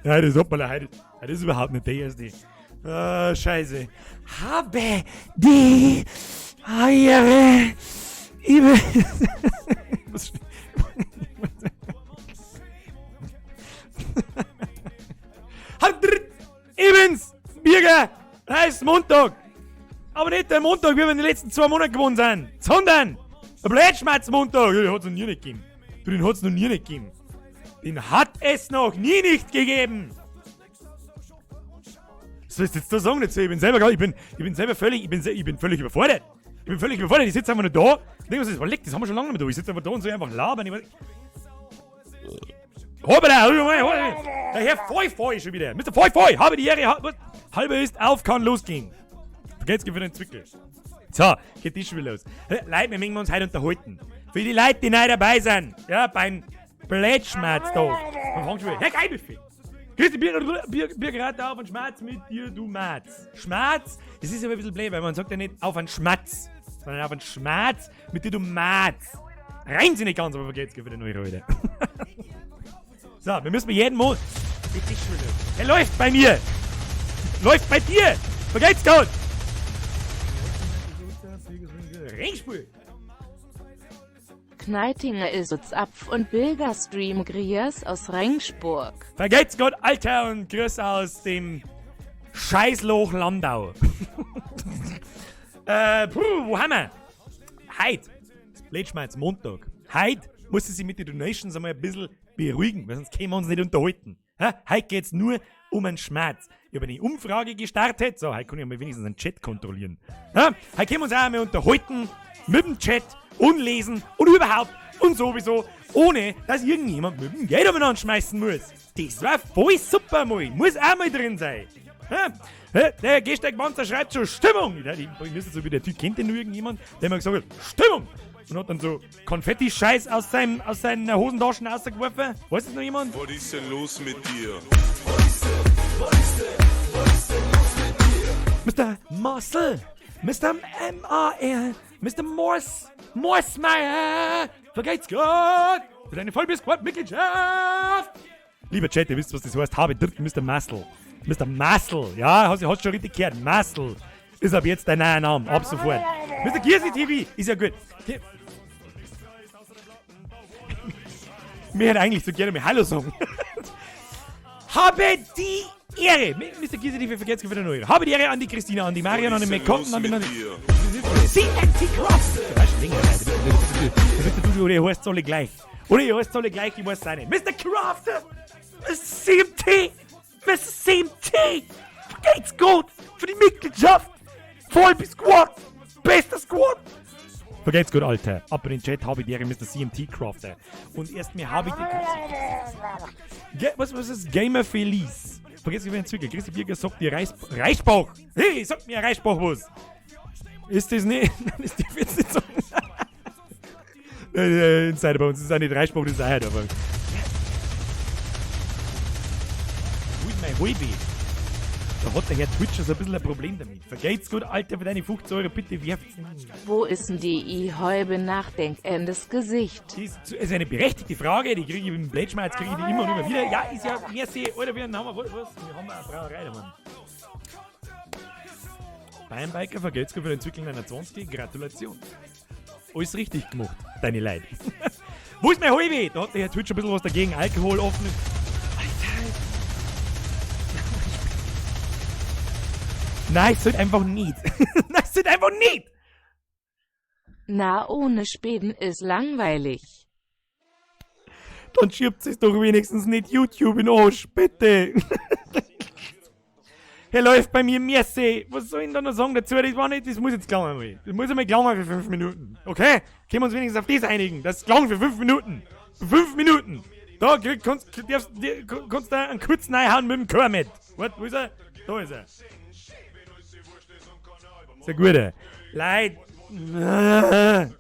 Ja, das, hoppala, heute, das ist überhaupt nicht der erste. Ah, Scheiße. Habe die Ehre. Was Ibens! Birger! Es ist Montag! Aber nicht der Montag, wie wir in den letzten 2 Monaten gewohnt sind, sondern der Blödschmerz-Montag! Ja, den hat's noch nie nicht gegeben. Du, den hat's noch nie nicht gegeben. Den hat es noch nie nicht gegeben! Was soll ich jetzt da sagen dazu? Ich bin selber, ich bin selber völlig, ich bin völlig überfordert. Ich bin völlig überfordert. Ich sitze einfach nur da. Und denke mir, das war das haben wir schon lange nicht mehr da. Ich sitze einfach da und soll einfach labern. Ich weiß, Hoppala, hoppala, der Herr Feu schon wieder. Mr. Feu Feu, habe die Ehre, was? Halbe ist auf, kann losgehen. Vergeht's für den Zwickel. So, geht die schon wieder los. Leute, wir mögen uns heute unterhalten. Für die Leute, die neu dabei sind, ja, beim Blödschmerz da. Wir fangen schon wieder. Herr Geilbuffet. Grüß dich, Bier, Bier, Biergerate auf und Schmerz mit dir, du Matz. Schmerz, das ist aber ein bisschen blöd, weil man sagt ja nicht auf einen Schmatz, sondern auf einen Schmerz mit dir, du Matz. Rein sie nicht ganz, aber vergeht's für den neue heute. So, wir müssen jeden Monat. Er läuft bei mir! Läuft bei dir! Vergeht's Gott! Ringspul! Kneitinger ist Zapf und Bilgerstream Grias aus Rengsburg. Vergeht's Gott, Alter, und Grüß aus dem Scheißloch Landau. Puh, wo haben wir? Heute, das Blödschmerz Montag. Heute muss sie sich mit den Donations einmal ein bisschen beruhigen, weil sonst können wir uns nicht unterhalten. Ha? Heute geht's nur um einen Schmerz. Ich habe eine Umfrage gestartet. So, heute kann ich mal wenigstens einen Chat kontrollieren. Ha? Heute können wir uns auch einmal unterhalten mit dem Chat und lesen und überhaupt und sowieso, ohne dass irgendjemand mit dem Geld umeinander schmeißen muss. Das war voll super mal. Muss auch mal drin sein. Ha? Der Gehsteigpanzer schreibt schon Stimmung. Ja, ich müsste so wie der Typ, kennt den nur irgendjemand, der immer gesagt hat, Stimmung. Und hat dann so Konfetti-Scheiß aus seinen Hosentaschen rausgeworfen. Weiß das noch jemand? Was ist denn los mit dir? Mr. Marcel, Mr. M-A-R, Mr. Morse, Morsemeyer, vergeht's Gott für deine Vollbiss-Squad-Mitgliedschaft. Lieber Chat, ihr wisst, was das heißt. Habe dritten Mr. Marcel. Mr. Marcel, ja, hast schon richtig gehört. Marcel ist ab jetzt dein neuer Name, ab sofort. Mr. Giersi TV ist ja gut. Mir hätte eigentlich so gerne mal Hallo sagen. Habe die Ehre! Mr. Giersi TV, vergesst für den Euro. Habe die Ehre an die Christina, an die Marion, an den McCotton, an den CNT Cross! Du weißt schon länger dabei. Da bist du, oder ihr heißt alle gleich. Oder ihr heißt alle gleich, ich weiß es auch nicht. Mr. Crafter! Mr. CMT! Mr. CMT! Geht's gut! Für die Mitgliedschaft! Voll bis Squad! Bester Squad! Vergeht's gut, Alter. Ab in den Chat habe ich die Ehre, Mr. CMT Crafter. Und erst mir habe ich die. Was ist Gamer Felice? Vergiss nicht, Zwickel. Christi Birger sagt dir Reisbach. Hey, sagt mir Reisbach was. Ist das nicht? Das darf ich jetzt nicht sagen. Insider bei uns ist auch nicht Reisbach, das ist auch nicht, aber. Wo ist mein Halbe? Da hat der Herr Twitcher so ein bisschen ein Problem damit. Vergeht's gut, Alter, für deine 50 Euro, bitte werft's nicht. Wo ist denn die I-Häube nachdenkendes Gesicht? Das ist eine berechtigte Frage, die kriege ich im Blödschmerz, kriege ich die immer und immer wieder. Ja, ist ja, merci, Alter, wir haben was? Wir haben eine Brauerei da, Mann. Bayernbiker vergeht's gut für den Entwicklung 29, Gratulation. Alles richtig gemacht, deine Leute. Wo ist mein Halbe? Da hat der Herr Twitch ein bisschen was dagegen, Alkohol offen. Alter. Nein, es sollte einfach nicht. Nein, es sollte einfach nicht. Na, ohne Speden ist langweilig. Dann schiebt es doch wenigstens nicht YouTube in den Arsch, bitte. Er läuft bei mir merci. Was soll ich denn da noch sagen dazu? Das war nicht, das muss jetzt klang einmal. Das muss einmal klang für 5 Minuten. Okay? Können wir uns wenigstens auf das einigen? Das klang für 5 Minuten. Für 5 Minuten. Da krieg, kannst, darfst, kannst du einen kurzen reinhauen mit dem Kermit. Warte, wo ist er? Da ist er. Sehr gut. Leid.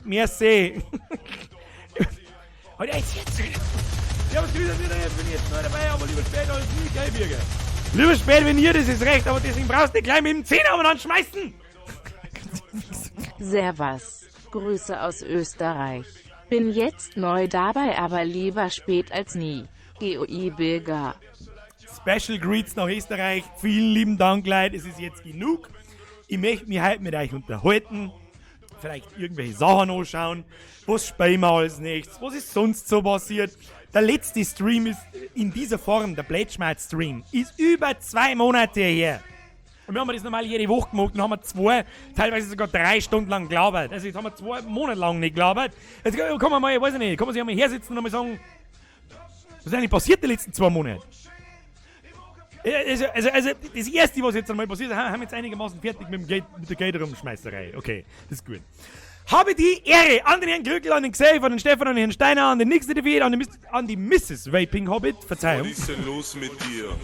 Merci. Heute jetzt. Ja, was grüß wieder, ich bin jetzt neu dabei, aber lieber später als nie, gell, Birger? Lieber spät wenn ihr, das ist recht, aber deswegen brauchst du nicht gleich mit dem Zehner umeinander schmeißen. Servus. Grüße aus Österreich. Bin jetzt neu dabei, aber lieber spät als nie. GOI Bilger. Special Greets nach Österreich. Vielen lieben Dank, Leute. Es ist jetzt genug. Ich möchte mich heute mit euch unterhalten. Vielleicht irgendwelche Sachen anschauen. Was spielen wir als nächstes? Was ist sonst so passiert? Der letzte Stream ist in dieser Form, der Plätschmarkt-Stream, ist über 2 Monate her. Und wir haben das normal jede Woche gemacht und haben wir 2, teilweise sogar 3 Stunden lang gelabert. Also jetzt haben wir 2 Monate lang nicht gelabert. Jetzt kann man mal, weiß ich nicht, kann man sich einmal hersitzen und mal sagen, was ist eigentlich passiert die letzten 2 Monate? Also das Erste, was jetzt einmal passiert ist, haben wir jetzt einigermaßen fertig mit, dem Geld, mit der Geld-Rumschmeißerei. Okay, das ist gut. Habe die Ehre an den Herrn Krückel, an den Xaver, an den Stefan, an den Herrn Steiner, an den Nixie TV, an die Mrs. Vaping Hobbit, Verzeihung. Was ist denn los mit dir?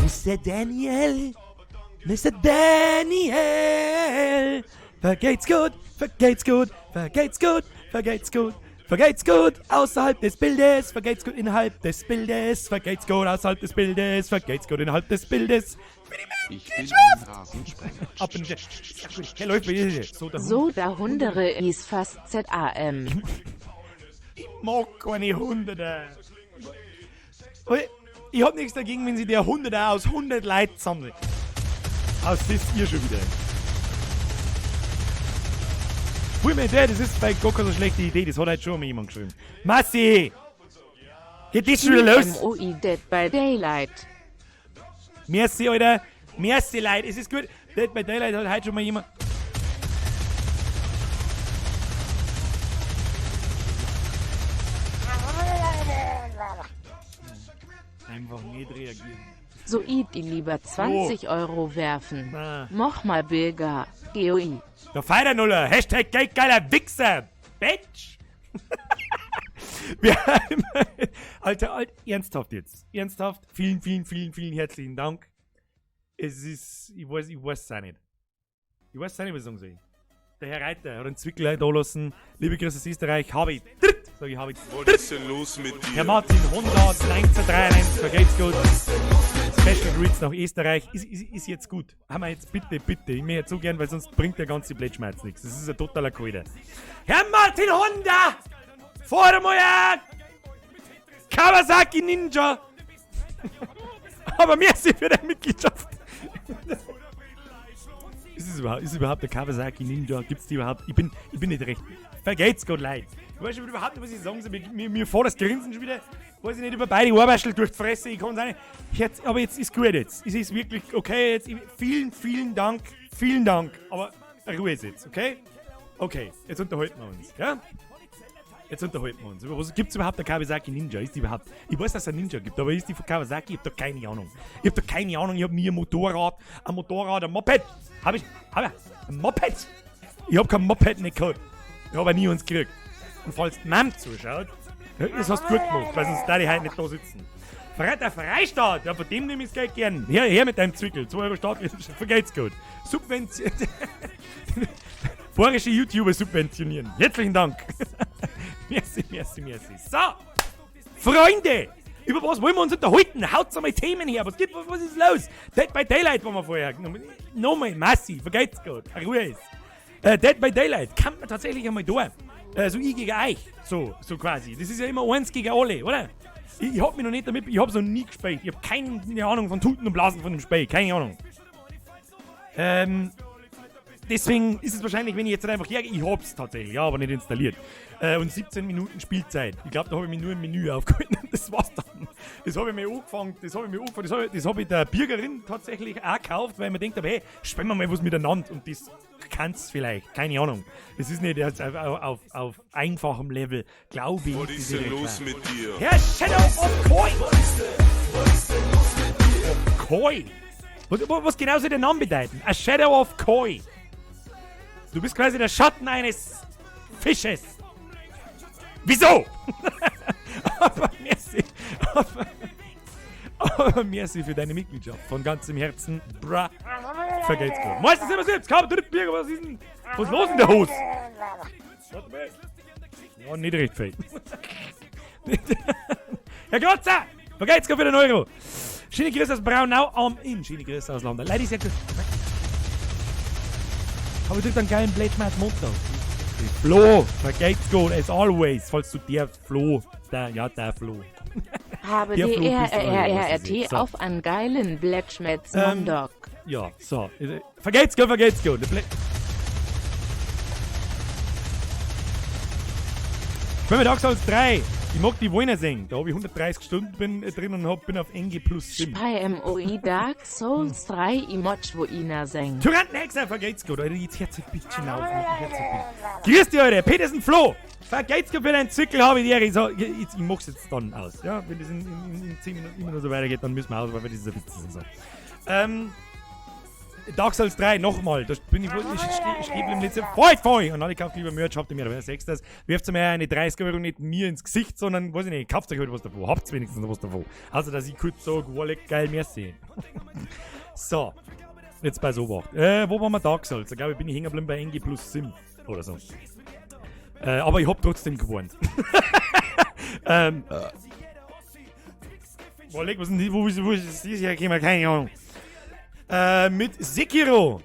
Mr. Daniel, Mr. Daniel, vergeht's gut, vergeht's gut, vergeht's gut, vergeht's gut, vergeht's gut, außerhalb des Bildes, vergeht's gut innerhalb des Bildes, vergeht's gut außerhalb des Bildes, vergeht's gut innerhalb des Bildes. Ich bin ein Rasensprenger. Ab in die, ja, gut, hey, läuft bei dir. So, der Hund. So da Hundere is fast ZAM. Ich mag keine Hunderter. Ich hab nichts dagegen, wenn sie der Hunderter aus 100 Leuten sammelt. Aus das ihr schon wieder. Hol mir der, das ist bei gar keine so schlechte Idee, das hat heute schon mal jemand geschrieben. Massi! Geht das schon wieder los? MOI Dead by Daylight. Merci, Alter. Merci, Leute. Es ist gut. Dead by Daylight hat heute schon mal jemand. Einfach nicht reagieren. So i die lieber 20 Euro werfen. Ah. Moch mal Bilger. GOI. Der Feidernuller. Hashtag geldgeiler Wichser. Bitch. Wir haben, Alter, Alter, ernsthaft jetzt. Ernsthaft. Vielen, vielen, vielen, vielen herzlichen Dank. Es ist, ich weiß es auch nicht. Ich weiß es auch nicht, was ich sagen soll. Der Herr Reiter hat einen Zwickel da lassen. Liebe Grüße aus Österreich. Habe ich. Sag ich, habe ich. Was ist denn los mit dir? Herr Martin Honda 1993, vergeht's gut. Special Greets nach Österreich. Ist jetzt gut. Haben wir jetzt bitte, bitte. Ich möchte so gern, weil sonst bringt der ganze Plätschmerz nichts. Das ist ein totaler Kalter. Herr Martin Honda! Fahr mal ein Kawasaki Ninja! Aber merci für deine Mitgliedschaft. Ist es überhaupt der Kawasaki Ninja? Gibt's die überhaupt? Ich bin nicht recht. Vergeht's Gott leid. Ich weiß schon überhaupt nicht, was ich sagen soll. Mir vor das Grinsen schon wieder. Weiß ich nicht, über beide Ohrwaschel durch die Fresse. Ich kann's auch nicht. Jetzt, aber jetzt ist gut jetzt. Es ist wirklich okay. Jetzt, vielen, vielen Dank. Vielen Dank. Aber Ruhe ist jetzt, okay? Okay, jetzt unterhalten wir uns, ja? Jetzt unterhalten wir uns. Über was gibt's überhaupt der Kawasaki Ninja? Ist die überhaupt? Ich weiß, dass es einen Ninja gibt, aber ist die von Kawasaki? Ich hab da keine Ahnung. Ich hab da keine Ahnung. Ich hab nie ein Motorrad, ein Moped. Hab ich? Hab ich? Ein Moped? Ich hab kein Moped nicht gehabt. Ich hab auch nie eins gekriegt. Und falls die Mom zuschaut, ja, das hast du gut gemacht, weil sonst da die heute nicht da sitzen. Der Freistaat, ja, von dem nehme ich das Geld gern. Her, her mit deinem Zwickel. 2 Euro Staat, vergeht's gut. Subvention. Bayerische YouTuber subventionieren. Herzlichen Dank. Merci, merci, merci. So, Freunde, über was wollen wir uns unterhalten? Haut einmal Themen her. Was gibt, was ist los? Dead by Daylight waren wir vorher. Nochmal, Massi, vergeht's gut. Ruhe ist. Dead by Daylight kann man tatsächlich einmal da. So ich gegen euch. So quasi. Das ist ja immer eins gegen alle, oder? Ich hab mich noch nicht damit, ich hab's noch nie gespielt. Ich hab keine Ahnung von Tuten und Blasen von dem Spiel. Keine Ahnung. Deswegen ist es wahrscheinlich, wenn ich jetzt einfach hergehe, ich hab's tatsächlich, ja, aber nicht installiert. Und 17 Minuten Spielzeit. Ich glaube, da habe ich mich nur im Menü aufgehalten und das war's dann. Das habe ich mir angefangen, das habe ich mir angefangen, das hab ich der Bürgerin tatsächlich auch gekauft, weil ich mir denkt habe, hey, spielen wir mal was miteinander und das kann's vielleicht, keine Ahnung. Das ist nicht jetzt auf einfachem Level, glaube ich. Was ist denn los mit dir? Herr Shadow of Koi! Of Koi? Was genau soll der Name bedeuten? A Shadow of Koi. Du bist quasi der Schatten eines Fisches. Wieso? Aber merci. Aber merci für deine Mitgliedschaft. Von ganzem Herzen. Bra. Vergelt's gut. Meistens immer selbst. Kaum dritt Bier. Was ist denn? Was ist los in der Hose? Warte mal. Ja, nicht recht viel. Herr Glotzer! Vergelt's gut für den Euro. Schöne Grüße aus Braunau am Inn. Schöne Grüße aus London. Leider ist ja gut. Aber ich drückt einen geilen Blade Montag. Flo, vergelt's gut, as always, falls du der Flo, der, ja, der Flo. Habe Der D Flo R bist du, R R was R ist T jetzt? So. auf einen geilen Blättschmetz Mondok. Ja, so. Vergelt's gut, vergelt's gut. Spielen wir Dark Souls 3. Ich mag die Wohner singen. Da hab ich 130 Stunden drin und bin auf NG plus 7. Spy MOI Dark Souls 3 Imotschwoina singen. Tyrannenhexer, vergelt's gut. Alter, jetzt hört's ein bisschen auf. Jetzt hört's ein bisschen. Grüß dich, Alter. Petersen Flo. Vergelt's gut für deinen Zickel, hab ich die Ehre. So, jetzt, ich mach's jetzt dann aus. Ja, wenn das in 10 Minuten immer noch so weitergeht, dann müssen wir aus, weil das ist ein Witz und so. Dark Souls 3, nochmal, da bin ich wohl, ich steh im letzten. Voll, voll! Und alle kauft lieber Merch, habt ihr mir, wer sechst das? Wirft mir eine 30 Euro nicht mir ins Gesicht, sondern, weiß ich nicht, kauft euch halt was davon, habt wenigstens noch was davon. Also, dass ich kurz sag, wow, leck, geil, merci. So, jetzt bei so was. Wo waren wir Dark Souls? Da glaube ich, bin ich hängen geblieben bei NG plus Sim oder so. Aber ich hab trotzdem gewohnt. Boah, leck, was ist denn die, wo ist das hergekommen? Keine Ahnung. Mit Sekiro.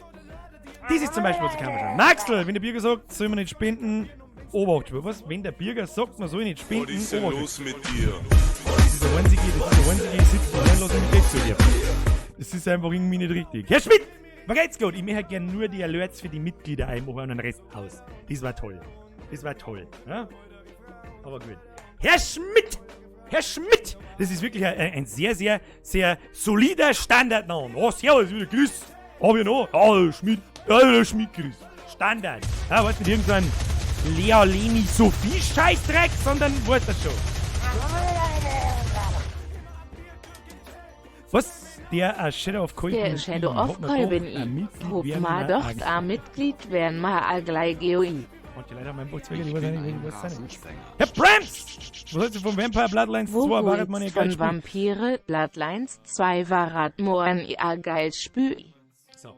Das ist zum Beispiel, was ich kann schon. Maxl, wenn der Birger sagt, soll man nicht spenden, Obacht. Was? Wenn der Birger sagt, man soll nicht spenden, Was ist denn Obacht. los mit dir? Das ist der einzige, das ist der einzige, ich sitze und lasse mich nicht zu dir. Das ist einfach irgendwie nicht richtig. Herr Schmidt, was geht's gut? Ich möchte gerne nur die Alerts für die Mitglieder einmachen und den Rest aus. Das war toll. Das war toll. Ja? Aber gut. Herr Schmidt! Herr Schmidt! Das ist wirklich ein sehr, sehr, sehr solider Standardname. Oh, servus, wieder grüß. Hab ich noch? Ja, Schmidt. Ja, der Schmidt, grüß. Standard. Ja, weißt du, nicht irgend so ein Lea, Leni, Sophie Scheißdreck, sondern weißt das schon. Was? Der Shadow of Kolben. Der Shadow of Kolben I. Hob ma docht a Mitglied werden ma a gleich GOI. Manche Leute haben einfach zwei, Ich ich weiß bin nicht, ein was sein. Rasensprenger. Herr Brems! Was hältst du von Vampire Bloodlines Wo 2? Wartet man holst ja geil von spielen. Vampire Bloodlines 2 Warat Moan ia geil spü. So.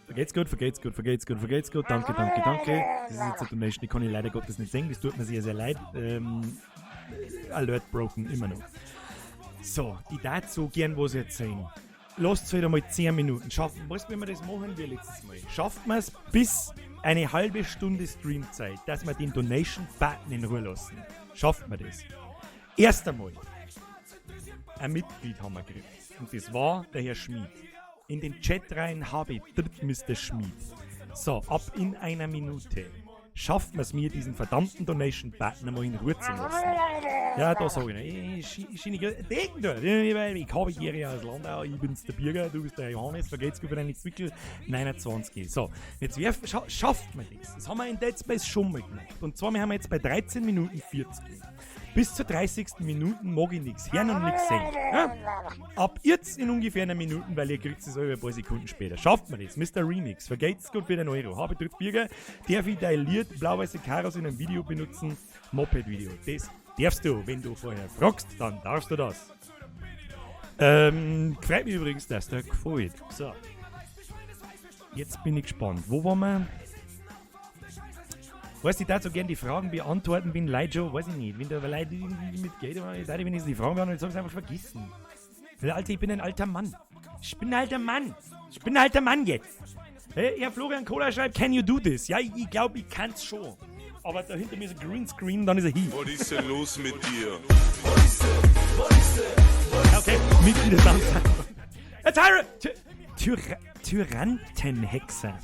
Vergeht's gut, vergeht's gut, vergeht's gut, vergeht's gut. Danke, danke, danke. Das ist jetzt eine Donation, die kann ich leider Gottes nicht sehen. Das tut mir sehr, sehr leid. Alert broken, immer noch. So, ich darf so gern was erzählen. Lasst halt einmal 10 Minuten. Schaffen, weißt du, wie wir das machen wie letztes Mal? Schafft man es bis eine halbe Stunde Streamzeit, dass wir den Donation-Button in Ruhe lassen? Schafft man das? Erst einmal, ein Mitglied haben wir gekriegt. Und das war der Herr Schmid. In den Chat rein habe ich tritt Mr. Schmid. So, ab in einer Minute schafft man es mir, diesen verdammten Donation-Button einmal in Ruhe zu lassen. Ja, da sag ich noch. Denken du, ich habe hier aus Landau, ich bin's der Birger, du bist der Johannes, vergeht's gut für deine Zwickel, 29. So, jetzt schafft man das. Das haben wir in Dead Space schon mal gemacht. Und zwar, wir haben jetzt bei 13 Minuten 40. Bis zur 30. Minute mag ich nix hören und nix sehen. Ja? Ab jetzt in ungefähr einer Minute, weil ihr kriegt es ein paar Sekunden später. Schafft man das? Mr. Remix, vergeht's gut für den Euro. Habe dritt Birger, darf ich dein Lied Blau-Weiße Karos in einem Video benutzen? Moped-Video. Das darfst du, wenn du vorher fragst, dann darfst du das. Freut mich übrigens, dass der gefällt. So. Jetzt bin ich gespannt. Wo waren wir? Weißt du, ich darf so gerne die Fragen beantworten, wenn Leute schon, weiß ich nicht, wenn da Leute irgendwie mit Geld machen, ich darf wenigstens die Fragen beantworten, jetzt hab ich's einfach vergessen. Weil, Alter, ich bin ein alter Mann. Ich bin ein alter Mann. Ich bin ein alter Mann jetzt. Hey, Herr Florian Kohler schreibt, can you do this? Ja, ich glaub, ich kann's schon. Aber da hinter mir ist ein Greenscreen, dann ist er hier. Was ist denn los mit dir? Okay, Mitglieder Samstag. Herr Tyrannenhexer.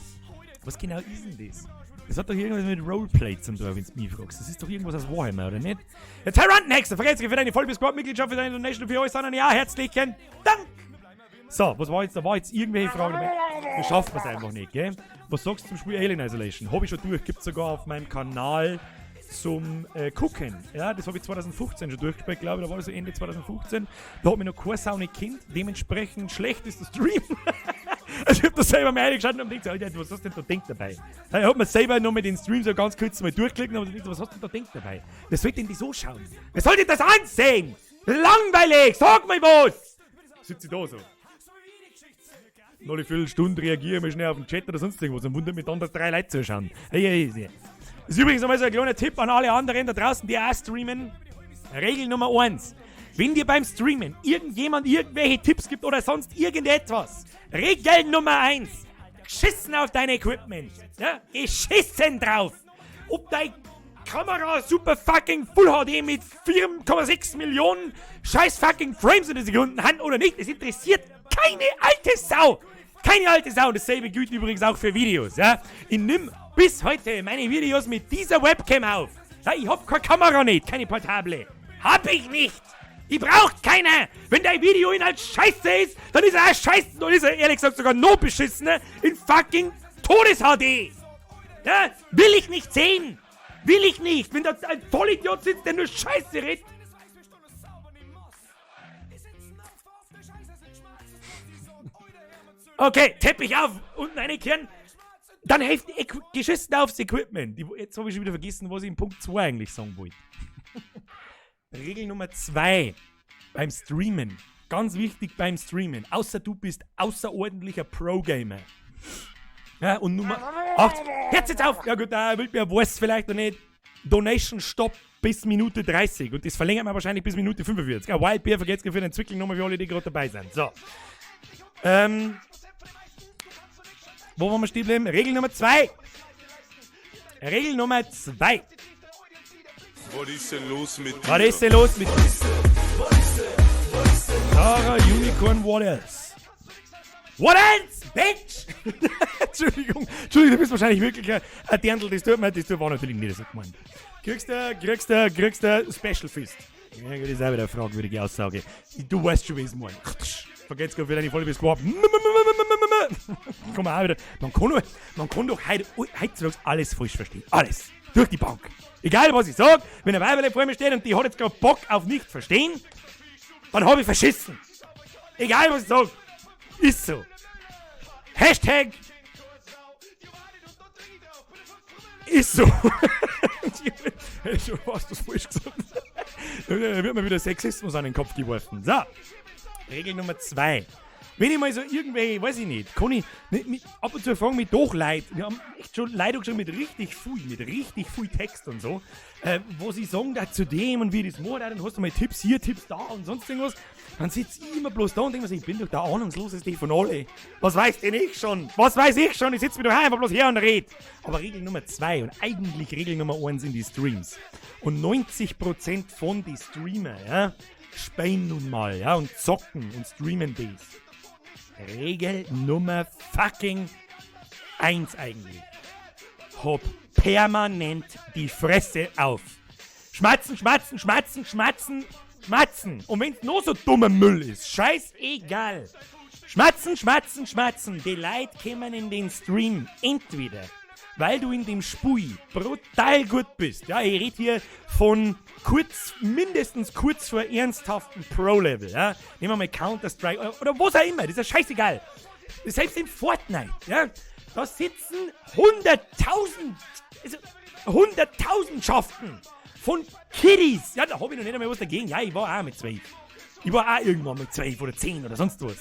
Was genau ist denn das? Das hat doch irgendwas mit Roleplay zu tun, wenn du mich fragst. Das ist doch irgendwas aus Warhammer, oder nicht? Der Tyrannenhexer, vergesst für deine Vollbiss-Mitgliedschaft, für deine Donation, für euch, sondern ja, herzlichen Dank! So, was war jetzt? Da war jetzt irgendwelche Fragen dabei. Das schafft man's einfach nicht, gell? Was sagst du zum Spiel Alien Isolation? Hab ich schon durch, gibt's sogar auf meinem Kanal zum Gucken. Ja, das hab ich 2015 schon durchgespielt, glaube ich. Da war das so Ende 2015. Da hat mich noch keine Sau nicht kennt. Dementsprechend schlecht ist der Stream. Also ich hab da selber mal reingeschaut und hab gedacht, Alter, was hast du denn da denkt dabei? Da hat man selber noch mit den Stream so ganz kurz mal durchklicken und gedacht, was hast du denn da denkt dabei? Wer soll denn das so schauen? Wer soll denn das ansehen? Langweilig! Sag mal was! Sitzt sie da so? Noch eine Viertelstunde reagiere ich mal schnell auf den Chat oder sonst irgendwas und wundert mich dann, dass 3 Leute zuschauen. Hey, hey, hey. Das ist übrigens nochmal so ein kleiner Tipp an alle anderen da draußen, die auch streamen. Regel Nummer 1. Wenn dir beim Streamen irgendjemand irgendwelche Tipps gibt oder sonst irgendetwas, Regel Nummer 1. Geschissen auf dein Equipment. Ja? Geschissen drauf. Ob dein Kamera super fucking Full HD mit 4,6 Millionen scheiß fucking Frames in der Sekunde hat oder nicht, es interessiert keine alte Sau. Keine alte Sau. Und dasselbe gilt übrigens auch für Videos. Ja? Ich nimm bis heute meine Videos mit dieser Webcam auf. Ja, ich hab keine Kamera nicht, keine portable. Hab ich nicht. Die braucht keiner. Wenn dein Videoinhalt scheiße ist, dann ist er auch scheiße. Dann ist er ehrlich gesagt sogar noch beschissener in fucking Todes-HD. Ja, will ich nicht sehen. Will ich nicht. Wenn da ein Vollidiot sitzt, der nur Scheiße redet. Okay, Teppich auf, unten reinkehren. Dann hilft geschissen aufs Equipment. Jetzt habe ich schon wieder vergessen, was ich in Punkt 2 eigentlich sagen wollte. Regel Nummer 2 beim Streamen. Ganz wichtig beim Streamen. Außer du bist außerordentlicher Pro-Gamer. Ja, und Nummer 8. Hört's jetzt auf! Ja gut, da will mir weiß vielleicht noch nicht. Donation Stop bis Minute 30. Und das verlängert man wahrscheinlich bis Minute 45. Ja, Wild Beer vergesst für den Zwickel nochmal für alle, die gerade dabei sind. So. Wo wollen wir stehen bleiben? Regel Nummer 2. Regel Nummer 2. Was ist denn los mit dir? Was ist denn los mit dir? Sarah Unicorn, what else? What else, bitch? Entschuldigung, Entschuldigung, du bist wahrscheinlich wirklich ein Dirndl, das tut mir, das war natürlich nicht so gemeint. Kriegst du Special Fist. Ja, das ist auch wieder eine fragwürdige Aussage. Du weißt schon, wie ich es meine. Vergesst gerade wieder deine volle Squad. Komm auch wieder. Man kann doch heutzutage alles falsch verstehen. Alles. Durch die Bank. Egal, was ich sag, wenn ein Weiberle vor mir steht und die hat jetzt gerade Bock auf nicht verstehen, dann hab ich verschissen. Egal, was ich sag. Ist so. Hashtag ist so. Ich hab schon fast was falsch gesagt. Da wird mir wieder Sexismus an den Kopf geworfen. So. Regel Nummer 2. Wenn ich mal so irgendwelche, weiß ich nicht, kann ich nicht, mit, ab und zu fragen mich doch Leute, wir haben echt schon Leute schon mit richtig viel Text und so, wo sie sagen da zu dem und wie das macht, dann hast du mal Tipps hier, Tipps da und sonst irgendwas, dann sitze ich immer bloß da und denke mir so, ich bin doch der Ahnungsloseste von alle. Was weiß denn ich schon? Was weiß ich schon? Ich sitze mir doch einfach bloß her und red. Aber Regel Nummer 2 und eigentlich Regel Nummer 1 sind die Streams. Und 90% von den Streamer, ja, spielen nun mal, ja, und zocken und streamen das. Regel Nummer fucking 1 eigentlich. Hab permanent die Fresse auf. Schmatzen, schmatzen, schmatzen, schmatzen, schmatzen. Und wenn's nur so dummer Müll ist, scheißegal. Schmatzen, schmatzen, schmatzen. Die Leute kommen in den Stream entweder, weil du in dem Spiel brutal gut bist. Ja, ich rede hier von mindestens kurz vor ernsthaften Pro-Level. Ja. Nehmen wir mal Counter-Strike oder was auch immer, das ist ja scheißegal. Selbst in Fortnite, ja, da sitzen 100.000, also 100.000-schaften von Kiddies. Ja, da hab ich noch nicht einmal was dagegen. Ja, ich war auch mit 12. Ich war auch irgendwann mit 12 oder 10 oder sonst was.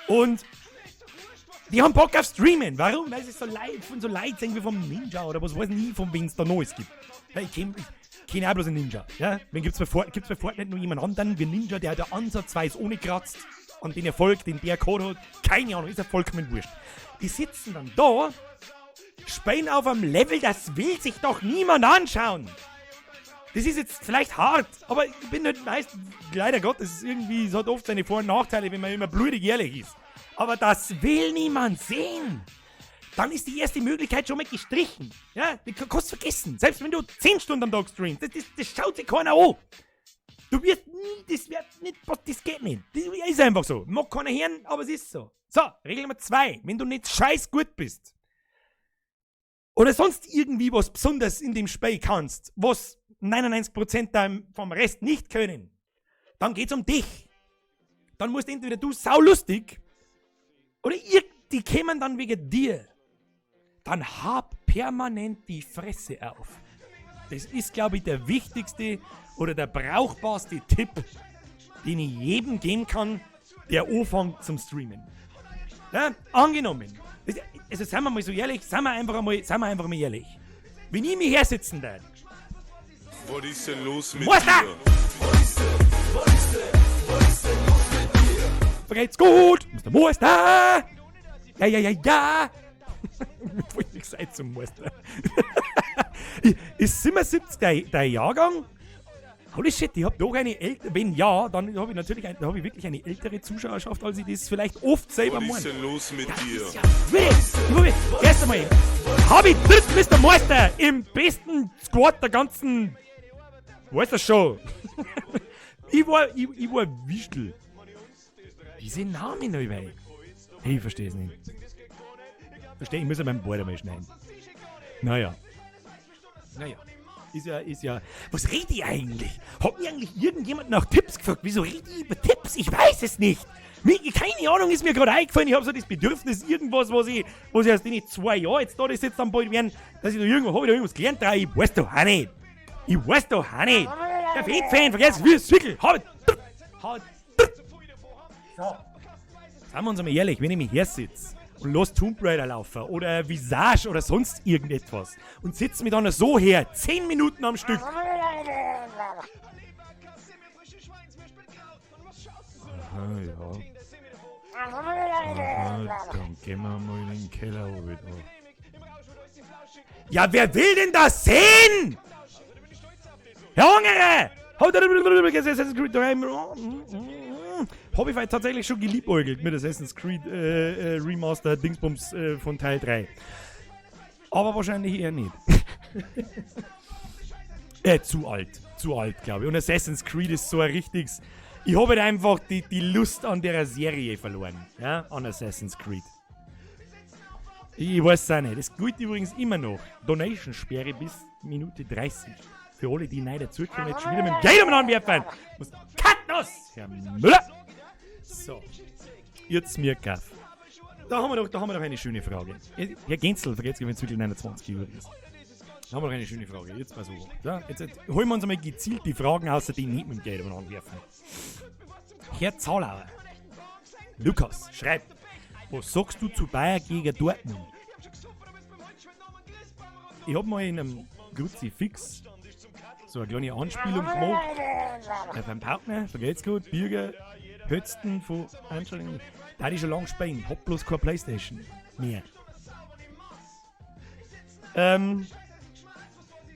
Und die haben Bock auf Streamen. Warum? Weil sie so leid, von so Leid sind wie vom Ninja oder was weiß ich nie, von wem es da Neues gibt. Ja, ich kenn auch bloß einen Ninja. Ja? Wenn gibt's bei Fortnite noch jemand anderen wie Ninja, der da ansatzweise ohne kratzt an den Erfolg, den der gehabt hat. Keine Ahnung, ist ja vollkommen wurscht. Die sitzen dann da, spielen auf einem Level, das will sich doch niemand anschauen. Das ist jetzt vielleicht hart, aber ich bin nicht meist, leider Gottes, es ist irgendwie, es hat oft seine Vor- und Nachteile, wenn man immer blutig ehrlich ist. Aber das will niemand sehen. Dann ist die erste Möglichkeit schon mal gestrichen. Ja, die kannst du vergessen. Selbst wenn du 10 Stunden am Tag streamst, das schaut sich keiner an. Du wirst nie, das wird nicht, das geht nicht. Das ist einfach so. Mag keiner hören, aber es ist so. So, Regel Nummer 2. Wenn du nicht scheiß gut bist oder sonst irgendwie was Besonderes in dem Spiel kannst, was 99% vom Rest nicht können, dann geht's um dich. Dann musst entweder du saulustig oder die kämen dann wegen dir. Dann hab permanent die Fresse auf. Das ist, glaube ich, der wichtigste oder der brauchbarste Tipp, den ich jedem geben kann, der anfängt zum Streamen. Ja, angenommen. Also seien wir mal so ehrlich, seien wir einfach mal ehrlich. Wenn ich mich hersitzen würde. Was ist denn los mit dir? Was ist denn los mit dir? Vergeht's gut! Mr. Meister! Ja, ja, ja, ja! Voll gesagt zum Meister. Ist 77 dein Jahrgang? Holy shit, ich hab doch eine ältere. Wenn ja, dann habe ich natürlich hab ich wirklich eine ältere Zuschauerschaft, als ich das vielleicht oft selber Was meine. ist denn los mit dir? Ja, wirklich. Erst einmal, habe ich dritt Mr. Meister im besten Squad der ganzen. Weißt du schon? Ich war Wischl. Diese Namen noch über. Hey, ich verstehe es nicht. Verstehe, ich muss ja meinen Bord einmal schneiden. Naja. Naja. Ist ja. Was red ich eigentlich? Hat mir eigentlich irgendjemand nach Tipps gefragt? Wieso red ich über Tipps? Ich weiß es nicht. Mir, keine Ahnung, ist mir gerade eingefallen. Ich habe so das Bedürfnis, irgendwas, was ich aus den 2 Jahren jetzt da das jetzt dann bald werden, dass ich da irgendwo, hab ich da irgendwas gelernt? Da, ich weiß doch auch nicht. Ich weiß doch auch nicht. Der Fan, vergesst, wie es wirklich. Hab, hab, so. Seien wir uns einmal ehrlich, wenn ich mich her sitze und los Tomb Raider laufen oder Visage oder sonst irgendetwas und sitze mich dann so her, 10 Minuten am Stück. Aha, ja. Aha, dann gehen wir mal in den Keller wieder. Ja, wer will denn das sehen? Herr Ungerer! Assassin's Creed 3. Hab ich tatsächlich schon geliebäugelt mit Assassin's Creed Remaster Dingsbums von Teil 3. Aber wahrscheinlich eher nicht. Zu alt. Zu alt, glaube ich. Und Assassin's Creed ist so ein richtiges. Ich habe halt einfach die Lust an der Serie verloren. Ja, an Assassin's Creed. Ich weiß es auch nicht. Es gilt übrigens immer noch. Donation-Sperre bis Minute 30. Für alle, die neu dazukommen, jetzt schon wieder mit dem Geld umeinander werfen. Muss Katnuss, Herr Müller! So. Jetzt mir Kaff. Da haben wir doch eine schöne Frage. Herr Genzel, vergesst wenn es wirklich 29 übrigens. Da haben wir doch eine schöne Frage. Jetzt mal so. Ja, jetzt holen wir uns einmal gezielt die Fragen aus, die nicht mit dem Geld umeinander werfen. Herr Zahlauer. Lukas schreibt: Was sagst du zu Bayern gegen Dortmund? Ich hab mal in einem Kruzifix so eine kleine Anspielung gemacht. Beim Partner, vergeht's gut, Birger, Hötzten von Anstellungen. Da hatte ich schon lange spielen, hab bloß keine Playstation mehr.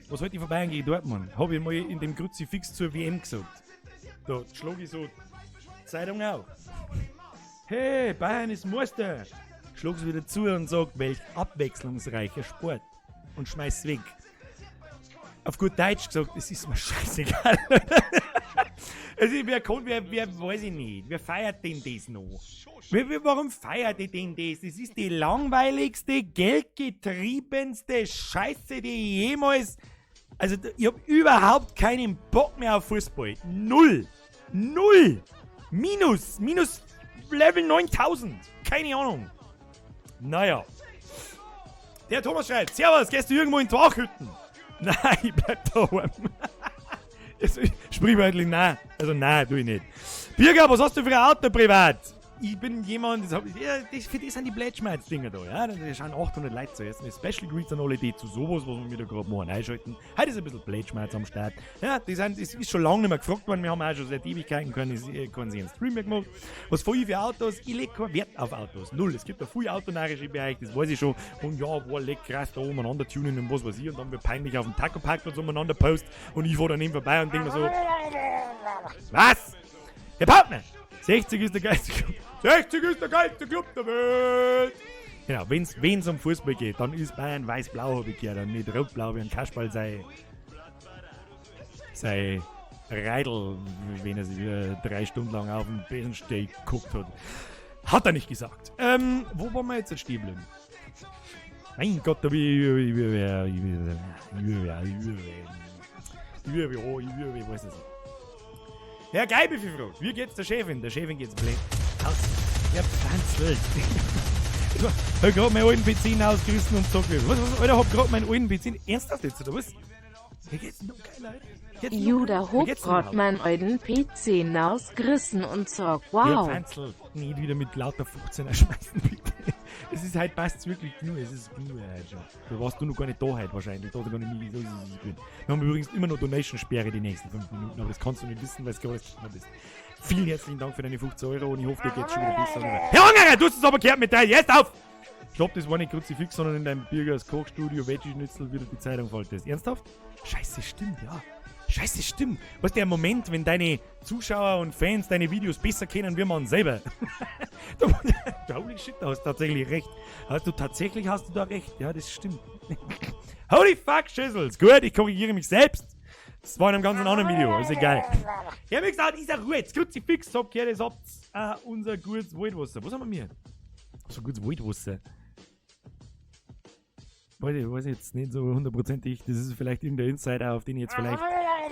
Was wollte ich von Bayern gegen Dortmund? Hab ich mal in dem Kruzifix zur WM gesagt. Da schlug ich so Zeitung auf. Hey, Bayern ist Meister. Schlag's wieder zu und sag, welch abwechslungsreicher Sport. Und schmeiß's weg. Auf gut Deutsch gesagt, es ist mir scheißegal. Also, wer kann, wer weiß ich nicht. Wer feiert denn das noch? Warum feiert ihr denn das? Das ist die langweiligste, geldgetriebenste Scheiße, die jemals. Also, ich hab überhaupt keinen Bock mehr auf Fußball. Null. Null. Minus. Minus Level 9000. Keine Ahnung. Naja. Der Thomas schreibt: Servus, gehst du irgendwo in Trachhütten? Nein, ich bleib daheim. Sprichwörtlich nein. Also nein, tu ich nicht. Birger, was hast du für ein Auto privat? Ich bin jemand, das hab ich, ja, das, für das sind die Blätschmerz-Dinger da, ja. Da schauen 800 Leute zuerst. Eine Special Greets an alle, die zu sowas, was wir wieder gerade machen, einschalten. Heute ist ein bisschen Blätschmerz am Start. Ja, das ist schon lange nicht mehr gefragt worden. Wir haben auch schon seit Ewigkeiten keinen Stream mehr gemacht. Was voll für Autos? Ich leg keinen Wert auf Autos. Null. Es gibt da viel autonarische Bereich, das weiß ich schon. Und ja, boah, leck krass da umeinander tunen und was weiß ich. Und dann wird peinlich auf dem Taco-Parkplatz umeinander post. Und ich fahr daneben vorbei und denk mir so, was? Der Partner! 60 ist der geilste Club. 60 ist der geilste Club der Welt! Genau, wenn's um Fußball geht, dann ist Bayern weiß-blau, hab ich gehört, und nicht rot-blau wie ein Kasperl sei Reidl, wenn er sich wieder 3 Stunden lang auf dem Besensteg geguckt hat. Hat er nicht gesagt. Wo waren wir jetzt stehen geblieben? Mein Gott, da bin ich, ich weiß es nicht. Herr Geibel fragt, wie geht's der Chefin? Der Chefin geht's blöd. Aus. Der Pflanzl. Ich hab grad meinen alten PC ausgerissen und gesagt, was, Alter, hab grad meinen alten PC. Ernsthaft jetzt, oder was? Mir geht's noch geil, Alter. Judah Wie hob geht's denn grad überhaupt? meinen alten PC ausgerissen und sagt, Ja, wow. Pflanzl, nicht wieder mit lauter 15er schmeißen, bitte. Es ist halt, passt's wirklich genug, es ist genug heute schon. Da warst du noch gar nicht da heute wahrscheinlich, da hast du gar nicht, so ist es gut. Wir haben übrigens immer noch Donation-Sperre die nächsten 5 Minuten, aber das kannst du nicht wissen, weil es gerade erst bist. Vielen herzlichen Dank für deine 15 Euro und ich hoffe, dir geht's schon wieder besser. Herr Ungerer, du hast es aber gehört mit deinem, jetzt auf! Stopp, das war nicht Kruzifix, sondern in deinem Birgers Kochstudio Veggie-Schnitzel wieder die Zeitung faltest. Ernsthaft? Scheiße, stimmt, ja. Scheiße, stimmt. Weißt du, der Moment, wenn deine Zuschauer und Fans deine Videos besser kennen wie man selber. Holy shit, da hast du tatsächlich recht. Hast du tatsächlich, hast du da recht. Ja, das stimmt. Holy fuck, Schüssels. Gut, ich korrigiere mich selbst. Das war in einem ganz anderen Video, ist egal. Ja, wie gesagt, ist ja gut. Das Kruzifix, hab gehört, das habt unser gutes Waldwasser. Was haben wir? So gutes Waldwasser. Weiß ich jetzt nicht so hundertprozentig. Das ist vielleicht irgendein Insider, auf den ich jetzt vielleicht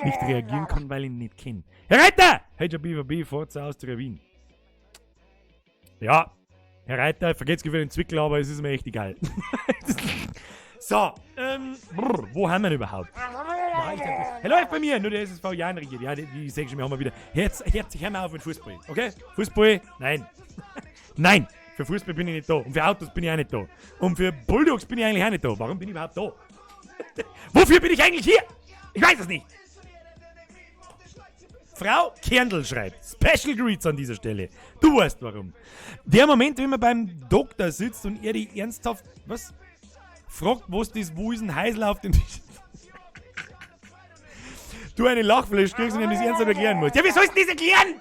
nicht reagieren kann, weil ich ihn nicht kenne. Herr Reiter! HBVB, Forza Austria Wien. Ja, Herr Reiter, vergesst für den Zwickel, aber es ist mir echt egal. So, brr, wo haben wir denn überhaupt? Hey, läuft bei mir, nur der SSV Jahn regiert. Ja, die sag ich schon, wir haben wir wieder. Jetzt, jetzt, hör mal auf mit Fußball, okay? Fußball, nein. Nein, für Fußball bin ich nicht da. Und für Autos bin ich auch nicht da. Und für Bulldogs bin ich eigentlich auch nicht da. Warum bin ich überhaupt da? Wofür bin ich eigentlich hier? Ich weiß es nicht. Frau Kerndl schreibt, Special Greets an dieser Stelle. Du weißt warum. Der Moment, wenn man beim Doktor sitzt und er die ernsthaft, was? Fragt, was das, wo ist ein Heisel auf dem Tisch? Du eine Lachflash kriegst und ihm das ernsthaft erklären musst. Ja, wie sollst du das erklären?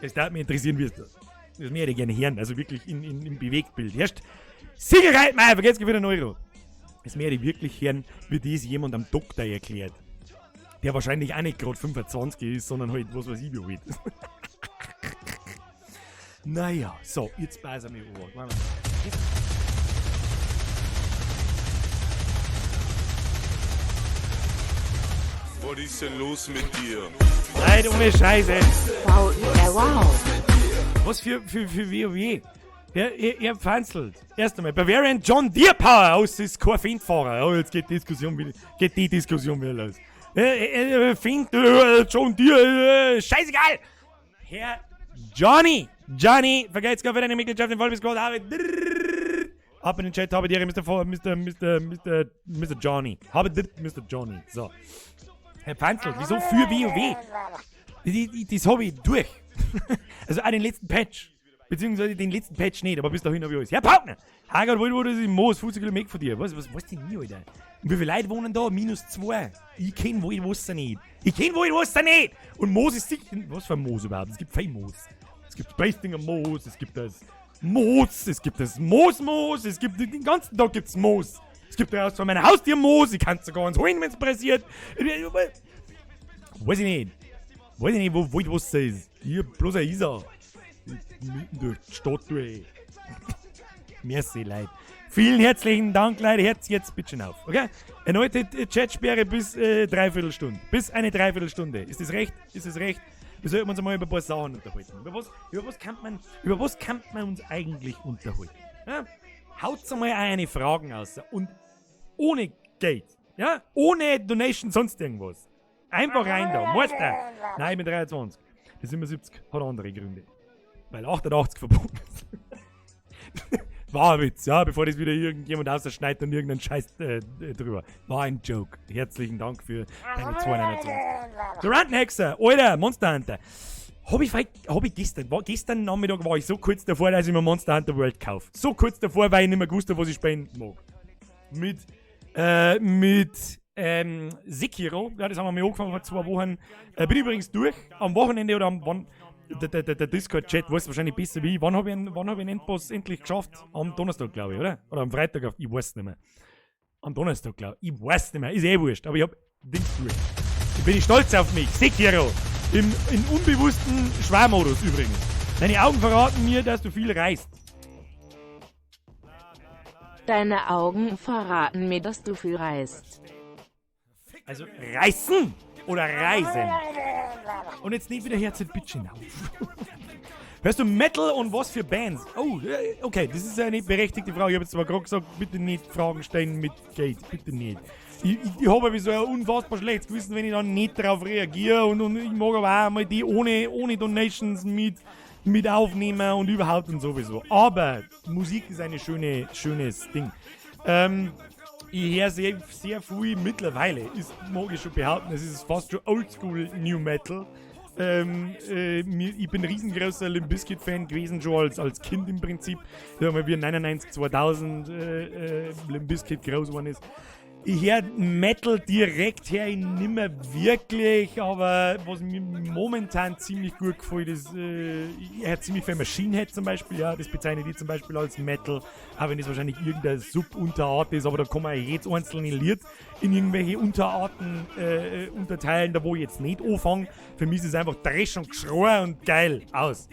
Es darf mich interessieren, wie es das. Das möchte ich gerne hören, also wirklich im Bewegtbild. Erst Siegerreitmeier, vergesst wieder einen Euro. Das möchte ich wirklich hören, wie das jemand am Doktor erklärt. Der wahrscheinlich auch nicht gerade 25 ist, sondern halt, was weiß ich, wie alt. Naja, so, jetzt passen wir an. Was ist denn los mit dir? Nein, ohne Scheiße. V-I-R wow. Was für WoW? Er pfanzelt. Erst einmal, Bavarian John Deere Power aus ist kein Findfahrer. Oh, jetzt geht die Diskussion wieder, geht die Diskussion wieder los. Find, John Deere, scheißegal! Herr Johnny, Johnny, vergesst gar für deine Mitgliedschaft in Vollbiss David. Ab in den Chat, habe die Ehre, Mr. Mr. Mr. Mr. Mr. Johnny. Habe Mr. Johnny. So. Herr Pfanzl, wieso für WoW? Das habe ich durch. Also auch den letzten Patch. Beziehungsweise den letzten Patch nicht, aber bis dahin habe ich alles. Herr Paukner! Hager, wo das im Moos, 50 Kilometer von dir. Was weißt du denn nie, Alter? Und wie viele Leute wohnen da? -2. Ich kenn Waldwasser nicht. Ich kenn Waldwasser nicht! Und Moos ist sicher. Was für ein Moos überhaupt? Es gibt viel Moos. Es gibt Basinger Moos, es gibt das Moos, es gibt das Moosmoos, es gibt den ganzen Tag gibt's Moos. Es gibt draußen vor meiner Haustür Moos, ich kann's sogar eins holen, wenn's pressiert. Weiß ich nicht. Weiß ich nicht, wo Waldwasser ist. Hier bloß ein Isar. Mitten durch die Stadt durch. Merci, Leute. Vielen herzlichen Dank, Leute. Herz jetzt bitte schön auf. Okay? Erneute Chatsperre bis Dreiviertelstunde. Bis eine Dreiviertelstunde. Ist das recht? Ist das recht? Wir sollten uns einmal über ein paar Sachen unterhalten. Über was kann man uns eigentlich unterhalten? Ja? Haut's einmal eine Fragen aus. Und ohne Geld. Ja? Ohne Donation, sonst irgendwas. Einfach rein da. Meister. Nein, ich bin 23. Die 77 hat andere Gründe. Weil 88 verboten ist. War ein Witz, ja, bevor das wieder irgendjemand ausschneidet und irgendeinen Scheiß drüber. War ein Joke. Herzlichen Dank für deine 229. Durantenhexer, Alter, Monster Hunter. Hab ich gestern, gestern Nachmittag war ich so kurz davor, dass ich mir Monster Hunter World kaufe. So kurz davor, weil ich nicht mehr gewusst habe, was ich spielen mag. Mit Sekiro, ja, das haben wir mir angefangen vor 2 Wochen. Bin übrigens durch, am Wochenende oder am wann. Der Discord-Chat weiß wahrscheinlich besser wie ich. Wann habe ich einen Endboss endlich geschafft? Am Donnerstag, glaube ich, oder? Oder am Freitag, ich weiß nicht mehr. Am Donnerstag, glaube ich. Ich weiß nicht mehr. Ist eh wurscht, aber ich hab Dings durch. Ich bin stolz auf mich. Sekiro. Im unbewussten Schwarmmodus übrigens. Deine Augen verraten mir, dass du viel reist. Deine Augen verraten mir, dass du viel reist. Also reißen oder reisen. Und jetzt nicht wieder Herz und Bitch hinauf. Hörst du Metal und was für Bands? Oh, okay, das ist eine berechtigte Frage. Ich habe jetzt zwar gerade gesagt, bitte nicht Fragen stellen mit Geld. Bitte nicht. Ich habe so ein unfassbar schlechtes Gewissen, wenn ich dann nicht darauf reagiere. Und ich mag aber auch mal die ohne Donations mit aufnehmen und überhaupt und sowieso. Aber Musik ist ein schönes Ding. Ich höre sehr, sehr viel mittlerweile, ist, mag ich schon behaupten, es ist fast schon Oldschool New Metal. Ich bin riesengroßer Limp Bizkit-Fan gewesen, schon als Kind im Prinzip. Ja, mal wie 99, 2000 Limp Bizkit groß geworden ist. Ich höre Metal direkt her ich nimmer wirklich, aber was mir momentan ziemlich gut gefällt, ist, ich höre ziemlich viel Machine Head zum Beispiel, ja, das bezeichne ich zum Beispiel als Metal, auch wenn das wahrscheinlich irgendeine Sub-Unterart ist, aber da kann man jedes einzelne Lied in irgendwelche Unterarten unterteilen, da wo ich jetzt nicht anfange. Für mich ist es einfach Dresch und Geschrei und geil aus.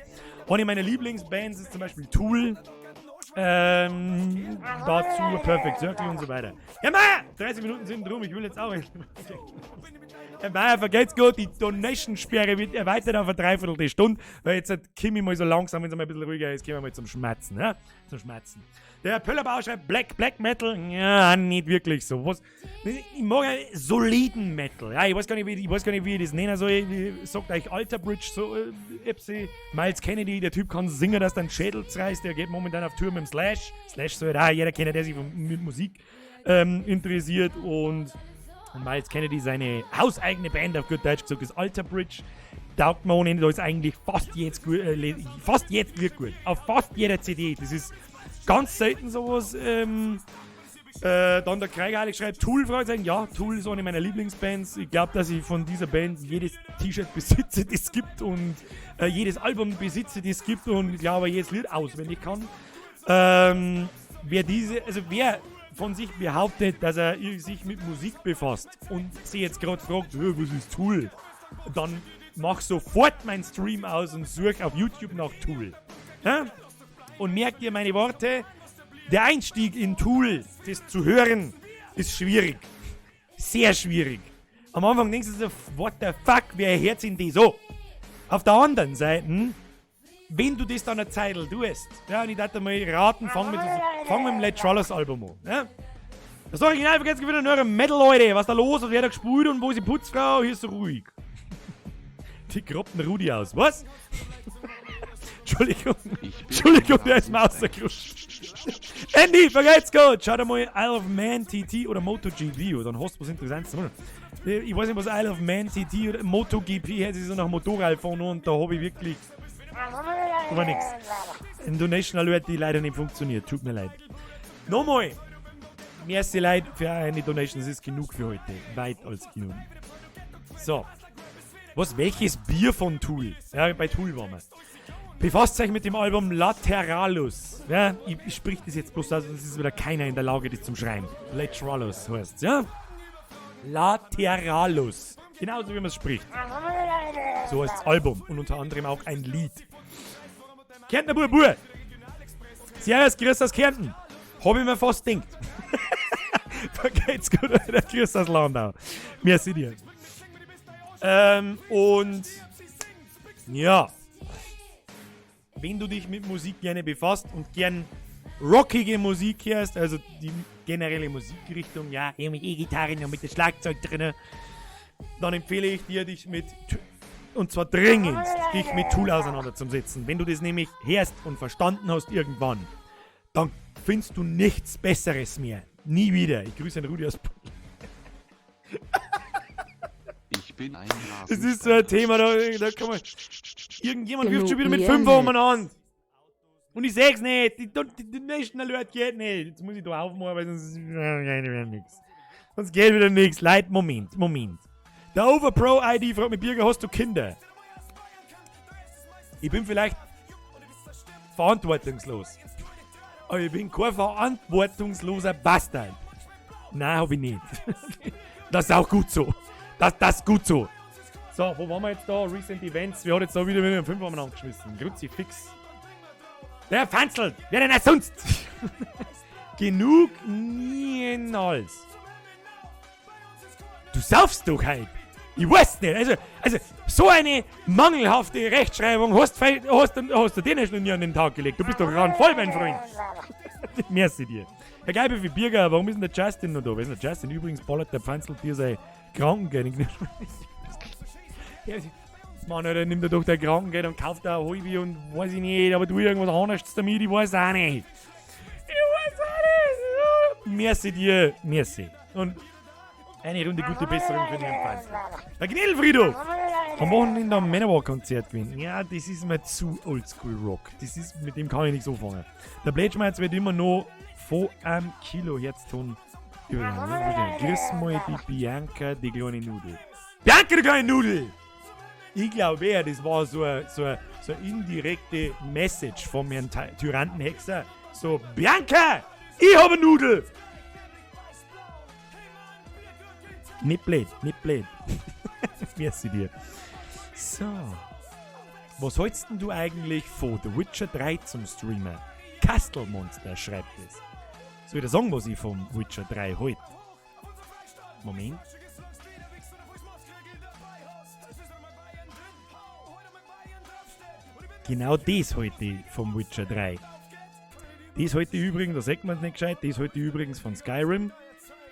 Eine meiner Lieblingsbands ist zum Beispiel Tool. Dazu Perfect Circle und so weiter. Herr Meier! 30 Minuten sind rum, ich will jetzt auch. Herr Meier, vergelt's gut, die Donation-Sperre wird erweitert auf eine Dreiviertel Stunde, weil jetzt hat Kimi mal so langsam, wenn es mal ein bisschen ruhiger ist, gehen wir mal zum Schmerzen, ja? Zum Schmerzen. Der Pöllerbauer schreibt Black Metal, ja, nicht wirklich so. Was, ich mag ja soliden Metal, ja, ich weiß gar nicht, wie ich das nennen soll. Sagt euch Alter Bridge so, FC, Myles Kennedy, der Typ kann singen, dass dein Schädel zerreißt, der geht momentan auf Tour mit dem Slash. Slash soll da jeder kennen, der sich mit Musik interessiert, und Myles Kennedy, seine hauseigene Band, auf gut Deutsch gesagt, ist Alter Bridge. Taugt mir ohne Ende, da ist eigentlich fast jedes Lied gut. Auf fast jeder CD. Das ist ganz selten sowas. Dann der Krieger schreibt Tool, Fragezeichen. Ja, Tool ist eine meiner Lieblingsbands. Ich glaube, dass ich von dieser Band jedes T-Shirt besitze, das es gibt, und jedes Album besitze, das es gibt, und ich glaube, jedes Lied auswendig kann. Also wer von sich behauptet, dass er sich mit Musik befasst und sich jetzt gerade fragt, was ist Tool, dann mach sofort meinen Stream aus und such auf YouTube nach Tool. Ja? Und merk dir meine Worte, der Einstieg in Tool, das zu hören, ist schwierig. Sehr schwierig. Am Anfang denkst du so, what the fuck, wer hört denn die so? Auf der anderen Seite, wenn du das dann eine Zeit tust, ja, und ich dachte mal raten, fang mit dem Lateralus Album an. Ja? Das Original vergesst wieder nur Metal, Leute. Was ist da los? Was wird da gespielt und wo ist die Putzfrau? Hier ist so ruhig. Die grobten Rudi aus. Was? Entschuldigung. Entschuldigung, der ist mir rausgerutscht. Andy, vergelt's gut. Schau dir mal Isle of Man TT oder MotoGP, dann hast du was Interessantes. Ich weiß nicht, was Isle of Man TT oder MotoGP hört sich so nach Motorradfahren und da habe ich wirklich aber nichts. Ein Donation Alert, die leider nicht funktioniert. Tut mir leid. Nochmal. Merci leid für eine Donation. Das ist genug für heute. Weit als genug. So. Was? Welches Bier von Tool? Ja, bei Tool waren wir. Befasst euch mit dem Album Lateralus. Ja, ich sprich das jetzt bloß aus, sonst ist wieder keiner in der Lage, das zum Schreiben. Lateralus heißt ja? Lateralus. Genauso wie man es spricht. So heißt das Album und unter anderem auch ein Lied. Kärntner Bub, Bub. Servus, grüß aus Kärnten. Hab ich mir fast gedacht. Vergeht's gut, Alter. Grüß aus Landau. Merci dir. Und ja, wenn du dich mit Musik gerne befasst und gern rockige Musik hörst, also die generelle Musikrichtung, ja, hier mit E-Gitarren und mit dem Schlagzeug drin, dann empfehle ich dir, dich mit, und zwar dringendst, dich mit Tool auseinanderzusetzen. Wenn du das nämlich hörst und verstanden hast irgendwann, dann findest du nichts Besseres mehr. Nie wieder. Ich grüße den Rudi aus Ich bin ein Das ist so ein Thema, da kann man. Irgendjemand wirft schon wieder mit 5 umeinander. Und ich seh's nicht. Die Donation Alert geht nicht. Jetzt muss ich da aufmachen, weil sonst geht wieder nichts. Sonst geht wieder nichts. Leid, Moment, Moment. Der Overpro ID fragt mich, Birger, hast du Kinder? Ich bin vielleicht verantwortungslos. Aber ich bin kein verantwortungsloser Bastard. Nein, hab ich nicht. Das ist auch gut so. Das ist gut so. So, wo waren wir jetzt da? Recent Events. Wir haben jetzt da wieder mit einem 5 umeinander geschmissen. Kruzifix. Der Fanzelt. Wer denn auch sonst? Genug niemals. Du saufst doch halt. Ich weiß nicht. Also, so eine mangelhafte Rechtschreibung hast du dir nicht noch nie an den Tag gelegt. Du bist doch voll, mein Freund. Merci dir. Herr Geibe für Birger, warum ist denn der Justin noch da? Wer ist denn der Justin? Übrigens ballert der Pfanzelt dir sein Krankengeld. Ja, Mann, Alter, nimmt er doch dein Krankengeld und kauft da ein halbe und weiß ich nicht, aber du irgendwas anderes damit, ich weiß auch nicht. Ich weiß auch nicht. Merci dir, merci. Und eine Runde gute Besserung für den Herrn Pfanzelt. Der Gnädelfriedhof. Am Wochenende am Manowar-Konzert gewesen. Ja, das ist mir zu Oldschool Rock. Das ist, mit dem kann ich nichts anfangen. Der Blätschmerz wird immer noch von einem Kilo Herzton übergegangen. Grüß mal die Bianca, die kleine Nudel. Bianca, die kleine Nudel! Ich glaube eher, das war so eine indirekte Message vom Herrn Tyrannenhexer. So, Bianca, ich habe eine Nudel! Nicht blöd, nicht blöd. Merci dir. So. Was hältst denn du eigentlich von The Witcher 3 zum Streamer? Castle Monster schreibt es. Soll ich dir sagen, was ich vom Witcher 3 halt? Moment. Genau das halte ich vom Witcher 3. Das halte ich übrigens, da sagt man es nicht gescheit, das halte ich übrigens von Skyrim.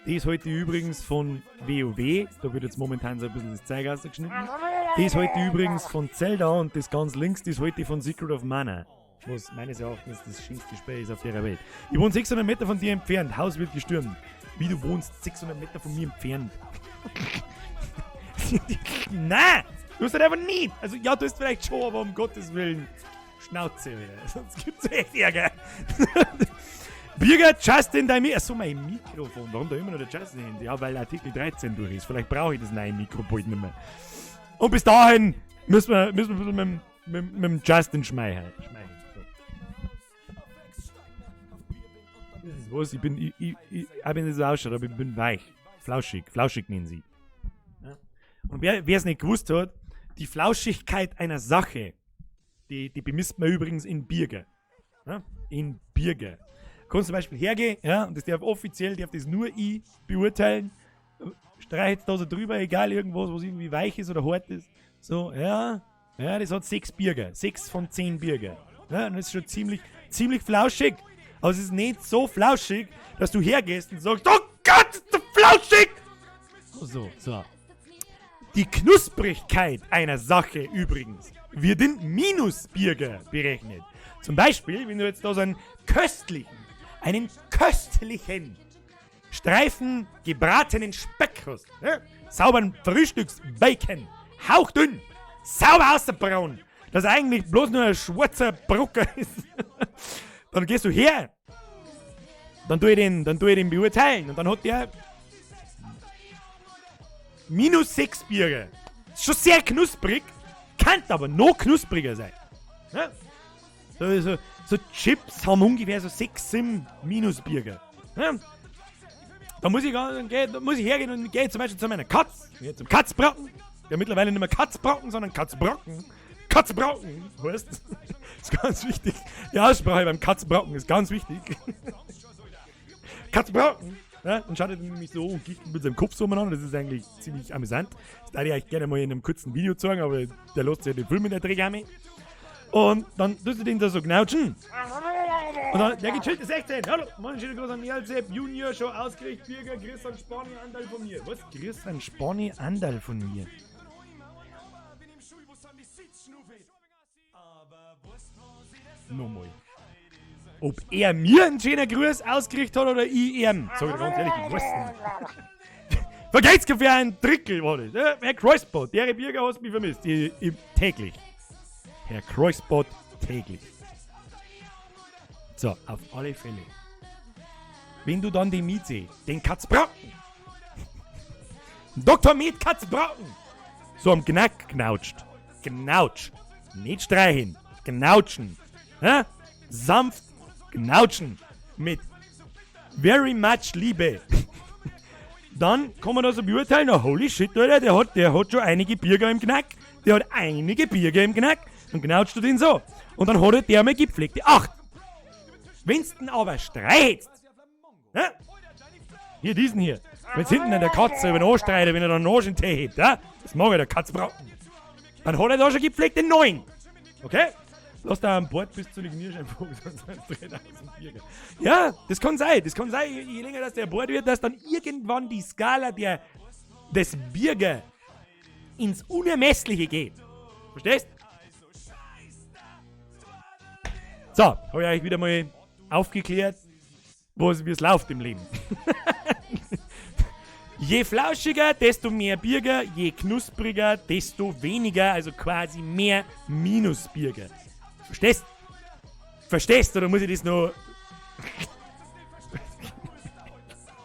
Das halte ich übrigens von WoW, da wird jetzt momentan so ein bisschen das Zeug rausgeschnitten. Das halte ich übrigens von Zelda und das ganz links, das halte ich von Secret of Mana. Was meines Erachtens das schönste Spiel ist auf der Welt. Ich wohne 600 Meter von dir entfernt, Haus wird gestürmt. Wie, du wohnst 600 Meter von mir entfernt? Nein! Du hast halt einfach nicht! Also ja, du hast vielleicht schon, aber um Gottes Willen. Schnauze wieder, sonst gibt's echt Ärger. Birger, Justin, dein Mikro. Achso, mein Mikrofon. Warum da immer noch der Justin hin? Ja, weil Artikel 13 durch ist. Vielleicht brauche ich das neue Mikro bald nicht mehr. Und bis dahin müssen wir ein bisschen mit dem Justin schmeichern. So. Das ist was, ich bin, ich, ich, ich, auch wenn es so ausschaut, aber ich bin weich. Flauschig, flauschig nennen sie. Ja. Und wer es nicht gewusst hat, die Flauschigkeit einer Sache, die bemisst man übrigens in Birger. Ja? In Birger. Kannst zum Beispiel hergehen, ja, und das darf offiziell, darf das nur ich beurteilen. Streich jetzt da so drüber, egal irgendwas, was irgendwie weich ist oder hart ist. So, ja, ja, das hat 6 Birger. 6 von 10 Birger. Ja, und das ist schon ziemlich, ziemlich flauschig. Aber es ist nicht so flauschig, dass du hergehst und sagst, oh Gott, ist das flauschig! So, so. Die Knusprigkeit einer Sache übrigens wird in Minusbirger berechnet. Zum Beispiel, wenn du jetzt da so einen köstlichen Streifen gebratenen Speck hast, ne? Sauberen Frühstücksbacon, hauchdünn, sauber ausgebraun, dass eigentlich bloß nur ein schwarzer Brocker ist. Dann gehst du her, dann tu ich den beurteilen und dann hat der minus 6 Biere. Ist schon sehr knusprig, kann aber noch knuspriger sein. Ne? So Chips haben ungefähr so 6, 7 Minusbierger. Ne? Da muss ich gar nicht, geh, da muss ich hergehen und gehe zum Beispiel zu meiner Katz, ja, zum Katzbrocken. Ja, mittlerweile nicht mehr Katzbrocken, sondern Katzbrocken. Katzbrocken, weißt? Das ist ganz wichtig. Die Aussprache beim Katzbrocken ist ganz wichtig. Katzbrocken. Ja, dann schaut er nämlich so und gicht mit seinem Kopf so umeinander. Das ist eigentlich ziemlich amüsant. Das würde ich euch gerne mal in einem kurzen Video zeigen, aber der lässt sich ja den Film in der Drehgamme. Und dann tust du den da so knautschen. Und dann, der gechillte 16. Hallo, mein schöner Gruß an Erlsepp Junior, schon ausgerichtet, Birger, Chris an Spani, Andal von mir. Was? Chris an Spani, Andal von mir? Nochmal. Ob er mir einen schönen Gruß ausgerichtet hat oder ich ihm. Sag ich dir ganz ehrlich, ich weiß nicht. Vergeht's für einen Trickel war das. Ja, Herr Kreuzbot, der Birger hast mich vermisst. Ich, täglich. Herr Kreuzbot, täglich. So, auf alle Fälle. Wenn du dann den Mieze, den Katzbrocken, Doktor Med Katzbrocken, so am Knack knautscht. Knautscht. Nicht streichen. Knautschen. Ja? Sanft knautschen. Mit very much Liebe. Dann kann man das so beurteilen, na holy shit, Alter, der hat schon einige Birger im Knack. Der hat einige Birger im Knack. Dann knautscht du den so. Und dann hat er der mal gepflegte 8. Wenn's denn aber streizt, ne? Hier diesen hier. Wenn's hinten an der Katze über den Arsch streitet, wenn er dann den Arsch in den Tee hebt, ja? Das mag er, der Katzbrocken. Dann hat er da schon gepflegte 9. Okay? Lass da an Bord bis zu den Kniescheiben, sonst sind's 3000 Birger. Ja, das kann sein. Das kann sein, je länger das der Bord wird, dass dann irgendwann die Skala des Birger ins Unermessliche geht. Verstehst? So, hab ich euch wieder mal aufgeklärt, wie es läuft im Leben. Je flauschiger, desto mehr Birger, je knuspriger, desto weniger, also quasi mehr Minusbirger. Verstehst? Verstehst oder muss ich das noch.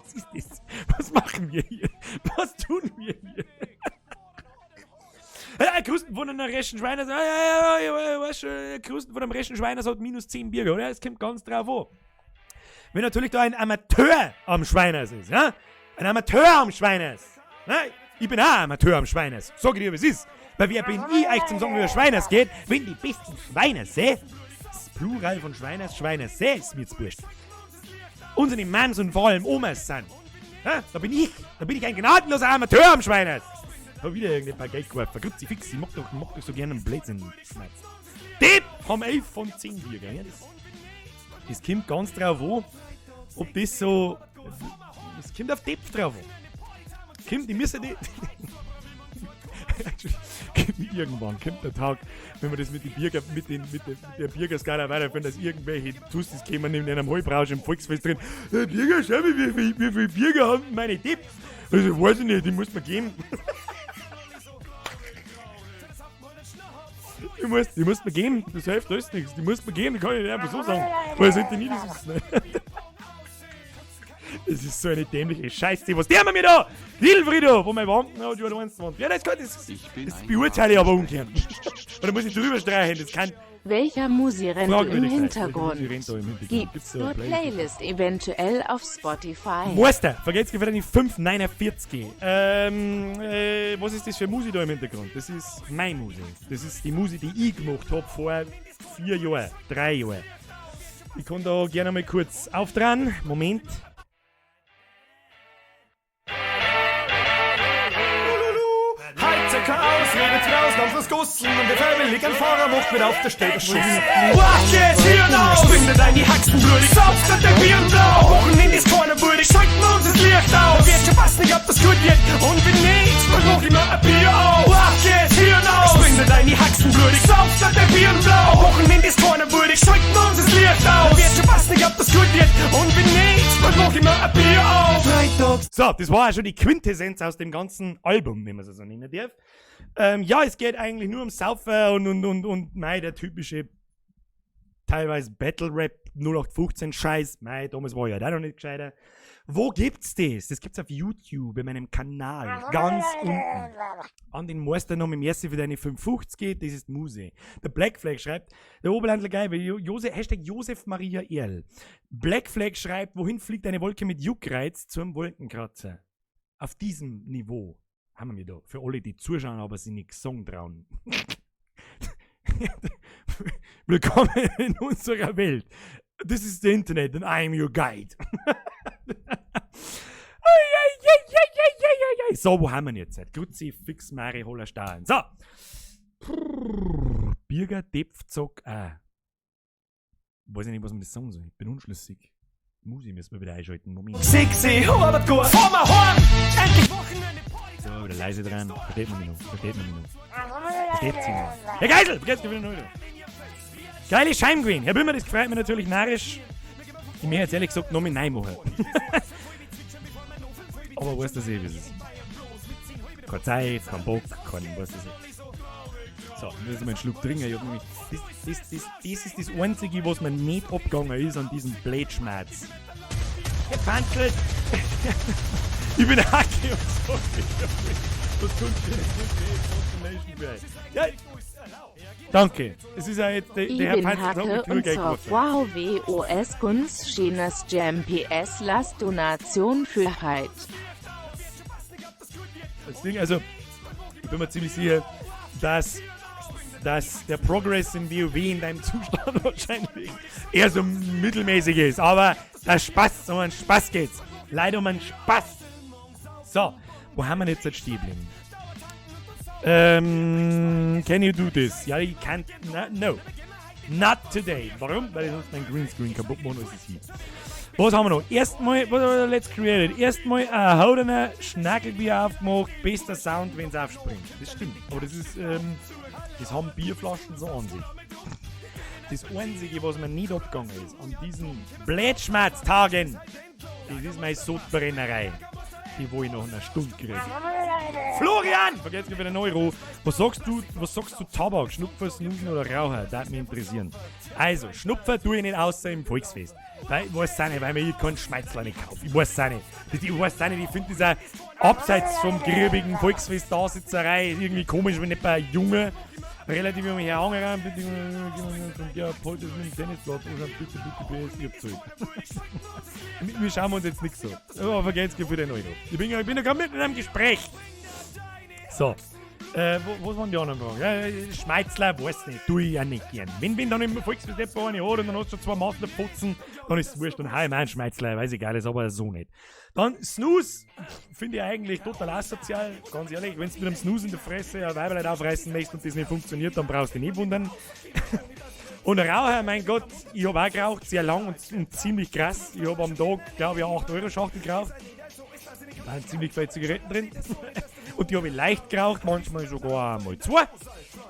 Was ist das? Was machen wir hier? Was tun wir hier? Ja, Krusten von einem rechten Schweiner, ja, weißt du, Krusten von einem rechten Schweiner hat minus 10 Birger, oder? Es kommt ganz drauf an. Wenn natürlich da ein Amateur am Schweiners ist, ja? Ein Amateur am Schweiners. Ne? Ich bin auch ein Amateur am Schweiners. Sag ich dir, wie es ist. Weil wer bin ich eigentlich zum sagen, wie Schweiners geht, wenn die besten Schweiners, das Plural von Schweiners, Schweiners, ist mir jetzt wurscht. Unsere Mans und vor allem Omas sind. Ja? Da bin ich ein gnadenloser Amateur am Schweiners. Hab wieder irgendein paar Geld geworfen. Kruzifix, ich mag doch so gerne einen Blödsinn. Die haben 11 von 10 Bier, gell? Das kommt ganz drauf an, ob das so. Das kommt auf Depth drauf an. Kommt, die müssen die. Irgendwann kommt der Tag, wenn wir das mit, die Bierger, mit, den, mit, der, mit der Biergerskala weiterführen, dass irgendwelche Tussis kommen in einem Heubrausch im Volksfest drin. Hey, Bierger, schau mal, wie viel Bierger haben meine Depth? Also, weiß ich nicht, die muss man geben. Die muss man geben, das hilft alles nichts. Die muss man geben, die kann ich nicht einfach so sagen. Weil sollte nie das wissen. Das ist so eine dämliche Scheiße. Was der mir da? Wilfrido, wo mein Wampen hat, schon 21. Ja, das kann das, das beurteile ich aber umgekehrt. Oder muss ich drüber streichen? Das kann. Welcher Musi rennt im Hintergrund? Gibt's nur Playlist eventuell auf Spotify? Meister, vergesst wieder die 5,49. Was ist das für Musi da im Hintergrund? Das ist meine Musi. Das ist die Musi, die ich gemacht habe vor 4 Jahren, 3 Jahren. Ich kann da gerne mal kurz aufdran. Moment. Aus, Ausnahmslos gossen und der freiwillig ein Fahrer macht mit auf der Stelle Schuss. Was geht's hier aus? Springt dein die Haxen blutig, saufst und der Bier blau. Wochenende ist keiner würdig, schalten uns das Licht aus. Wird schon passen, ich ob das gut wird und wenn nicht, dann mach ich mir ein Bier auf. Was geht's hier aus? Springt dein die Haxen blutig, saufst und der Bier blau. Wochenende ist keiner würdig, schalten uns das Licht aus. Wird schon passen, ich ob das gut wird und wenn nicht, dann mach ich mir ein Bier auf. Freitags. So, das war ja schon die Quintessenz aus dem ganzen Album, wenn man es so nennen darf. Ja, es geht eigentlich nur um Saufen und mei, der typische teilweise Battle-Rap 0815 Scheiß. Mei, damals war ich halt auch noch nicht gescheiter. Wo gibt's das? Das gibt's auf YouTube, in meinem Kanal, ganz unten. An den Meister noch mit dem ersten für deine 5,50 geht, das ist Muse. Der Black Flag schreibt, der Oberlandler Geil, Josef, Hashtag Josef Maria Erl. Black Flag schreibt, wohin fliegt eine Wolke mit Juckreiz zum Wolkenkratzer? Auf diesem Niveau haben wir da. Für alle, die zuschauen, aber sie nicht Song trauen. Willkommen in unserer Welt. This is the Internet and I'm your guide. So, wo haben wir denn jetzt? Kruzifix, Mari, Holler, Stahlen. So. Birger, Depf, Zock, Weiß ich nicht, was man das sagen soll. Ich bin unschlüssig. Musi müssen wir wieder einschalten. Moment. Sexy, aber gut. Fahr mal heim! Endlich Wochenende! So, wieder leise dran. Versteht man mich noch. Versteht man mich noch. Versteht sie noch. Herr Geisel! Vergesst wieder noch. Geile Scheimgreen. Herr Böhmer, das freut mich natürlich narrisch. Ich möchte jetzt ehrlich gesagt noch mit Nein machen. Aber weißt du eh, wie es ist. Keine Zeit, kein Bock, kein, weißt du eh. So, ich muss mal einen Schluck trinken. Ich hab nämlich, das ist das Einzige, was mir nicht abgegangen ist an diesem Blödschmerz. Herr Panzel! Ich bin Hacke und so. Was kommt denn? Ja, danke. Es ist ja jetzt der Herr Panzel hat mir genug Geld gemacht. Wow, WOS Kunst, Chinas Jam PS, Last Donation für Heid. Das Ding, also, ich bin mir ziemlich sicher, dass der Progress in WoW in deinem Zustand wahrscheinlich eher so mittelmäßig ist. Aber der Spaß, um einen Spaß geht's. Leider um einen Spaß. So, wo haben wir denn jetzt stehen geblieben? Can you do this? Ja, ich kann. No. Not today. Warum? Weil ich sonst mein Greenscreen kaputt mache, als es hier. Was haben wir noch? Erstmal, let's create it. Erstmal ein Haudener Schnackelbier aufgemacht. Bester Sound, wenn's aufspringt. Das stimmt. Aber das ist, das haben Bierflaschen so an sich. Das Einzige, was mir nicht abgegangen ist, an diesen Blödschmerztagen, das ist meine Sodbrennerei. Die wo ich nach einer Stunde kriege. Florian! Vergesst mir wieder einen Euro. Was sagst du, was sagst du Tabak? Schnupfer, Snoosen oder Raucher? Das würde mich interessieren. Also, Schnupfer tue ich nicht außer im Volksfest. Weil, ich weiß auch nicht, weil mir hier keinen Schmeizler nicht kaufe. Ich weiß auch nicht. Ich weiß auch nicht, ich finde das auch abseits vom griebigen Volksfest da Sitzerei irgendwie komisch, wenn nicht bei Junge relativ junge Herr angerannt, bitte, ja, heute ist mit dem Tennisplatz, bitte, bitte, bitte, ich hab Zeug. Wir schauen uns jetzt nichts so. Aber vergesst für den Euro. Ich bin ja gerade mitten in einem Gespräch. So. Wo, was waren die anderen Fragen? Ja, Schmeizler, weiß nicht, tue ich ja nicht gern. Wenn dann im Volksfest etwa eine hat und dann hast du schon zwei Massen putzen, dann ist es wurscht und hau ich mir einen Schmeizler, weiß ich geil, ist aber so nicht. Dann Snooze, finde ich eigentlich total asozial, ganz ehrlich, wenn du mit einem Snooze in der Fresse ein Weiberlein aufreißen möchtest und das nicht funktioniert, dann brauchst du dich nicht wundern. Und Raucher, mein Gott, ich hab auch geraucht, sehr lang und ziemlich krass. Ich hab am Tag, glaub ich, 8 Euro Schachtel geraucht. Da waren ziemlich viele Zigaretten drin. Und die hab ich leicht geraucht, manchmal sogar einmal zwei.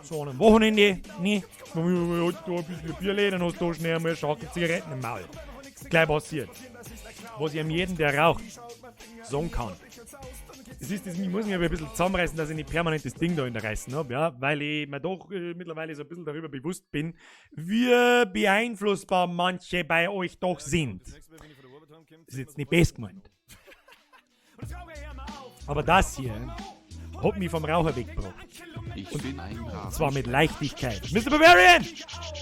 So an einem Wochenende, ne? Dann hast du ein bisschen Bierle, dann hast du schnell einmal eine Schachtel Zigaretten im Maul. Gleich passiert. Was ich einem jeden, der raucht, sagen kann. Das ist das, ich muss mich aber ein bisschen zusammenreißen, dass ich nicht permanent das Ding da in der Reißen hab, ja, weil ich mir doch mittlerweile so ein bisschen darüber bewusst bin, wie beeinflussbar manche bei euch doch sind. Das ist jetzt nicht best gemeint. Aber das hier hat mich vom Raucher weggebracht. Ich bin ein Und zwar mit Leichtigkeit. Mister Bavarian!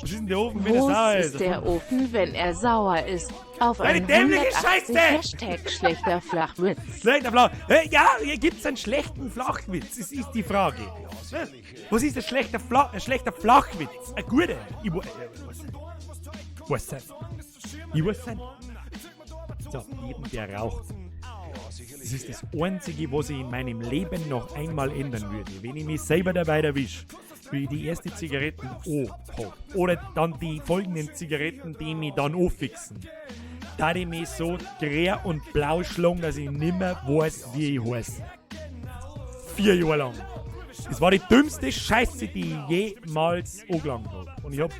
Was ist denn der Ofen, wenn er Groß sauer ist ist? der Ofen, wenn er sauer ist. Auf Deine dämliche 180 Scheiße! Hashtag schlechter Flachwitz. Schlechter Flachwitz. Hey, ja, hier gibt's einen schlechten Flachwitz? Das ist die Frage. Was ist ein schlechter, ein schlechter Flachwitz? Ein guter? Ich weiß nicht. Weiß nicht. Ich weiß nicht. So, jedem, der raucht. Das ist das Einzige, was ich in meinem Leben noch einmal ändern würde. Wenn ich mich selber dabei erwische, wie ich die erste Zigaretten hab. Oder dann die folgenden Zigaretten, die mich dann anfixen. Da ich mich so grä und blau schlagen, dass ich nimmer weiß, wie ich heiß. 4 Jahre lang. Das war die dümmste Scheiße, die ich jemals angelangt hab. Und ich hab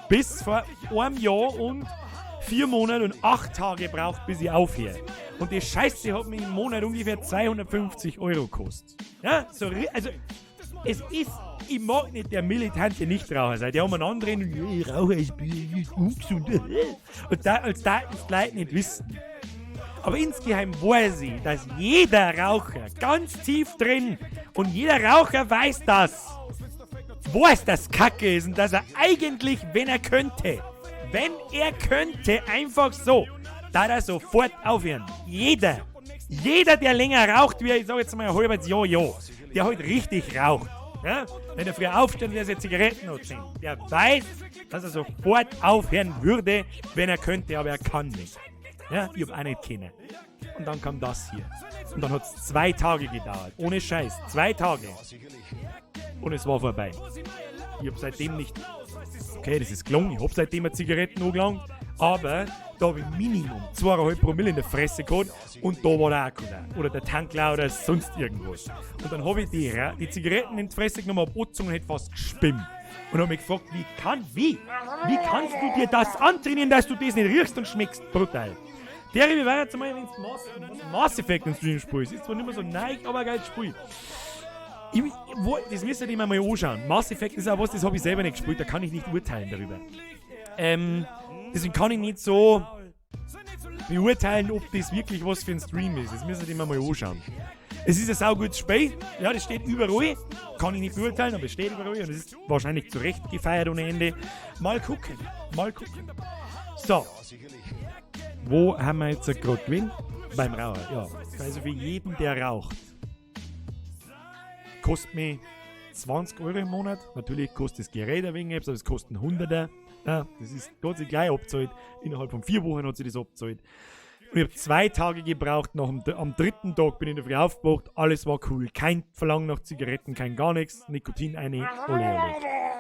bis vor einem Jahr und 4 Monate und 8 Tage gebraucht, bis ich aufhöre. Und die Scheiße hat mich im Monat ungefähr 250 Euro gekostet. Ja, so also, es ist, ich mag nicht der militante Nichtraucher sein. Der haben einen anderen, ja, Raucher ist ungesund. Und da, als da die Leute nicht wissen. Aber insgeheim weiß ich, dass jeder Raucher ganz tief drin und jeder Raucher weiß das, weiß, dass Kacke ist und dass er eigentlich, wenn er könnte, wenn er könnte, einfach so, da er sofort aufhören. Jeder. Jeder, der länger raucht, wie ich sag jetzt mal ein halbes Jahr, ja, der halt richtig raucht. Ja? Wenn er früh aufsteht und er seine Zigaretten anzündet, der weiß, dass er sofort aufhören würde, wenn er könnte, aber er kann nicht. Ja? Ich hab auch nicht können. Und dann kam das hier. Und dann hat's 2 Tage gedauert. Ohne Scheiß. 2 Tage. Und es war vorbei. Ich hab seitdem nicht... Okay, das ist gelungen. Ich hab seitdem eine Zigaretten angelangt. Aber da hab ich Minimum zweieinhalb Promille in der Fresse gehabt und da war der Akku da. Oder der Tank leer oder sonst irgendwas. Und dann hab ich die Zigaretten in die Fresse genommen, hab angezogen und hätte fast gespimmt. Und hab mich gefragt, wie kannst du dir das antrainieren, dass du das nicht riechst und schmeckst? Brutal. Der, wie war jetzt mal, wenn's Mass Effect im Stream spielst. Ist zwar nicht mehr so neig, aber ein geiles Spiel. Das müsst ihr mir mal anschauen. Mass Effect ist auch was, das hab ich selber nicht gespielt, da kann ich nicht urteilen darüber. Deswegen kann ich nicht so beurteilen, ob das wirklich was für ein Stream ist. Das müsst ihr mir mal anschauen. Es ist ein saugutes Spiel, ja, das steht überall. Kann ich nicht beurteilen, aber es steht überall und es ist wahrscheinlich zu Recht gefeiert ohne Ende. Mal gucken, mal gucken. So. Wo haben wir jetzt gerade gewesen? Beim Raucher, ja. Also für jeden, der raucht. Kostet mich 20 Euro im Monat. Natürlich kostet das Gerät ein wenig, aber es kostet ein Hunderter. Ja, das ist Gott sei Dank gleich abgezahlt. Innerhalb von 4 Wochen hat sich das abgezahlt. Und ich hab 2 Tage gebraucht. Am 3. Tag bin ich in der Früh aufgewacht. Alles war cool. Kein Verlangen nach Zigaretten, kein gar nichts. Nikotin eine, ole, ole.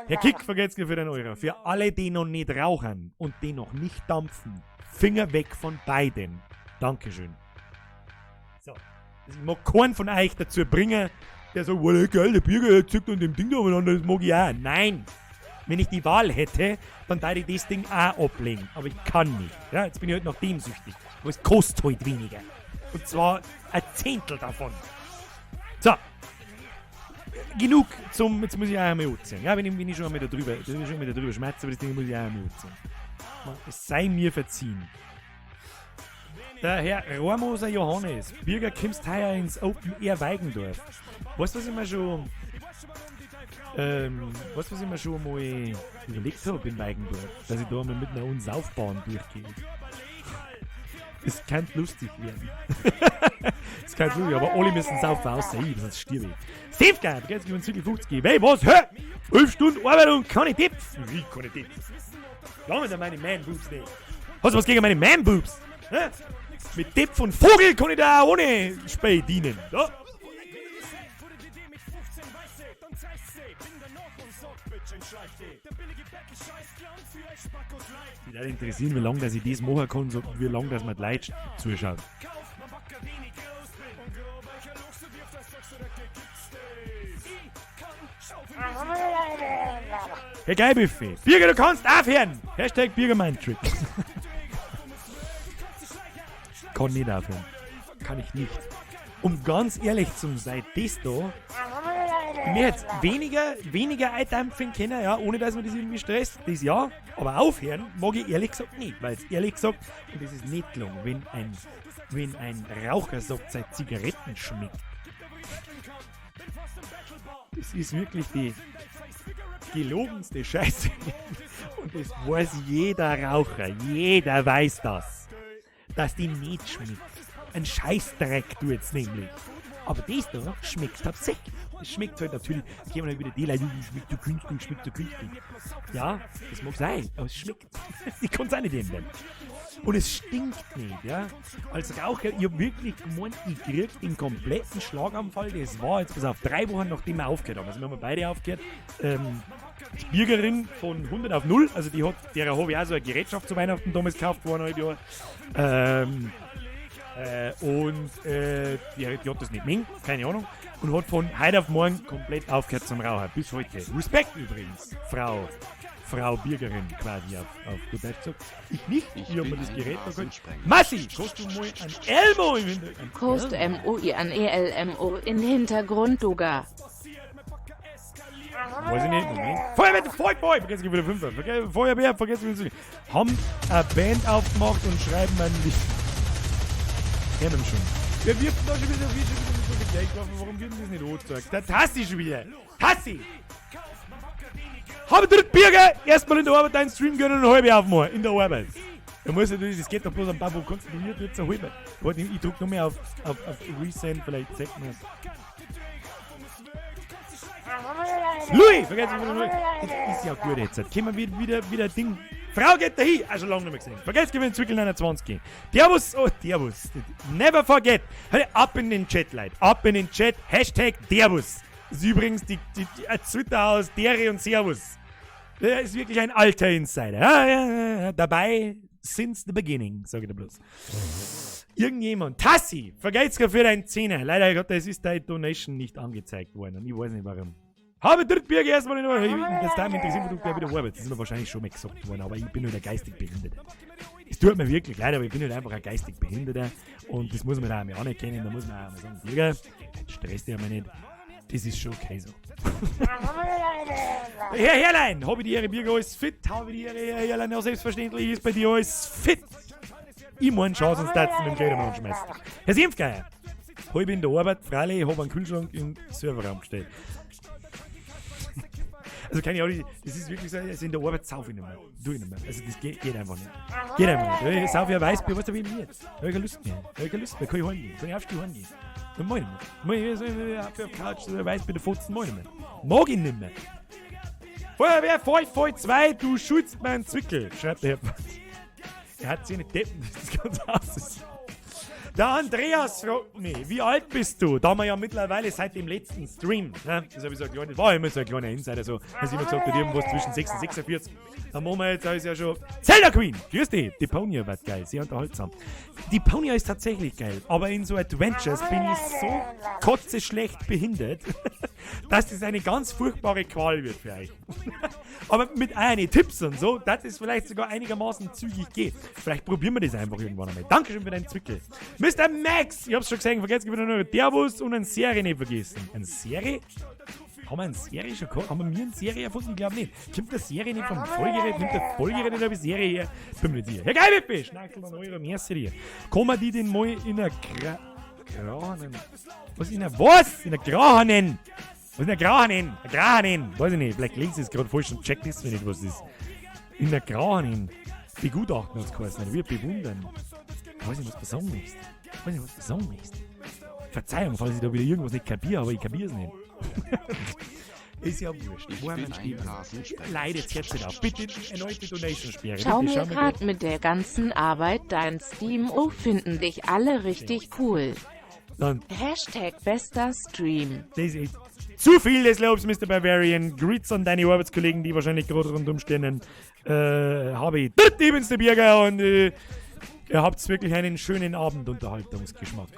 Herr Kick, vergesst mir für den Euro. Für alle, die noch nicht rauchen und die noch nicht dampfen, Finger weg von beiden. Dankeschön. So. Also ich mag keinen von euch dazu bringen, der sagt, oh, geil, der Birger zückt an dem Ding da umeinander, das mag ich auch. Nein! Wenn ich die Wahl hätte, dann würde ich das Ding auch ablegen. Aber ich kann nicht. Ja, jetzt bin ich halt nach dem süchtig. Aber es kostet halt weniger. Und zwar ein Zehntel davon. So. Genug zum, jetzt muss ich auch einmal anziehen. Ja, wenn ich schon einmal da drüber, wenn ich schon einmal da drüber schmerze, aber das Ding muss ich auch einmal anziehen. Es sei mir verziehen. Der Herr Rohrmoser Johannes, Birger, kommst heuer ins Open Air Weigendorf. Weißt du, was ich mir schon, weißt du, was ich mir schon mal überlegt habe in Weigendorf? Dass ich da mal mit einer Unsaufbahn durchgehe. Es kann lustig werden. Es kann lustig, aber alle müssen saufen, außer ich, sonst stirb ich. Senfgeil, vergesst nicht, Zügel 50. Hey, was? Hä? 11 Stunden Arbeit und keine Tipps. Wie keine Tipps? Lange da meine Man-Boobs nicht. Hast du was gegen meine Man-Boobs? Hä? Mit Tipp und Vogel kann ich da auch ohne Späh dienen. Da. Mich würde interessieren, wie lange dass ich das machen kann, so wie lange dass man die Leute zuschaut. Hey, geil, Buffet. Birger, du kannst aufhören! Hashtag Birger Mindtrick. Kann nicht aufhören. Kann ich nicht. Um ganz ehrlich zu sein, das da, mir jetzt weniger eindampfen können, ja, ohne dass man das irgendwie stresst, das ja, aber aufhören mag ich ehrlich gesagt nicht, weil es ehrlich gesagt, und das ist nicht gelungen, wenn ein Raucher sagt, seine Zigaretten schmeckt. Das ist wirklich die gelogenste Scheiße. Und das weiß jeder Raucher, jeder weiß das, dass die nicht schmeckt. Ein Scheißdreck tut's nämlich. Aber das da schmeckt tatsächlich. Es schmeckt halt natürlich, es kommen halt wieder die Leute, schmeckt so künstlich, schmeckt so künstlich. Ja, das mag sein, aber es schmeckt. Ich kann's auch nicht ändern. Und es stinkt nicht, ja. Als Raucher, ich hab wirklich gemeint, ich krieg den kompletten Schlaganfall. Das war jetzt, pass auf, 3 Wochen nachdem wir aufgehört haben. Also wir haben beide aufgehört. Die Birgerin von 100 auf 0, also die hat, der habe ich auch so eine Gerätschaft zu Weihnachten damals gekauft, vor einem Jahr. Die hat das nicht mehr, keine Ahnung. Und hat von heute auf morgen komplett aufgehört zum Rauchen. Bis heute. Respekt übrigens, Frau Birgerin quasi auf gut Deutsch gesagt. Ich nicht, ich hab mir das Gerät noch geholt. Massi, kost du mal ein Elmo im Hintergrund? Kost M-O-I an E-L-M-O in Hintergrund, Duga. Weiß ich nicht, Moment. Feuerwehr, Feuer, vergiss ich wieder 5. Feuerwehr, vergiss ich wieder. Haben eine Band aufgemacht und schreiben ein Lied. Hören wir schon. Wir wirfen da schon wieder, wir schon wieder so viel Geld drauf. Warum wird denn das nicht angezeigt? Der Tassi schon wieder. Tassi! Habe dritt Birger! Erstmal in der Arbeit deinen Stream gönnen und halbe aufmachen. In der Arbeit. Da muss natürlich, das geht doch bloß am Babu, konzentriert wird so halbe. Warte, ich drück noch mehr auf Resend, vielleicht zeigt mir das. Louis! Vergesst nicht, Louis! Das ist ja gut jetzt. Können wir wieder Ding. Frau geht dahin! Auch schon lange nicht mehr gesehen. Vergesst gewinnt Zwickel 29. Servus! Oh, Servus! Never forget! Hey, ab in den Chat, Leute! Ab in den Chat! Hashtag Servus! Das ist übrigens die Twitter aus Dere und Servus. Der ist wirklich ein alter Insider. Ja, ja, ja, dabei since the beginning, sag ich dir bloß. Irgendjemand. Tassi! Vergelt's für deinen Zehner. Leider Gott, es ist deine Donation nicht angezeigt worden. Und ich weiß nicht warum. Habe Drittbierge erstmal in der Das da interessiert mich, du wieder Arbeit. Das ist mir wahrscheinlich schon mal gesagt worden, aber ich bin halt ein geistig Behinderter. Es tut mir wirklich leid, aber ich bin halt einfach ein geistig Behinderter. Und das muss man da auch mal anerkennen. Da muss man auch mal sagen, Bürger, stress dich einmal nicht. Das ist schon okay so. Herr Herrlein, habe ich die Ehre, Bürger, alles fit? Habe ich die Ehre, Herr Herrlein, ja selbstverständlich ist bei dir alles fit. Ich mein, schau, sonst darfst du mit dem Geld schmeißen. Herr Senfgeier, halb in der Arbeit, freilich, ich habe einen Kühlschrank im Serverraum gestellt. Also keine Ahnung, das ist wirklich so, also in der Arbeit sauf ich nicht mehr. Tu ich nicht mehr. Also das geht einfach nicht. Geht einfach nicht. Ich sauf ja Weißbier, weißt du, wie ich mir. Da hab ich keine Lust mehr. Da hab ich keine Lust mehr. Kann ich heimgehen. Kann ich aufstehen, heimgehen. Dann mach ich nicht mehr. Mach ich auf der Couch, so Weißbier, der Fotzen, mach ich nicht mehr. Mag ich nicht mehr. Feuerwehr, voll, 2, du schulst meinen Zwickel, schreibt der Herr. Er hat sich nicht deppen, das ist ganz aus. Der Andreas fragt mich, wie alt bist du? Da wir ja mittlerweile seit dem letzten Stream, ne? Das habe ich so ein kleiner, war immer so ein kleiner Insider, so, dass ich immer gesagt habe, irgendwas zwischen 6 und 46. Da machen wir jetzt, da ist ja schon. Zelda Queen! Grüß dich! Deponia wird geil, sehr unterhaltsam. Deponia ist tatsächlich geil, aber in so Adventures bin ich so kotzeschlecht behindert, dass das eine ganz furchtbare Qual wird für euch. Aber mit einigen Tipps und so, dass es vielleicht sogar einigermaßen zügig geht. Vielleicht probieren wir das einfach irgendwann einmal. Dankeschön für deinen Zwickel. Mr. Max, ich hab's schon gesehen, vergesst wieder nur Servus und eine Serie nicht vergessen. Eine Serie? Haben wir eine Serie schon gehabt? Haben wir mir eine Serie erfunden? Ich glaube nicht. Kommt der Serie nicht vom Folgerät? Nimmt der Folgerät nicht eine Serie her? Bin mir nicht sicher. Herr Geilfisch! Schnackl und Euro, merci dir. Kann man die denn mal in einer Granen? Was in einer was? In einer Granen? Was in einer Granen? Eine Granen? Weiß ich nicht. Vielleicht lesen sie es gerade falsch und checkt es nicht, was das ist. In der Granen. Begutachten hat's geheißen. Wir bewundern. Ich weiß nicht, was du sagen möchtest. Ich weiß nicht, was du sagen möchtest. Verzeihung, falls ich da wieder irgendwas nicht kapiere, aber ich kapiere es nicht. Ist ja wurscht. Ich Wo haben wir bin denn ein stehen? Rasensprenger. Leider, jetzt hört's nicht auf. Bitte erneute Donation-Sperre. Schau Bitte, mir schau grad mit der ganzen Arbeit dein Steam. Oh, finden dich alle richtig cool. Dann, Hashtag bester Stream. das ist zu viel des Lobs, Mr. Bavarian. Grüß an deine Arbeitskollegen, die wahrscheinlich gerade rundum stehen. Habe ich dritt ebenste Bürger und ihr habt wirklich einen schönen Abendunterhaltungsgeschmack.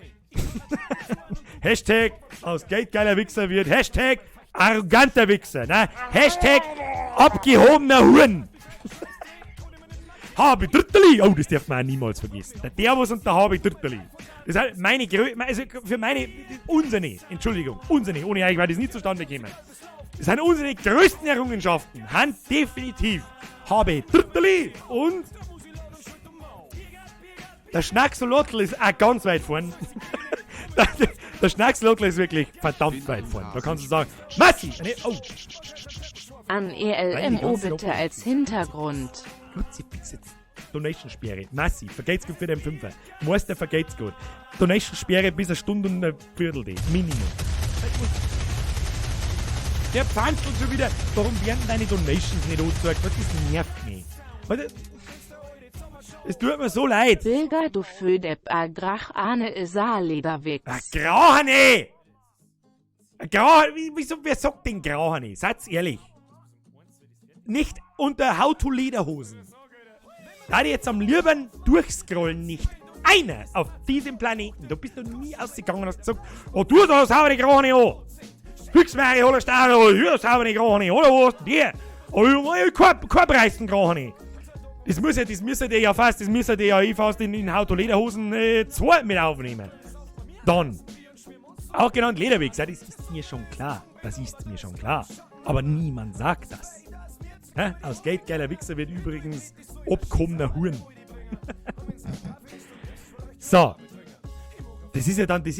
Hashtag aus geldgeiler Wichser wird Hashtag arroganter Wichser. Ne? Hashtag abgehobener Huren. Habe Dritterli. Oh, das darf man auch niemals vergessen. Der Derwus und der Habe Dritterli. Das sind meine Grö also für meine, unsere, Entschuldigung, unsere, ohne euch wäre das nie zustande gekommen. Das sind unsere größten Errungenschaften. Hand definitiv Habe Dritterli und der Schnacksolotl ist auch ganz weit vorn. Der Schnacksolotl ist wirklich verdammt weit vorn. Da kannst du sagen, Massi! Nee, oh, An ELMO bitte als Hintergrund. Kruzifix jetzt. Donation-Sperre. Massiv. Vergeht's gut für den Fünfer. Meister vergeht's gut. Donation-Sperre bis eine Stunde und eine Viertel. Die. Minimum. Der pfanzelt schon wieder. Warum werden deine Donations nicht angezeigt? Das nervt mich. Warte. Es tut mir so leid. Bilger du Födepp Agrach Ahne Isar-Lederwix. Grauhane! Grauhane, wieso, wer sagt denn Grauhane? Seid's ehrlich. Nicht unter How to Lederhosen. Da die jetzt am lieben durchscrollen, nicht einer auf diesem Planeten. Du bist noch nie ausgegangen und hast gesagt, oh du, da sauber die Grauhane an. Höchstmare, hola Steine, oh, hier sauber die Grauhane, oder was? Der. Oh, kein Preis, Grauhane. Das muss ja, das müsste ja fast, das müsste ja eh fast in How to Lederhosen 2 mit aufnehmen. Dann. Auch genannt Lederwichs, ja, das ist mir schon klar. Das ist mir schon klar. Aber niemand sagt das. Hä? Aus geldgeiler Wichser wird übrigens abkommener Huren. So. Das ist ja dann, der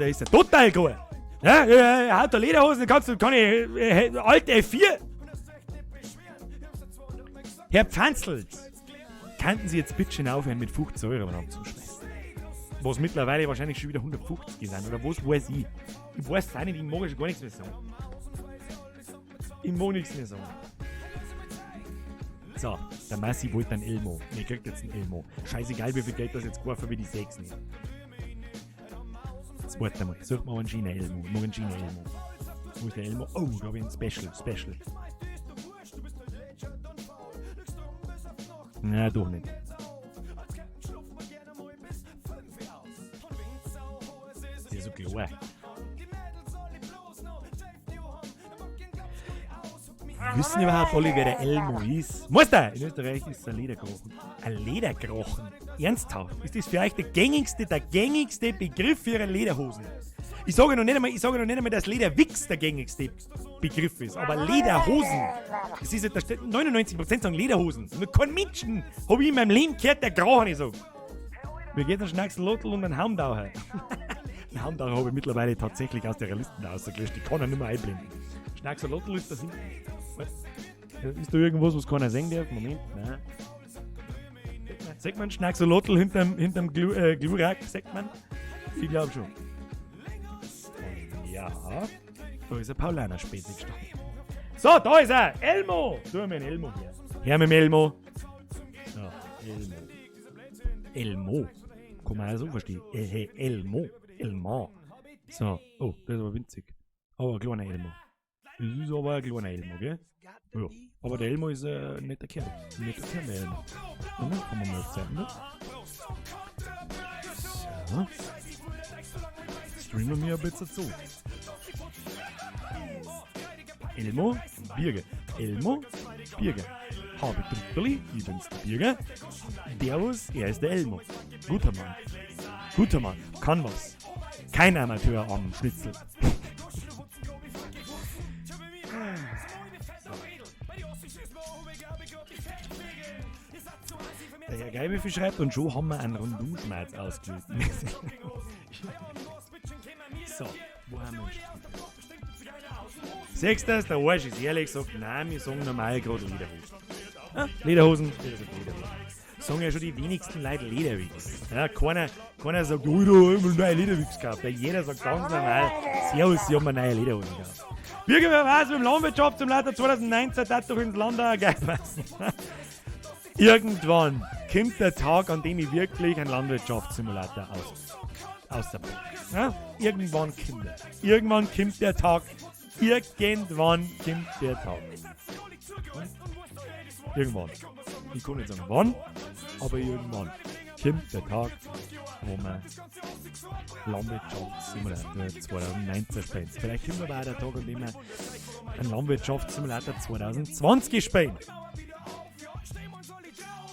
ist ja total geil. Ja, hat der Lederhosen, kannst du, kann ich, alte F4. Herr Pfanzelt, könnten Sie jetzt bitte schön aufhören, mit 50 Euro abzuschmeißen? Was mittlerweile wahrscheinlich schon wieder 150 sind, oder was weiß ich? Ich weiß es auch nicht, ich mag schon gar nichts mehr sagen. Ich mag nichts mehr sagen. So, der Massi wollte einen Elmo. Ne, kriegt jetzt einen Elmo. Scheißegal, wie viel Geld das jetzt geworfen wird, ich seh's nicht. Jetzt warte mal, such mal einen China Elmo. Ich mag einen China Elmo. Wo ist der Elmo? Oh, da hab ich einen Special, Special. Na, doch nicht. Ist ja so klar. Wissen überhaupt alle, wer der Elmo ist? Meister! In Österreich ist es ein Lederkrochen. Ein Lederkrochen? Ernsthaft? Ist das für euch der gängigste Begriff für ihre Lederhosen? Ich sage noch nicht einmal, dass Lederwichs der gängigste Begriff ist, aber Lederhosen. Das ist ja, da steht 99% sagen Lederhosen. Nur kein Menschen habe ich in meinem Leben gehört, der Grauhane sagt. Mir geht ein Schnackselotl und ein Haumdauer. Einen Haumdauer habe ich mittlerweile tatsächlich aus der Liste rausgelöscht. Ich kann ihn nicht mehr einblenden. Schnackselotl ist das hinten. Was? Ist da irgendwas, was keiner sehen darf? Moment, nein. Sagt man Schnackselotl hinterm Glurak? Sagt man? Ich glaube schon. Ja, da ist ein Paulaner-Spezi gestanden. So, da ist er! Elmo! Tu mir einen Elmo her. Her mit dem Elmo. So, Elmo. Elmo. Kann man auch so verstehen. Hey, Elmo. Elmo. So, oh, das ist aber winzig. Aber ein kleiner Elmo. Das ist aber ein kleiner Elmo, gell? Ja. Aber der Elmo ist ein netter Kerl. Ein netter Kerl, der Elmo. Ja, kann man mal zeigen, ne? So. Streamen wir ein bisschen zu. Elmo, Birger. Elmo, Birger. Habe Drückerli, ich bin's der Birger. Servus, er ist der Elmo. Guter Mann. Guter Mann, kann was. Kein Amateur am Schnitzel. Der Herr Geibüffel schreibt, und schon haben wir einen Rundumschmerz ausgelöst. So, wo haben wir uns? Siehst du das? Der Arsch ist ehrlich, sagt, nein, wir sagen normal gerade Lederhosen. Ja, Lederhosen, jeder sagt Lederhosen. Sagen ja schon die wenigsten Leute Lederwichs. Ja, keiner sagt, oh, da hab ich mir neue Lederwichs gekauft. Weil jeder sagt ganz normal, Servus, ich hab mir neue Lederhosen gekauft. Bürger, wer weiß, mit dem Landwirtschaft zum Leiter 2019 hat doch ins Land auch geil passen. Irgendwann kommt der Tag, an dem ich wirklich einen Landwirtschaftssimulator aus der Ja? Irgendwann kommt er. Irgendwann kommt der Tag. Irgendwann kommt der Tag. Irgendwann. Ich kann nicht sagen wann, aber irgendwann kommt der Tag, wo wir Landwirtschaftssimulator 2019 spielen. Vielleicht kommt aber auch der Tag, an dem wir einen Landwirtschaftssimulator 2020 spielen.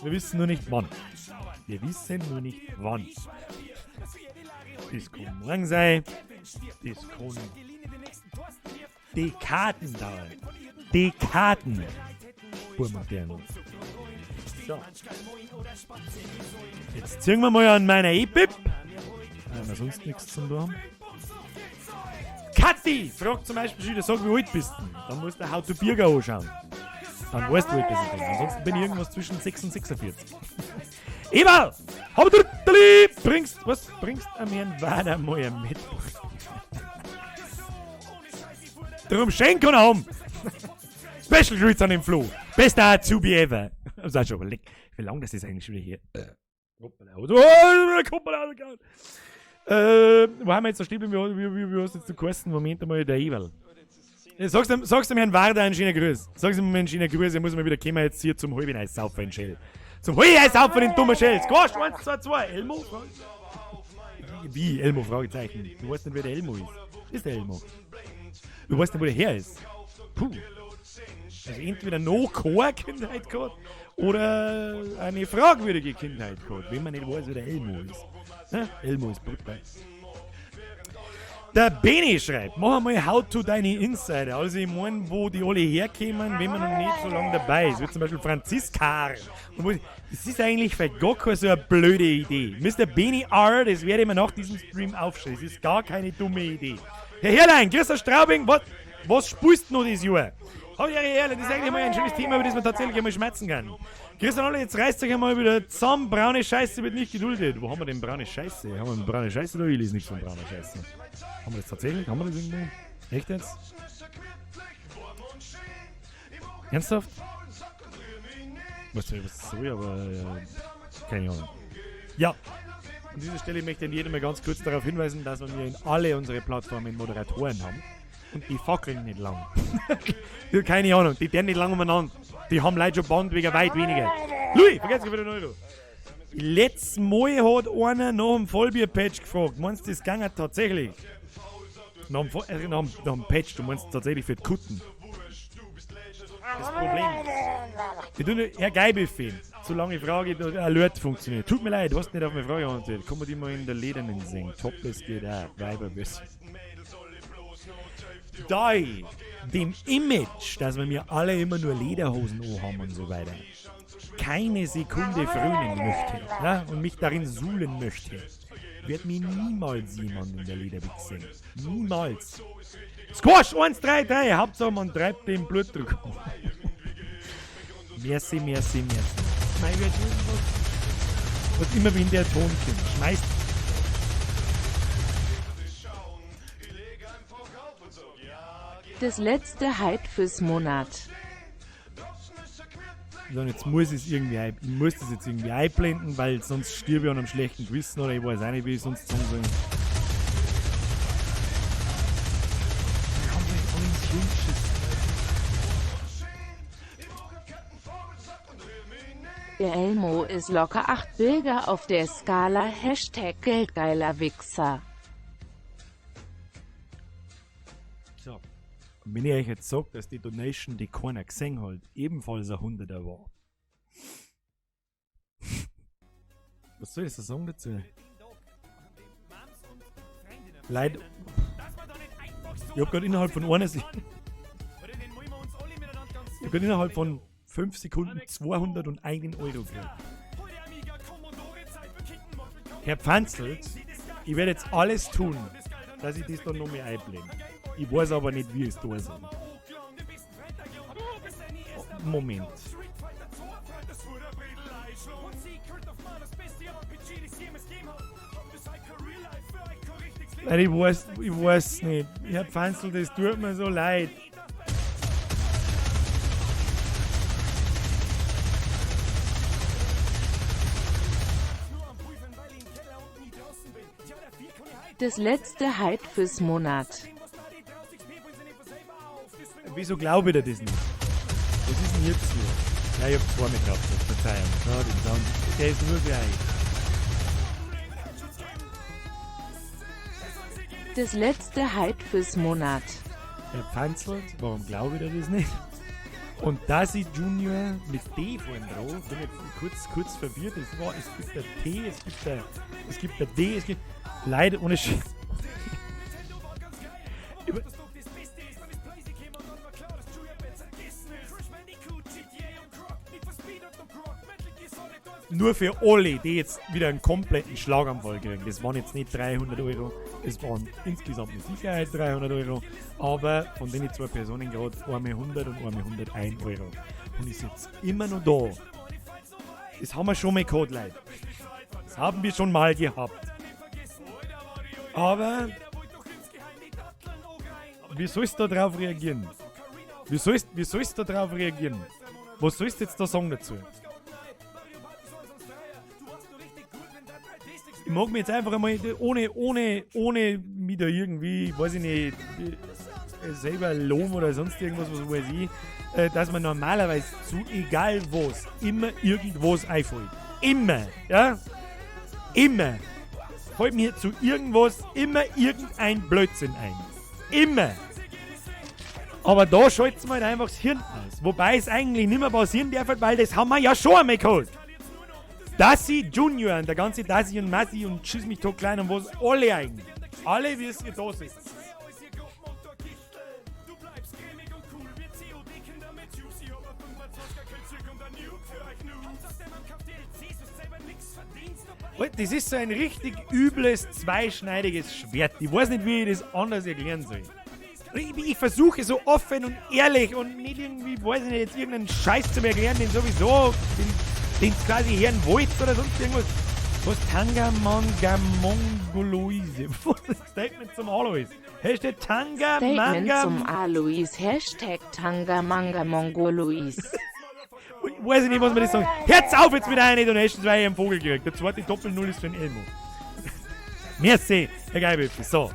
Wir wissen nur nicht wann. Wir wissen nur nicht wann. Das kann morgen sein. Das kann Dekaden dauern. Dekaden. Burma-Dirndl. So. Jetzt ziehen wir mal an meiner E-Bib. Weil wir sonst nichts zum tun haben. Kathi fragt zum Beispiel schon wieder, sag, wie alt bist du? Dann musst du How to Birger anschauen. Dann weißt du, wie alt ich bin. Ansonsten bin ich irgendwas zwischen 6 und 46. Eberl! Habdurtali! Bringst, was? Bringst am Herrn Wader mal ein mit. Drum schenk und haben! Special Grüße an den Flo. Bester Azubi ever. Sag schon, leck. Wie lange das ist eigentlich schon wieder hier? Hoppala. Oh, hoppala. Wo haben wir jetzt da stehen? Wie hast du jetzt zu kosten? Moment einmal, der Eberl. Sag's dem Herrn Warder einen schönen Gruß. Sag's ihm einen schönen Gruß, er muss mal wieder kommen jetzt hier zum Halbeneis-Saufen in Schell. Zum Halbeneis-Saufen in dummer Schell. Squash, 1, 2, 2. Elmo? Wie? Elmo? Fragezeichen. Du weißt nicht, wer der Elmo ist. Ist der Elmo? Du weißt nicht, wo der her ist. Puh. Also entweder noch keine Kindheit gehabt oder eine fragwürdige Kindheit gehabt, wenn man nicht weiß, wer der Elmo ist. Ja? Elmo ist brutal. Der Beni schreibt, mach einmal How to deine Insider. Also ich mein, wo die alle herkommen, wenn man noch nicht so lange dabei ist. Wie zum Beispiel Franziska. Und das ist eigentlich für gar keine so eine blöde Idee. Mr. Beni R, das werde ich mir nach diesem Stream aufschreiben. Das ist gar keine dumme Idee. Herr Herrlein, grüß aus Straubing, was spielst du noch dieses Jahr? Hab ich Herr, das ist eigentlich mal ein schönes Thema, über das man tatsächlich einmal schmerzen kann. Grüß an alle, jetzt reißt euch einmal wieder zusammen. Braune Scheiße wird nicht geduldet. Wo haben wir denn braune Scheiße? Haben wir braune Scheiße oder ich lese nichts von brauner Scheiße? Haben wir das tatsächlich? Haben wir das irgendwo? Echt jetzt? Ernsthaft? Ich weiß nicht, was das soll, aber keine Ahnung. Ja, an dieser Stelle möchte ich jedem mal ganz kurz darauf hinweisen, dass wir in alle unsere Plattformen Moderatoren haben. Und die fackeln nicht lang. Keine Ahnung, die werden nicht lang umeinander. Die haben Leute schon Band wegen weit weniger. Louis, vergesst wieder den Euro. Letztes Mal hat einer nach dem Vollbier-Patch gefragt. Meinst du, das ging tatsächlich? Nach dem Patch, du meinst tatsächlich für die Kutten. Das Problem ist, wir tun Herr Geibüffin, solange die Frage Alert funktioniert. Tut mir leid, du hast nicht auf meine Frage geantwortet. Kann man die mal in der Ledernen singen? Topless geht auch. Weiber müssen. Da ich dem Image, dass wir mir alle immer nur Lederhosen anhaben und so weiter, keine Sekunde frönen möchte, ja, und mich darin suhlen möchte, wird mir niemals jemand in der Lederwichse sehen. Niemals. Squash 1, 3, 3. Hauptsache man treibt den Blutdruck hoch. Merci, merci, merci. Mein wird irgendwas, was immer wenn der Ton kommt. Schmeißt. Das letzte Hype fürs Monat. So, und jetzt muss ich es irgendwie ein, ich muss das jetzt irgendwie einblenden, weil sonst stirb ich an einem schlechten Gewissen oder ich weiß auch nicht, wie ich sonst sagen soll. Der Elmo ist locker 8 Bilder auf der Skala Hashtag Geldgeiler Wichser. So. Und wenn ich euch jetzt sag, dass die Donation, die keiner gesehen hat, ebenfalls ein 100er war. Was soll ich da sagen dazu? Leid. Ich hab grad innerhalb von einer Sekunde. Ich hab grad innerhalb von 5 Sekunden 201 Euro gekriegt. Herr Pfanzelt, ich werde jetzt alles tun, dass ich das dann noch mehr einblende. Ich weiß aber nicht, wie es da soll. Moment. Weil ich weiß nicht. Herr Pfanzl, das tut mir so leid. Das letzte Hype fürs Monat. Wieso glaube ich dir das nicht? Was ist denn jetzt hier? Ja, ich hab zwei mit drauf, Verzeihung. Ja, den Sound. Der ist nur für euch. Das letzte Hype fürs Monat. Er pfanzelt, warum glaube ich dir das nicht? Und Dasi Junior mit D vorhin drauf, bin jetzt kurz verwirrt. Es gibt ein T, es gibt ein D, es gibt. Leider ohne Sch. Nur für alle, die jetzt wieder einen kompletten Schlaganfall kriegen. Das waren jetzt nicht 300 Euro, es waren insgesamt mit Sicherheit 300 Euro, aber von den zwei Personen gerade einmal 100 und einmal 101 Euro. Und ist jetzt immer noch da. Das haben wir schon mal gehabt, Leute. Das haben wir schon mal gehabt. Aber wie sollst du da drauf reagieren? Wie sollst du da drauf reagieren? Was sollst du jetzt da sagen dazu? Ich mag mich jetzt einfach einmal ohne mich da irgendwie, weiß ich nicht, selber loben oder sonst irgendwas, was weiß ich, dass man normalerweise zu egal was, immer irgendwas einfällt. Immer, ja? Immer. Fällt mir zu irgendwas immer irgendein Blödsinn ein. Immer. Aber da schaltet man halt einfach das Hirn aus. Wobei es eigentlich nicht mehr passieren darf, weil das haben wir ja schon einmal gehabt. Dassi Junior und der ganze Dassi und Massi und Tschüss mich tot klein und was, alle eigentlich. Alle, wie es ihr da seht. Das ist so ein richtig übles, zweischneidiges Schwert. Ich weiß nicht, wie ich das anders erklären soll. Ich versuche so offen und ehrlich und nicht irgendwie, weiß ich nicht, jetzt irgendeinen Scheiß zu erklären, den sowieso, den quasi hören wollt oder sonst irgendwas. Was Tanga Manga Mongoloise? Was ist Statement zum Alois? Hashtag Tanga Statement Manga zum Alois. Hashtag Tanga Manga Mongolois. Ich weiß nicht, was man das sagt. Hört's auf jetzt mit einer Donations, weil ich einen Vogel gekriegt. Der zweite Doppel-Null ist für den Elmo. Merci, Herr Geiböffi. So.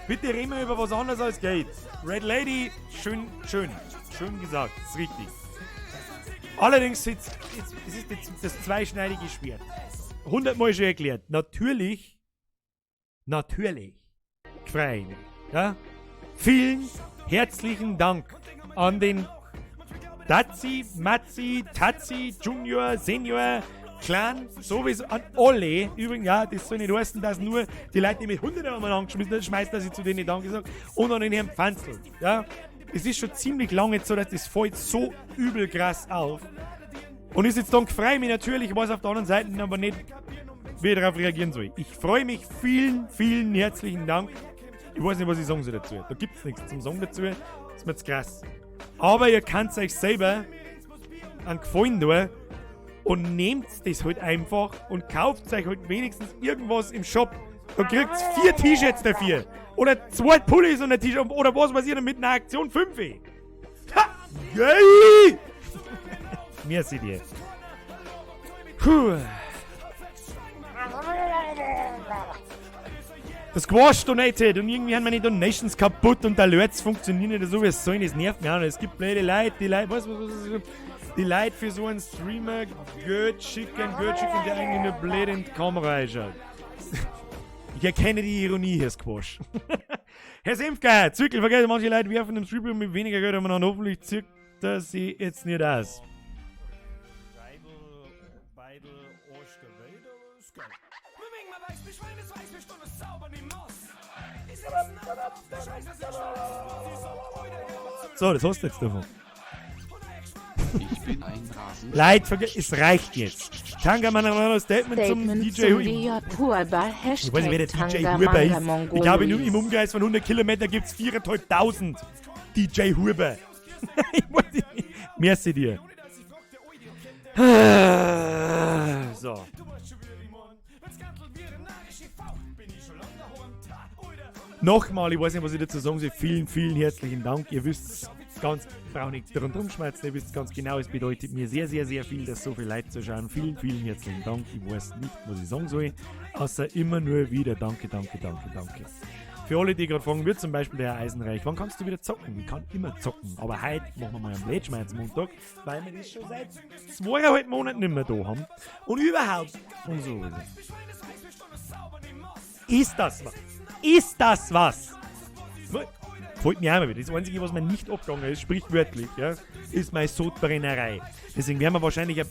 Bitte reden wir über was anderes als Geld. Red Lady, schön, schön. Schön gesagt, ist richtig. Allerdings, jetzt, es ist jetzt das zweischneidige Schwert. 100-mal schon erklärt. Natürlich, frei. Ja? Vielen herzlichen Dank an den Dazi, Matzi, Tazi, Junior, Senior, Clan, sowieso an alle. Übrigens, ja, das soll nicht heißen, dass nur die Leute, die mit 100 einmal angeschmissen haben, schmeißen, dass ich zu denen Danke sage. Und an den Herrn Pfanzl. Ja, es ist schon ziemlich lange jetzt so, dass das fällt so übel krass auf. Und ist jetzt dann, freue ich mich natürlich, weiß auf der anderen Seite aber nicht, wie ich darauf reagieren soll. Ich freue mich, vielen, vielen herzlichen Dank. Ich weiß nicht, was ich sagen soll dazu. Da gibt's nichts zum Sagen dazu. Das ist mir zu krass. Aber ihr könnt euch selber einen Gefallen tun und nehmt das halt einfach und kauft euch halt wenigstens irgendwas im Shop. Da kriegt 4 T-Shirts dafür. Oder 2 Pullis und ein T-Shirt oder was weiß ich mit einer Aktion 5. Ha! Geil! Merci dir. Puh. Das Squash donated und irgendwie haben meine Donations kaputt und der Alerts funktionieren nicht so wie es soll. Das nervt mich auch nicht. Es gibt blöde Leute, die Leute, was, die Leute für so einen Streamer Geld schicken, der eigentlich nur blöd in die Kamera einschaut. Ich erkenne die Ironie, Herr Squash. Herr Senfgeier, Zirkel, vergessen, manche Leute werfen im Streamer mit weniger Geld, aber dann hoffentlich zirkt er sie jetzt nicht aus. So, das hast du jetzt davon. Ich bin ein Rasen. Leid, es reicht jetzt. Tanga Manamano Statement zum Statement DJ zum Hu- DJ Huber. Ich weiß nicht, wer der Hashtag DJ Tanga Huber Manga ist. Ich glaube, Mongolois. im Umkreis von 100 Kilometern gibt es 4.500 DJ Huber. Ich weiß nicht. Merci dir. So. Nochmal, ich weiß nicht, was ich dazu sagen soll. Vielen, vielen herzlichen Dank. Ihr wisst ganz, brauche nichts dran rumschmerzen. Ihr wisst ganz genau, es bedeutet mir sehr, sehr, sehr viel, dass so viele Leute zuschauen. Vielen, vielen herzlichen Dank. Ich weiß nicht, was ich sagen soll, außer immer nur wieder Danke, danke, danke, danke. Für alle, die gerade fragen, wird zum Beispiel der Herr Eisenreich, wann kannst du wieder zocken? Ich kann immer zocken, aber heute machen wir mal einen Blödschmerz Montag, weil wir das schon seit 2,5 Monaten nicht mehr da haben. Und überhaupt und so. Ist das was? Ist das was? Gefällt mir auch mal wieder. Das Einzige, was mir nicht abgegangen ist, sprichwörtlich, ja, ist meine Sodbrennerei. Deswegen werden wir wahrscheinlich ein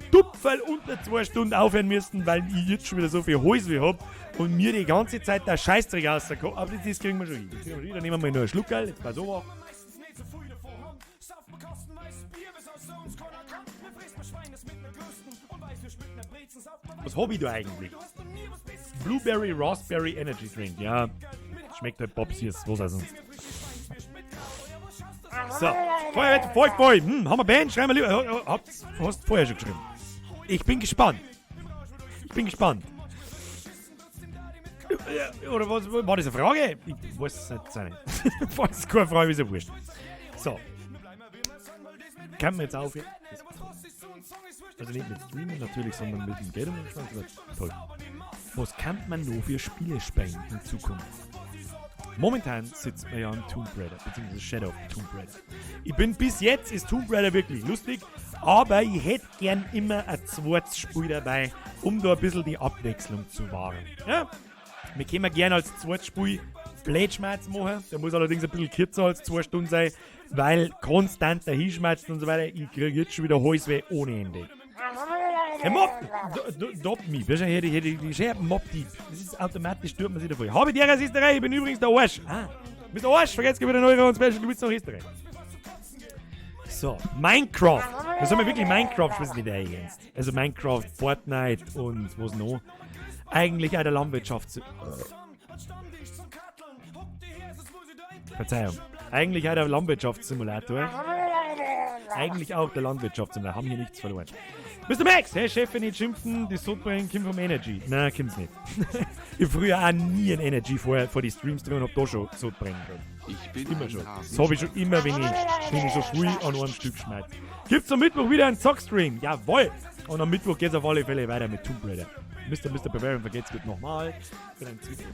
Tupferl unter 2 Stunden aufhören müssen, weil ich jetzt schon wieder so viel Halsweh hab und mir die ganze Zeit der Scheißdreck rauskommt. Aber das kriegen wir schon hin. Das kriegen wir schon hin. Dann nehmen wir mal noch einen Schluckerl. Jetzt pass auf. Was hab ich da eigentlich? Blueberry Raspberry Energy Drink. Ja, schmeckt halt Bobsies, was auch sonst. So, Feuerwehr, voll, voll. Haben wir Band? Schreiben wir lieber. Hast vorher schon geschrieben. Ich bin gespannt. Ich bin gespannt. Oder was, war das eine Frage? Ich weiß es nicht. Falls es keine Frage ist, ja wurscht. So. Kann man jetzt aufhören? Also nicht mit Streamen natürlich, sondern mit dem Geld umschmeißen. Das war toll. Was kann man noch für Spiele spielen in Zukunft? Momentan sitzt man ja am Tomb Raider, beziehungsweise Shadow of the Tomb Raider. Ich bin bis jetzt, ist Tomb Raider wirklich lustig, aber ich hätte gern immer ein zweites Spiel dabei, um da ein bisschen die Abwechslung zu wahren. Ja? Wir können gerne als zweites Spiel Blödschmerz machen, der muss allerdings ein bisschen kürzer als 2 Stunden sein, weil konstant dahinschmerzen und so weiter, ich kriege jetzt schon wieder Halsweh ohne Ende. Herr Mob, dopp mich. Hier, Mob Deep. Das ist automatisch, tut man sich davor. Habe die Österreich, ich bin übrigens der Arsch. Ah, Mr. Arsch, vergesst wieder neu und Special, du bist noch Österreich. So, Minecraft. Das soll man wirklich Minecraft spielen, nicht ernst. Also Minecraft, Fortnite und was noch. Eigentlich auch der Landwirtschaft. Verzeihung. Eigentlich auch der Landwirtschaftssimulator. Eigentlich auch der Landwirtschaftssimulator. Haben hier nichts verloren. Mr. Max, hey Chef, wenn nicht schimpfen, die Sodbrennen kommt vom Energy. Nein, kommt's nicht. Ich hab früher auch nie ein Energy vor die Streams drin und hab da schon Sodbrennen gehabt. Ich bin immer ein schon. Hasen. Das hab ich schon immer, wenn ich so früh an einem Stück schmeiß. Gibt's am Mittwoch wieder einen Zockstream? Jawohl! Und am Mittwoch geht's auf alle Fälle weiter mit Tomb Raider. Mr. Bavarian vergeht's gut nochmal. Für einen Zwicken.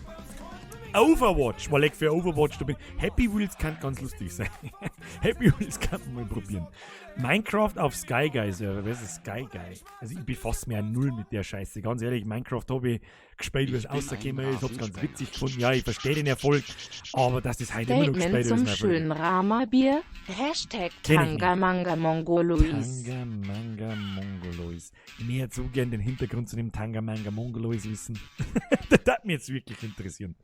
Overwatch, weil ich für Overwatch da bin. Happy Wheels kann ganz lustig sein. Happy Wheels kann man mal probieren. Minecraft auf Sky Guy Server. Wer ist das Sky Guy? Also ich befasse mich ja null mit der Scheiße. Ganz ehrlich, Minecraft habe ich gespielt, wie es rausgekommen ist. Hab's ganz witzig gefunden. Ja, ich verstehe den Erfolg. Aber dass das heute immer noch Statement gespielt ist, zum ist mir völlig schönen Rama-Bier. Hashtag Kenn ich nicht. Tanga Manga Mongolois. Tanga Manga Mongolois. Ich möchte so gern den Hintergrund zu dem Tanga Manga Mongolois wissen. Das würde mich jetzt wirklich interessieren.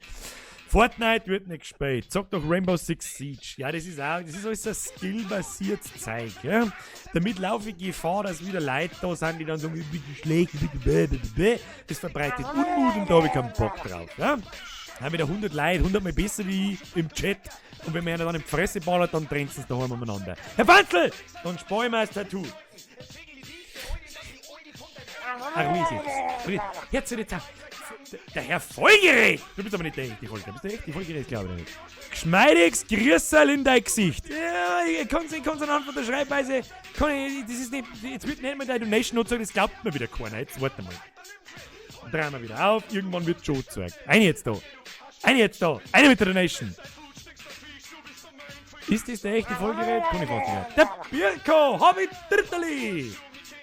Fortnite wird nicht gespielt. Zock doch Rainbow Six Siege. Ja, das ist auch, das ist alles so skillbasiertes Zeug. Ja? Damit laufe ich Gefahr, dass wieder Leute da sind, die dann sagen, ich bin schlecht, ich bin bäh, bäh, bäh. Das verbreitet Unmut und da habe ich keinen Bock drauf. Ja? Dann haben wieder 100 Leute, 100 Mal besser wie ich im Chat. Und wenn mir einer dann in die Fresse ballert, dann trennt sie daheim umeinander. Herr Fanzel! Dann spare ich mir das Tattoo. Ach, wie ist jetzt? Jetzt zu der Der Herr Folgerich! Du bist aber nicht der echte Folgerich. Bist du der echte Folgerich? Glaube ich nicht. Geschmeidiges Grüßerl in dein Gesicht. Ja, ich kann's anhand von der Schreibweise. Kann ich, das ist nicht, jetzt wird nicht mal deine Donation noch sagen, das glaubt mir wieder keiner. Jetzt warte mal. Drehen wir wieder auf, irgendwann wird schon gezeigt. Eine jetzt da. Eine jetzt da. Eine mit der Donation. Ist das der echte Folgerät? Kann ich fast nicht. Der Birko! Hab ich Dritterli!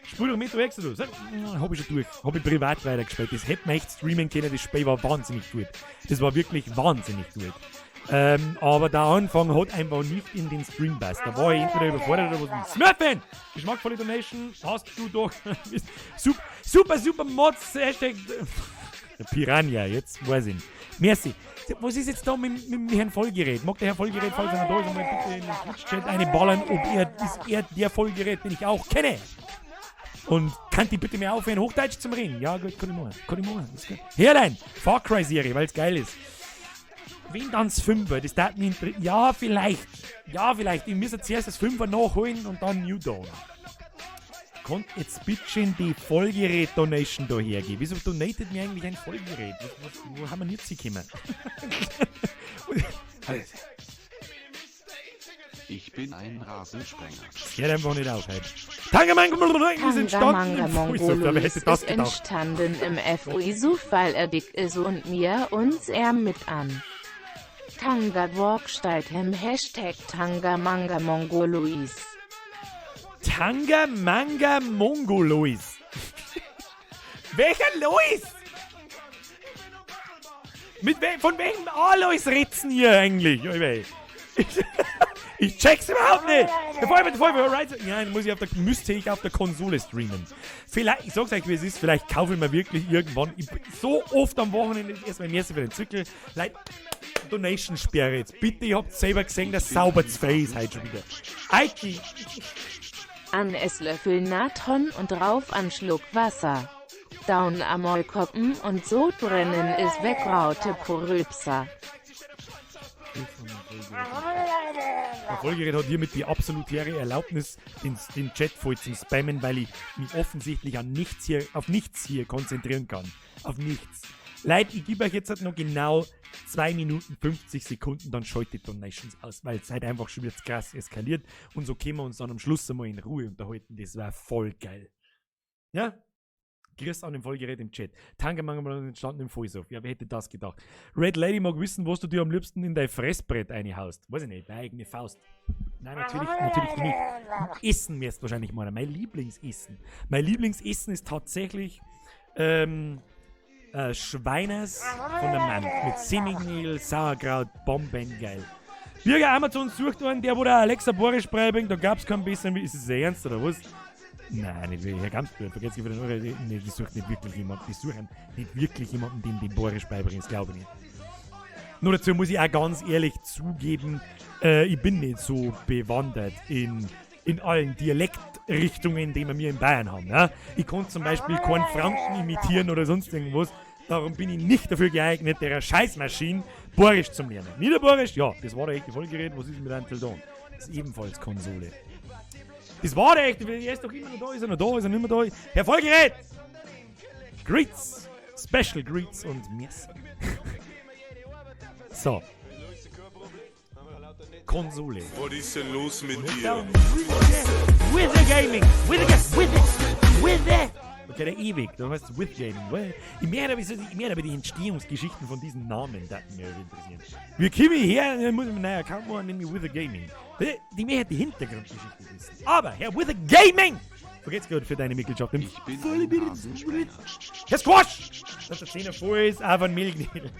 Spiel doch Metro Exodus. Hab ich schon durch. Hab ich privat weitergespielt. Das hätte man echt streamen können. Das Spiel war wahnsinnig gut. Das war wirklich wahnsinnig gut. Aber der Anfang hat einfach nicht in den Stream passt. Da war ich entweder überfordert oder was. Smurfen! Geschmackvolle Donation. Hast du doch. Super, super, super Mods. Hashtag. Der Piranha, jetzt weiß ich ihn. Merci. Was ist jetzt da mit dem Herrn Vollgerät? Mag der Herr Vollgerät, falls er noch da ist, einmal bitte in den Twitch-Chat eine ballern, ob er, ist er der Vollgerät, den ich auch kenne? Und kann die bitte mir aufhören, Hochdeutsch zum reden? Ja, gut, kann ich machen. Kann ich machen. Ist gut. Herrlein, Far Cry-Serie, weil es geil ist. Wenn dann's Fünfer, das darf mich ja, vielleicht. Ja, vielleicht. Ich muss jetzt zuerst das Fünfer nachholen und dann New Dawn. Kommt jetzt bitte die Vollgerät-Donation da hergehen? Wieso donatet mir eigentlich ein Vollgerät? Wo haben wir jetzt gekommen? Ich bin ein Rasensprenger. Hört einfach nicht auf, heute. Tangamango ist entstanden im Mongolois ist entstanden im FUI-Suf, weil er dick ist und mir uns er mit an. Tanga Walksteidhem Hashtag Tanga Manga Mongolois. Tanga Manga Mongolois. Welcher Lois? Von welchem Alois redsen ihr eigentlich? Ich check's überhaupt nicht! Bevor wir Horizon. Ja, muss ich müsste ich auf der Konsole streamen. Vielleicht, ich sag's euch, wie es ist, vielleicht kaufe ich mir wirklich irgendwann. Ich, so oft am Wochenende erstmal merci für den Zickel. Leute, Donation-Sperre jetzt. Bitte, ihr habt selber gesehen, dass sauber zu frei ist heute schon wieder. Eiki! An Esslöffel Natron und drauf an Schluck Wasser. Down am Koppen und so brennen ist weg Raute Poröpser. Der Vollgerät hat hiermit die absolutäre Erlaubnis, den Chat voll zu spammen, weil ich mich offensichtlich auf nichts hier konzentrieren kann. Auf nichts. Leute, ich gebe euch jetzt halt noch genau 2 Minuten 50 Sekunden, dann schaltet die Donations aus, weil es halt einfach schon wieder krass eskaliert. Und so können wir uns dann am Schluss einmal in Ruhe unterhalten. Das war voll geil. Ja? Grüß an dem Vollgerät im Chat. Tangamanga entstanden im Vollsuff. Ja, wer hätte das gedacht? Red Lady mag wissen, was du dir am liebsten in dein Fressbrett einhaust. Weiß ich nicht, meine eigene Faust. Nein, natürlich nicht. Essen wirst wahrscheinlich mal. Mein Lieblingsessen. Mein Lieblingsessen ist tatsächlich Schweiners von der Mann. Mit Semmelmehl, Sauerkraut, bombengeil. Bürger Amazon sucht einen, der wo der Alexa Boris bringt, da gab's keinen besseren. Ist es ernst oder was? Nein, nicht wirklich. Herr Gamsbjörn, vergesst nicht wieder eure. Nee, die sucht nicht wirklich jemanden. Die suchen nicht wirklich jemanden, den den Boris beibringt, das glaube ich nicht. Nur dazu muss ich auch ganz ehrlich zugeben, ich bin nicht so bewandert in allen Dialektrichtungen, die wir hier in Bayern haben. Ja? Ich konnte zum Beispiel keinen Franken imitieren oder sonst irgendwas. Darum bin ich nicht dafür geeignet, der Scheißmaschine Boris zu lernen. Niederborisch? Ja, das war der echte Vollgerät. Was ist mit einem Dawn? Das ist ebenfalls Konsole. Das war der echte, er ist doch immer noch da, ist er noch da, ist er nicht mehr da. Herr Vollgerät! Greets! Special Greets und merci. So. Konsole. Was ist denn los mit dir? With the Gaming! With the! Okay, der ewig, da heißt es With Gaming. Ich mehr aber die Entstehungsgeschichten von diesen Namen, das mich interessieren. Wir kommen her, dann muss ich mir einen neuen Account machen, nämlich With the Gaming. Die mehr hat die Hintergrundgeschichte wissen. Aber Herr With the Gaming! Vergesst gerade für deine Mitgliedschaft. Ich bin ein Rasensprenger. Herr Squash! Dass der Zehner voll ist, auf ein Milgnil.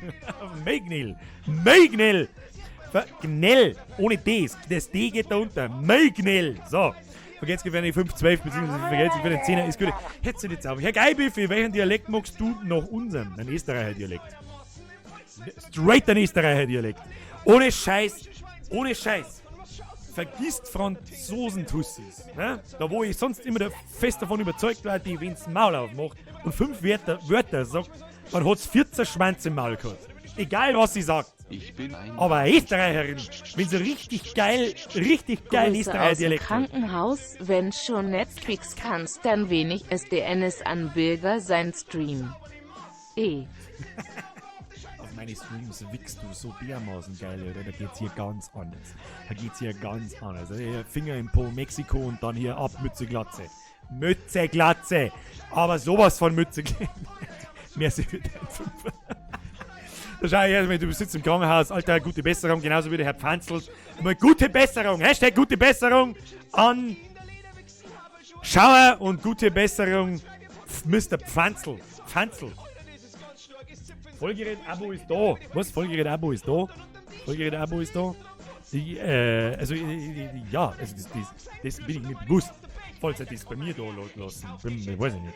Auf ein Milgnil. Milgnil! Gnell! Ohne D. Das D geht da unter. Milgnil! So. Vergesst gerne die 5,12 beziehungsweise vergesst für den 10er ist gut. Hättest du jetzt auf. Herr Geibiffi, welchen Dialekt magst du noch unseren? Ein Österreicher Dialekt. Straight ein Österreicher Dialekt. Ohne Scheiß. Ohne Scheiß. Vergisst Franzosen-Tussis. Ne? Da wo ich sonst immer fest davon überzeugt war, die, wenn's Maul aufmacht und 5 Wörter sagt, man hat's 14 Schwanz im Maul gehabt. Egal was sie sagt. Ich bin ein Aber Österreicherin, wenn sie richtig geil Österreicher-Dialekt. Krankenhaus, wenn schon Netflix kannst, dann wenig SDNs an Bürger sein Stream. Auf meine Streams wickst du so dermaßen geil, oder? Da geht's hier ganz anders. Da geht's hier ganz anders. Also Finger im Po, Mexiko und dann hier ab Mütze Glatze. Mütze Glatze! Aber sowas von Mütze Glatze. Merci für deinen Fünfer. Da schau ich erstmal, du sitzt im Krankenhaus, Alter, gute Besserung, genauso wie der Herr Pfanzl. Mal gute Besserung, Hashtag gute Besserung an Schauer und gute Besserung Mr. Pfanzl. Pfanzl. Vollgerät-Abo ist da. Was? Vollgerät-Abo ist da? Vollgerät-Abo ist da? Ja, also das bin ich mir bewusst. Falls er das bei mir da lassen. Bin, weiß ich nicht.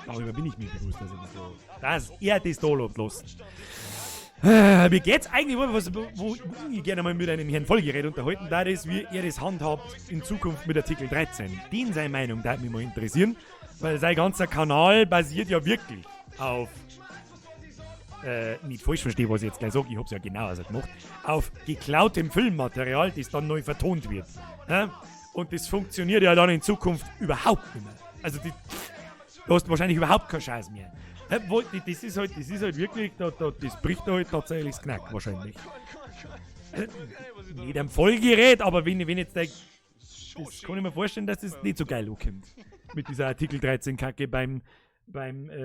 Darüber bin ich mir bewusst, dass er das da, dass er das da lassen. Wie geht's eigentlich, was, wo ich gerne mal mit einem Herrn Vollgerät unterhalten da ist, wie er das handhabt in Zukunft mit Artikel 13. Den seine Meinung da mich mal interessieren, weil sein ganzer Kanal basiert ja wirklich auf, nicht falsch verstehen, was ich jetzt gleich sage, ich hab's ja genau so gemacht, auf geklautem Filmmaterial, das dann neu vertont wird. Ja? Und das funktioniert ja dann in Zukunft überhaupt nicht mehr. Also du hast wahrscheinlich überhaupt keinen Scheiß mehr. Das ist halt wirklich, das bricht da halt tatsächlich das Knack wahrscheinlich. Nicht am Vollgerät, aber wenn jetzt der, das kann ich mir vorstellen, dass das nicht so geil ankommt. Mit dieser Artikel 13 Kacke beim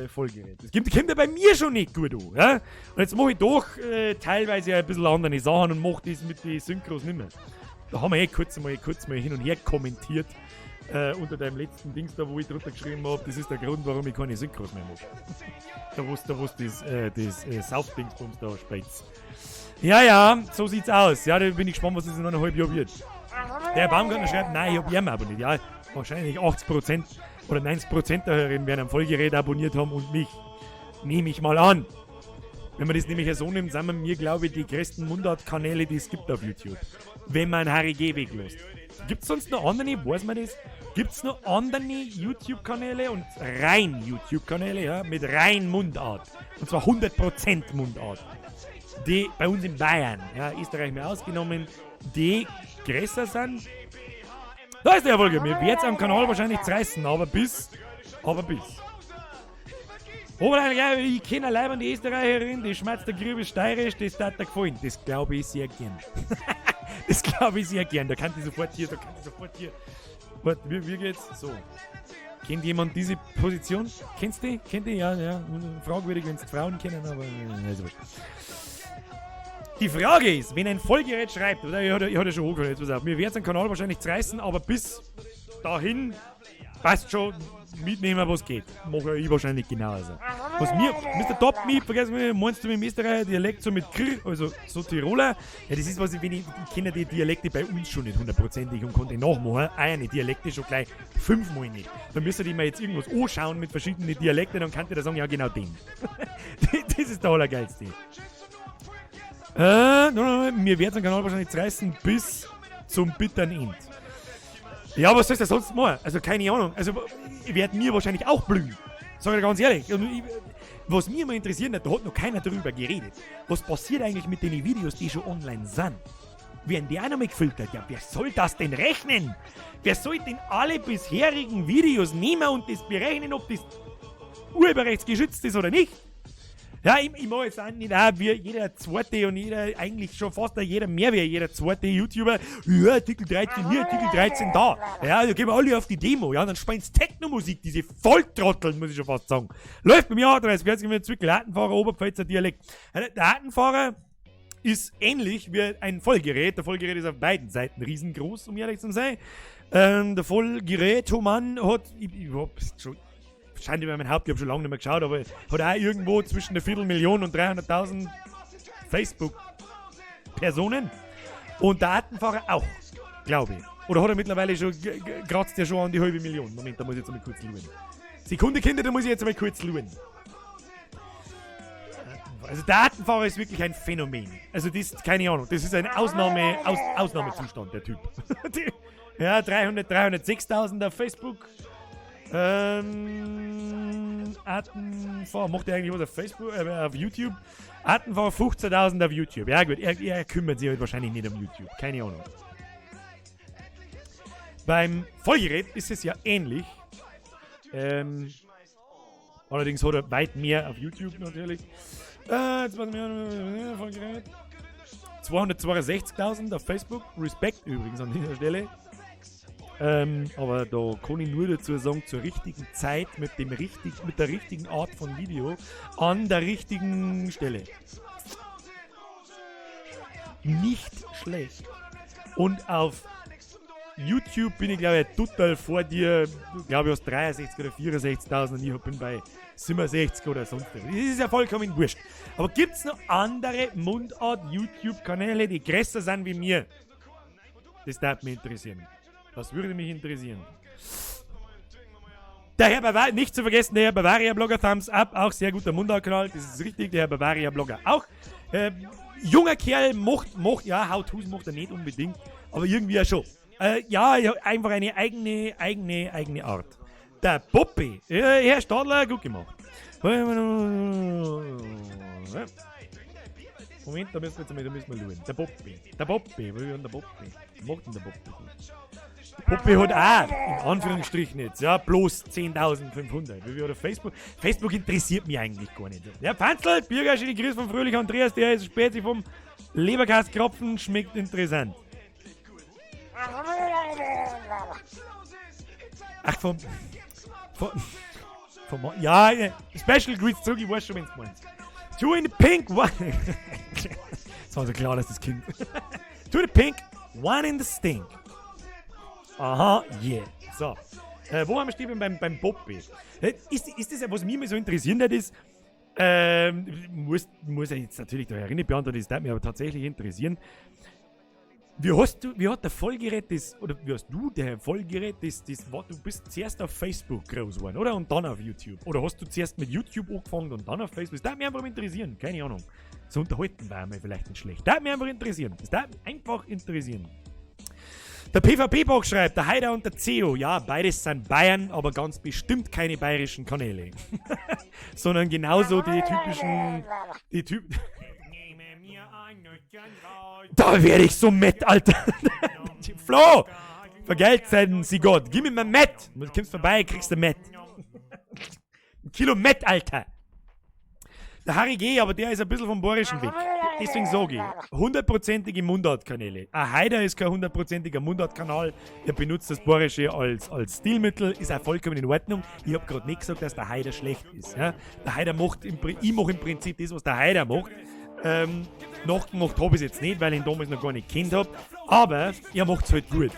Vollgerät. Das kommt ja bei mir schon nicht gut an. Ja? Und jetzt mache ich doch teilweise ein bisschen andere Sachen und mache das mit den Synchros nicht mehr. Da haben wir eh kurz mal hin und her kommentiert. Unter deinem letzten Dings da, wo ich drunter geschrieben habe, das ist der Grund, warum ich keine Synchros mehr mache. Da wo das Saufdingsbums da spitzt. Ja, ja, so sieht's aus. Ja, da bin ich gespannt, was das in einem halben Jahr wird. Der Baumgartner schreibt, nein, ich hab ihn abonniert. Ja, wahrscheinlich 80% oder 90% der Hörerinnen werden am Vollgerät abonniert haben und mich. Nehme ich mal an. Wenn man das nämlich so nimmt, sind wir mir, glaube ich, die größten Mundartkanäle, die es gibt auf YouTube. Wenn man Harry G. weglässt. Gibt es sonst noch andere, weiß man das? Gibt es noch andere YouTube-Kanäle und rein YouTube-Kanäle, ja, mit rein Mundart? Und zwar 100% Mundart. Die bei uns in Bayern, ja, Österreich mehr ausgenommen, die größer sind. Da ist der Erfolg. Mir wird's am Kanal wahrscheinlich zerreißen, aber bis. Aber bis. Aber ja, ich kenne allein die Österreicherin, die schmerzt der Grübe steirisch, das hat dir gefallen. Das glaube ich sehr gern. Das glaube ich sehr gern. Da kann ich sofort hier, Warte, wie geht's? So. Kennt jemand diese Position? Kennst du die? Kennt die? Ja, ja. Fragwürdig, wenn es Frauen kennen, aber. Also. Die Frage ist, wenn ein Vollgerät schreibt, oder? Ich hatte ja schon hochgehört, jetzt pass auf, mir wird den Kanal wahrscheinlich zerreißen, aber bis dahin passt schon, mitnehmen, was geht. Mache ich wahrscheinlich genauso. Was mir, Mr. Top Me, vergessen wir, meinst du mit dem Österreicher Dialekt so mit Kr, also so Tiroler? Ja, das ist was ich, wenn ich kenne die Dialekte bei uns schon nicht hundertprozentig und konnte nachmachen. Eine Dialekte schon gleich fünfmal nicht. Dann müsste ich mir jetzt irgendwas anschauen mit verschiedenen Dialekten, dann kann ich da sagen, ja genau den. Das ist der allergeilste. Mir wird den Kanal wahrscheinlich zerreißen bis zum bitteren End. Ja, was sollst du sonst machen? Also keine Ahnung. Also ich werde mir wahrscheinlich auch blühen. Sag ich dir ganz ehrlich. Und was mich immer interessiert, da hat noch keiner darüber geredet. Was passiert eigentlich mit den Videos, die schon online sind? Werden die auch noch mal gefiltert? Ja, wer soll das denn rechnen? Wer soll denn alle bisherigen Videos nehmen und das berechnen, ob das urheberrechtsgeschützt ist oder nicht? Ja, ich mache jetzt auch nicht auch, wie jeder zweite und jeder, eigentlich schon fast jeder mehr wie jeder zweite YouTuber, ja, Artikel 13 hier, Artikel 13 da. Ja, da gehen wir alle auf die Demo, ja, und dann spielen sie Technomusik, diese Volltrotteln, muss ich schon fast sagen. Läuft bei mir auch, 30, 40 Minuten Zwickel, Attenfahrer, Oberpfälzer Dialekt. Der Attenfahrer ist ähnlich wie ein Vollgerät. Der Vollgerät ist auf beiden Seiten riesengroß, um ehrlich zu sein. Der Vollgerät-Mann hat, ich hab's schon, scheint über mein Haupt, ich habe schon lange nicht mehr geschaut, aber hat auch irgendwo zwischen 250.000 und 300.000 Facebook-Personen. Und der Attenfahrer auch, glaube ich. Oder hat er mittlerweile schon, kratzt er schon an die 500.000. Moment, da muss ich jetzt mal kurz schauen. Sekunde, Kinder, da muss ich jetzt mal kurz schauen. Also der Attenfahrer ist wirklich ein Phänomen. Also das ist, keine Ahnung, das ist ein Ausnahmezustand, der Typ. Ja, 306.000 auf Facebook. Attenfahrer, macht er eigentlich was auf Facebook, auf YouTube? Attenfahrer 15.000 auf YouTube. Ja gut, er kümmert sich halt wahrscheinlich nicht um YouTube. Keine Ahnung. Beim Vollgerät ist es ja ähnlich. Allerdings hat er weit mehr auf YouTube natürlich. Jetzt warten wir, Vollgerät. 262.000 auf Facebook. Respekt übrigens an dieser Stelle. Aber da kann ich nur dazu sagen, zur richtigen Zeit, mit der richtigen Art von Video, an der richtigen Stelle. Nicht schlecht. Und auf YouTube bin ich, glaube ich, total vor dir. Glaube ich, aus 63 oder 64.000 und ich bin bei 67 oder sonst was. Das ist ja vollkommen wurscht. Aber gibt es noch andere Mundart-YouTube-Kanäle, die größer sind wie mir? Das darf mich interessieren. Das würde mich interessieren. Der Herr Bavaria, nicht zu vergessen, der Herr Bavaria Blogger, Thumbs Up, auch sehr guter Mundartkanal, das ist richtig, der Herr Bavaria Blogger auch. Junger Kerl, macht, ja, How-Tos macht er nicht unbedingt, aber irgendwie ja schon. Ja, einfach eine eigene Art. Der Poppy, ja, Herr Stadler, gut gemacht. Moment, da müssen wir jetzt mal, da müssen wir schauen. Der Poppy, der Poppy, wo ist denn der Poppy? Was macht denn der Poppy? Poppy hat auch, in Anführungsstrichen jetzt, ja, bloß 10.500. Wie wir auf Facebook. Facebook interessiert mich eigentlich gar nicht. Ja, Fanzel, Birger, schöne Grüße von Fröhlich Andreas, der ist Spezi vom Leberkastkropfen, schmeckt interessant. Ach, vom, ja, Special Greets zurück, ich weiß schon, wenn's meinst. Two in the pink, one. Das war so klar, dass das Kind. Two in the pink, one in the stink. Aha, yeah. So. Wo haben wir stehen beim Poppy? Ist das, was mich immer so interessiert hat, ist, muss ich jetzt natürlich da herinnen beantworten, das würde mich aber tatsächlich interessieren. Wie hast du, wie hat der Vollgerät das, oder wie hast du der Vollgerät das, das, war, du bist zuerst auf Facebook groß geworden, oder? Und dann auf YouTube. Oder hast du zuerst mit YouTube angefangen und dann auf Facebook? Das würde mich einfach interessieren, keine Ahnung. So unterhalten war mir vielleicht nicht schlecht. Das würde mich einfach interessieren. Das würde mich einfach interessieren. Der PvP-Box schreibt, der Haider und der CEO, ja, beides sind Bayern, aber ganz bestimmt keine bayerischen Kanäle. Sondern genauso die typischen, die Typ. Da werde ich so mad, Alter. Flo, vergelten Sie Gott. Gib mir mal Mett. Du kommst vorbei, kriegst du Mett. Ein Kilo Mett, Alter. Der Harry G., aber der ist ein bisschen vom Bayerischen weg. Deswegen sage ich, hundertprozentige Mundartkanäle. Ein Haider ist kein hundertprozentiger Mundartkanal. Er benutzt das Bayerische als Stilmittel, ist auch vollkommen in Ordnung. Ich hab grad nicht gesagt, dass der Haider schlecht ist. Ja? Der Haider macht, im ich mach im Prinzip das, was der Haider macht. Nachgemacht hab ich's jetzt nicht, weil ich ihn damals noch gar nicht gekannt hab. Aber er macht's halt gut.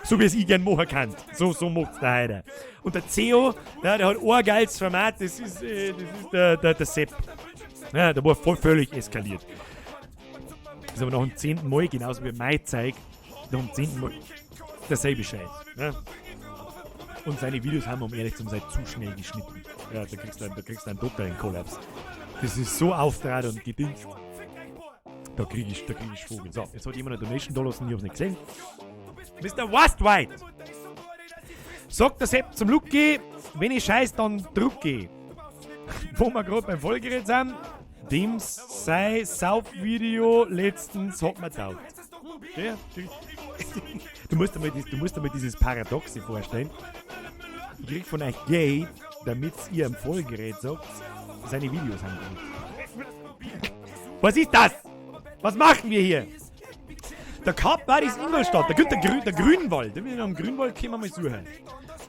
So wie es ich gern machen kann. So macht's der Haider. Und der CEO, ja, der hat ein geiles Format, das ist der Sepp. Ja, der war voll völlig eskaliert. Das ist aber nach dem 10. Mal, genauso wie mein Zeug, nach dem 10. Mal derselbe Scheiß. Ja. Und seine Videos haben, um ehrlich zu sein, zu schnell geschnitten. Ja, da kriegst du einen totalen Kollaps. Das ist so auftrat und gedingst. Da krieg ich Vogel. So, jetzt hat jemand eine Donation da lassen, ich hab's nicht gesehen. Mister Westwhite! Sagt der Sepp zum Lucky, wenn ich scheiß, dann drucke. Wo wir grad beim Vollgerät sind, dem sei Saufvideo letztens hat mir taugt. Ja, du musst dir mal dies, du musst dir mal dieses Paradoxe vorstellen. Ich krieg von euch Geld, damit ihr am Vollgerät sagt, seine Videos haben gut. Was ist das? Was machen wir hier? Der Cup war ist Ingolstadt, der Günther der Grünwald. Wenn wir am Grünwald können wir mal suchen.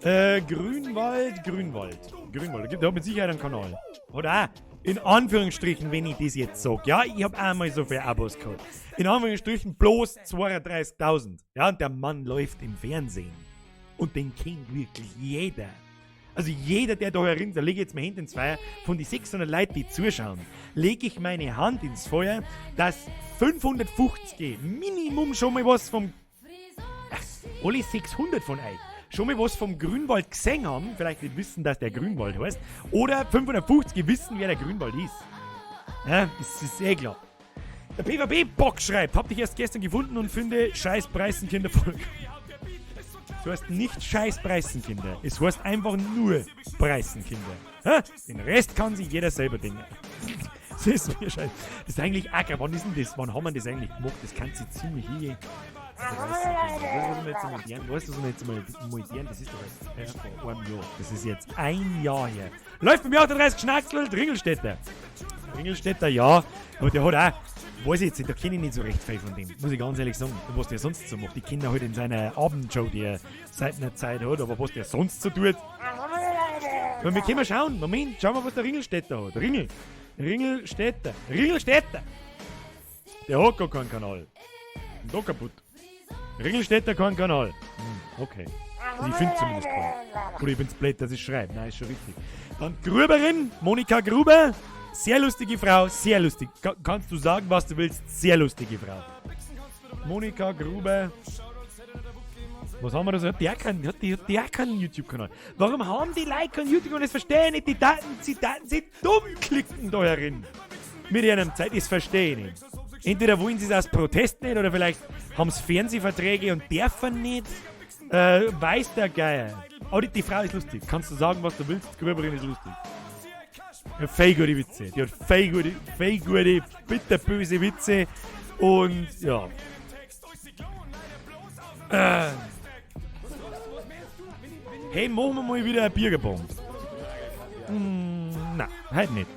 Grünwald, Grünwald. Grünwald, der hat mit Sicherheit einen Kanal. Oder auch, in Anführungsstrichen, wenn ich das jetzt sag. Ja, ich hab einmal so viele Abos gehabt. In Anführungsstrichen bloß 32.000. Ja, und der Mann läuft im Fernsehen. Und den kennt wirklich jeder. Also jeder, der da herin, da lege ich jetzt meine Hände ins Feuer, von die 600 Leuten, die zuschauen, lege ich meine Hand ins Feuer, dass 550 Minimum schon mal was vom... Ach, alle 600 von euch schon mal was vom Grünwald gesehen haben, vielleicht nicht wissen, dass der Grünwald heißt, oder 550 wissen, wer der Grünwald ist. Ja, das ist eh klar. Der P V B-Bock schreibt, hab dich erst gestern gefunden und finde scheiß Preisenkinder voll. Es heißt nicht scheiß Preisenkinder, es heißt einfach nur Preisenkinder. Hä? Den Rest kann sich jeder selber denken. Das ist mir scheiße. Das ist eigentlich acker. Wann ist denn das? Wann haben wir das eigentlich gemacht? Das kann sich ziemlich hingehen. Weißt du, was wir jetzt mal lernen? Weißt du, was wir jetzt mal lernen? Das ist doch jetzt vor einem Jahr. Das ist jetzt ein Jahr her. Läuft bei mir 38 Schnackselt, Ringelstädter. Ringelstädter, ja. Aber der hat auch, weiß ich jetzt nicht, da kenne ich nicht so recht viel von dem. Muss ich ganz ehrlich sagen. Was der sonst so macht. Ich kenne ihn halt in seiner Abendshow, die er seit einer Zeit hat. Aber was der sonst so tut. Aber wir können mal schauen. Moment, schauen wir, was der Ringelstädter hat. Ringel. Ringelstädter. Ringelstädter. Der hat gar keinen Kanal. Und da kaputt. Ringelstädter keinen Kanal. Okay. Also ich finde zumindest keinen. Oder ich bin's blöd, dass ich schreibe. Nein, ist schon richtig. Dann Gruberin, Monika Gruber. Sehr lustige Frau, sehr lustig. Kannst du sagen, was du willst? Sehr lustige Frau. Monika Gruber. Was haben wir da so? Hat die auch keinen YouTube-Kanal? Warum haben die Leute keinen YouTube-Kanal? Das verstehe ich nicht. Die Daten, sie dumm klicken da herin. Mit ihrem Zeit, das verstehe ich nicht. Entweder wollen sie es aus Protest nicht oder vielleicht haben sie Fernsehverträge und dürfen nicht. Weiß der Geier. Aber die Frau ist lustig. Kannst du sagen, was du willst? Die Gruberin ist lustig. Ja, fei gute Witze. Die hat fei gute, bitterböse Witze. Und ja. Hey, machen wir mal wieder ein Biergebomb. Nein, halt nicht.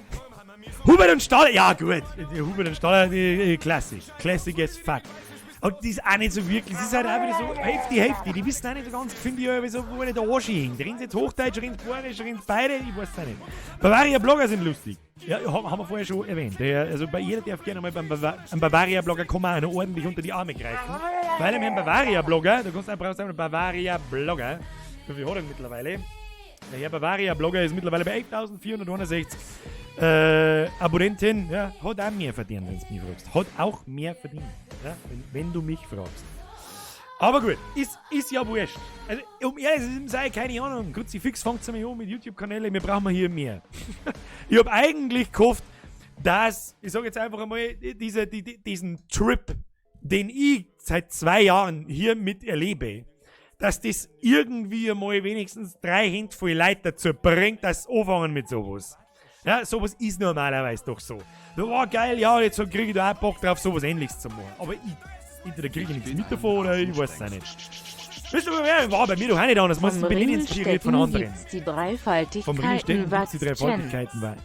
Hubert und Staller, ja gut. Hubert und Staller, die Classic. Classic as fuck. Und die ist auch nicht so wirklich, es ist halt auch wieder so Hälfte. Die wissen auch nicht so ganz, finde ich, ja, so, wo nicht der Arsch hängt. Reden sie jetzt Hochdeutsch, reden sie Bayerisch, reden sie beide, ich weiß es auch nicht. Bavaria-Blogger sind lustig. Ja, haben wir vorher schon erwähnt. Also bei jeder darf gerne mal beim Bavaria-Blogger kommen, auch noch ordentlich unter die Arme greifen. Weil wir haben Bavaria-Blogger, da kannst du einfach sagen, Bavaria-Blogger. Wie viel hat er mittlerweile? Der Herr Bavaria-Blogger ist mittlerweile bei 11.461 Abonnenten. Ja, hat auch mehr verdient, wenn du mich fragst. Hat auch mehr verdient, ja, wenn du mich fragst. Aber gut, ist ja wurscht. Also, um ehrlich zu sein, keine Ahnung. Kruzifix fängt es an mit YouTube-Kanälen, wir brauchen hier mehr. Ich habe eigentlich gehofft, dass, ich sage jetzt einfach einmal, diesen Trip, den ich seit 2 Jahren hier miterlebe, dass das irgendwie einmal wenigstens 3 Hände voll Leute dazu bringt, dass sie anfangen mit sowas. Ja, sowas ist normalerweise doch so. So, oh, geil, ja, jetzt kriege ich da auch Bock drauf, sowas Ähnliches zu machen. Aber ich, entweder kriege ich nichts mit davon oder ich weiß es auch nicht. Weißt du, war bei mir doch auch nicht anders. Ich bin nicht inspiriert von anderen. Die Dreifaltigkeiten. Vom Ringstetten gibt's die Dreifaltigkeiten. Ja.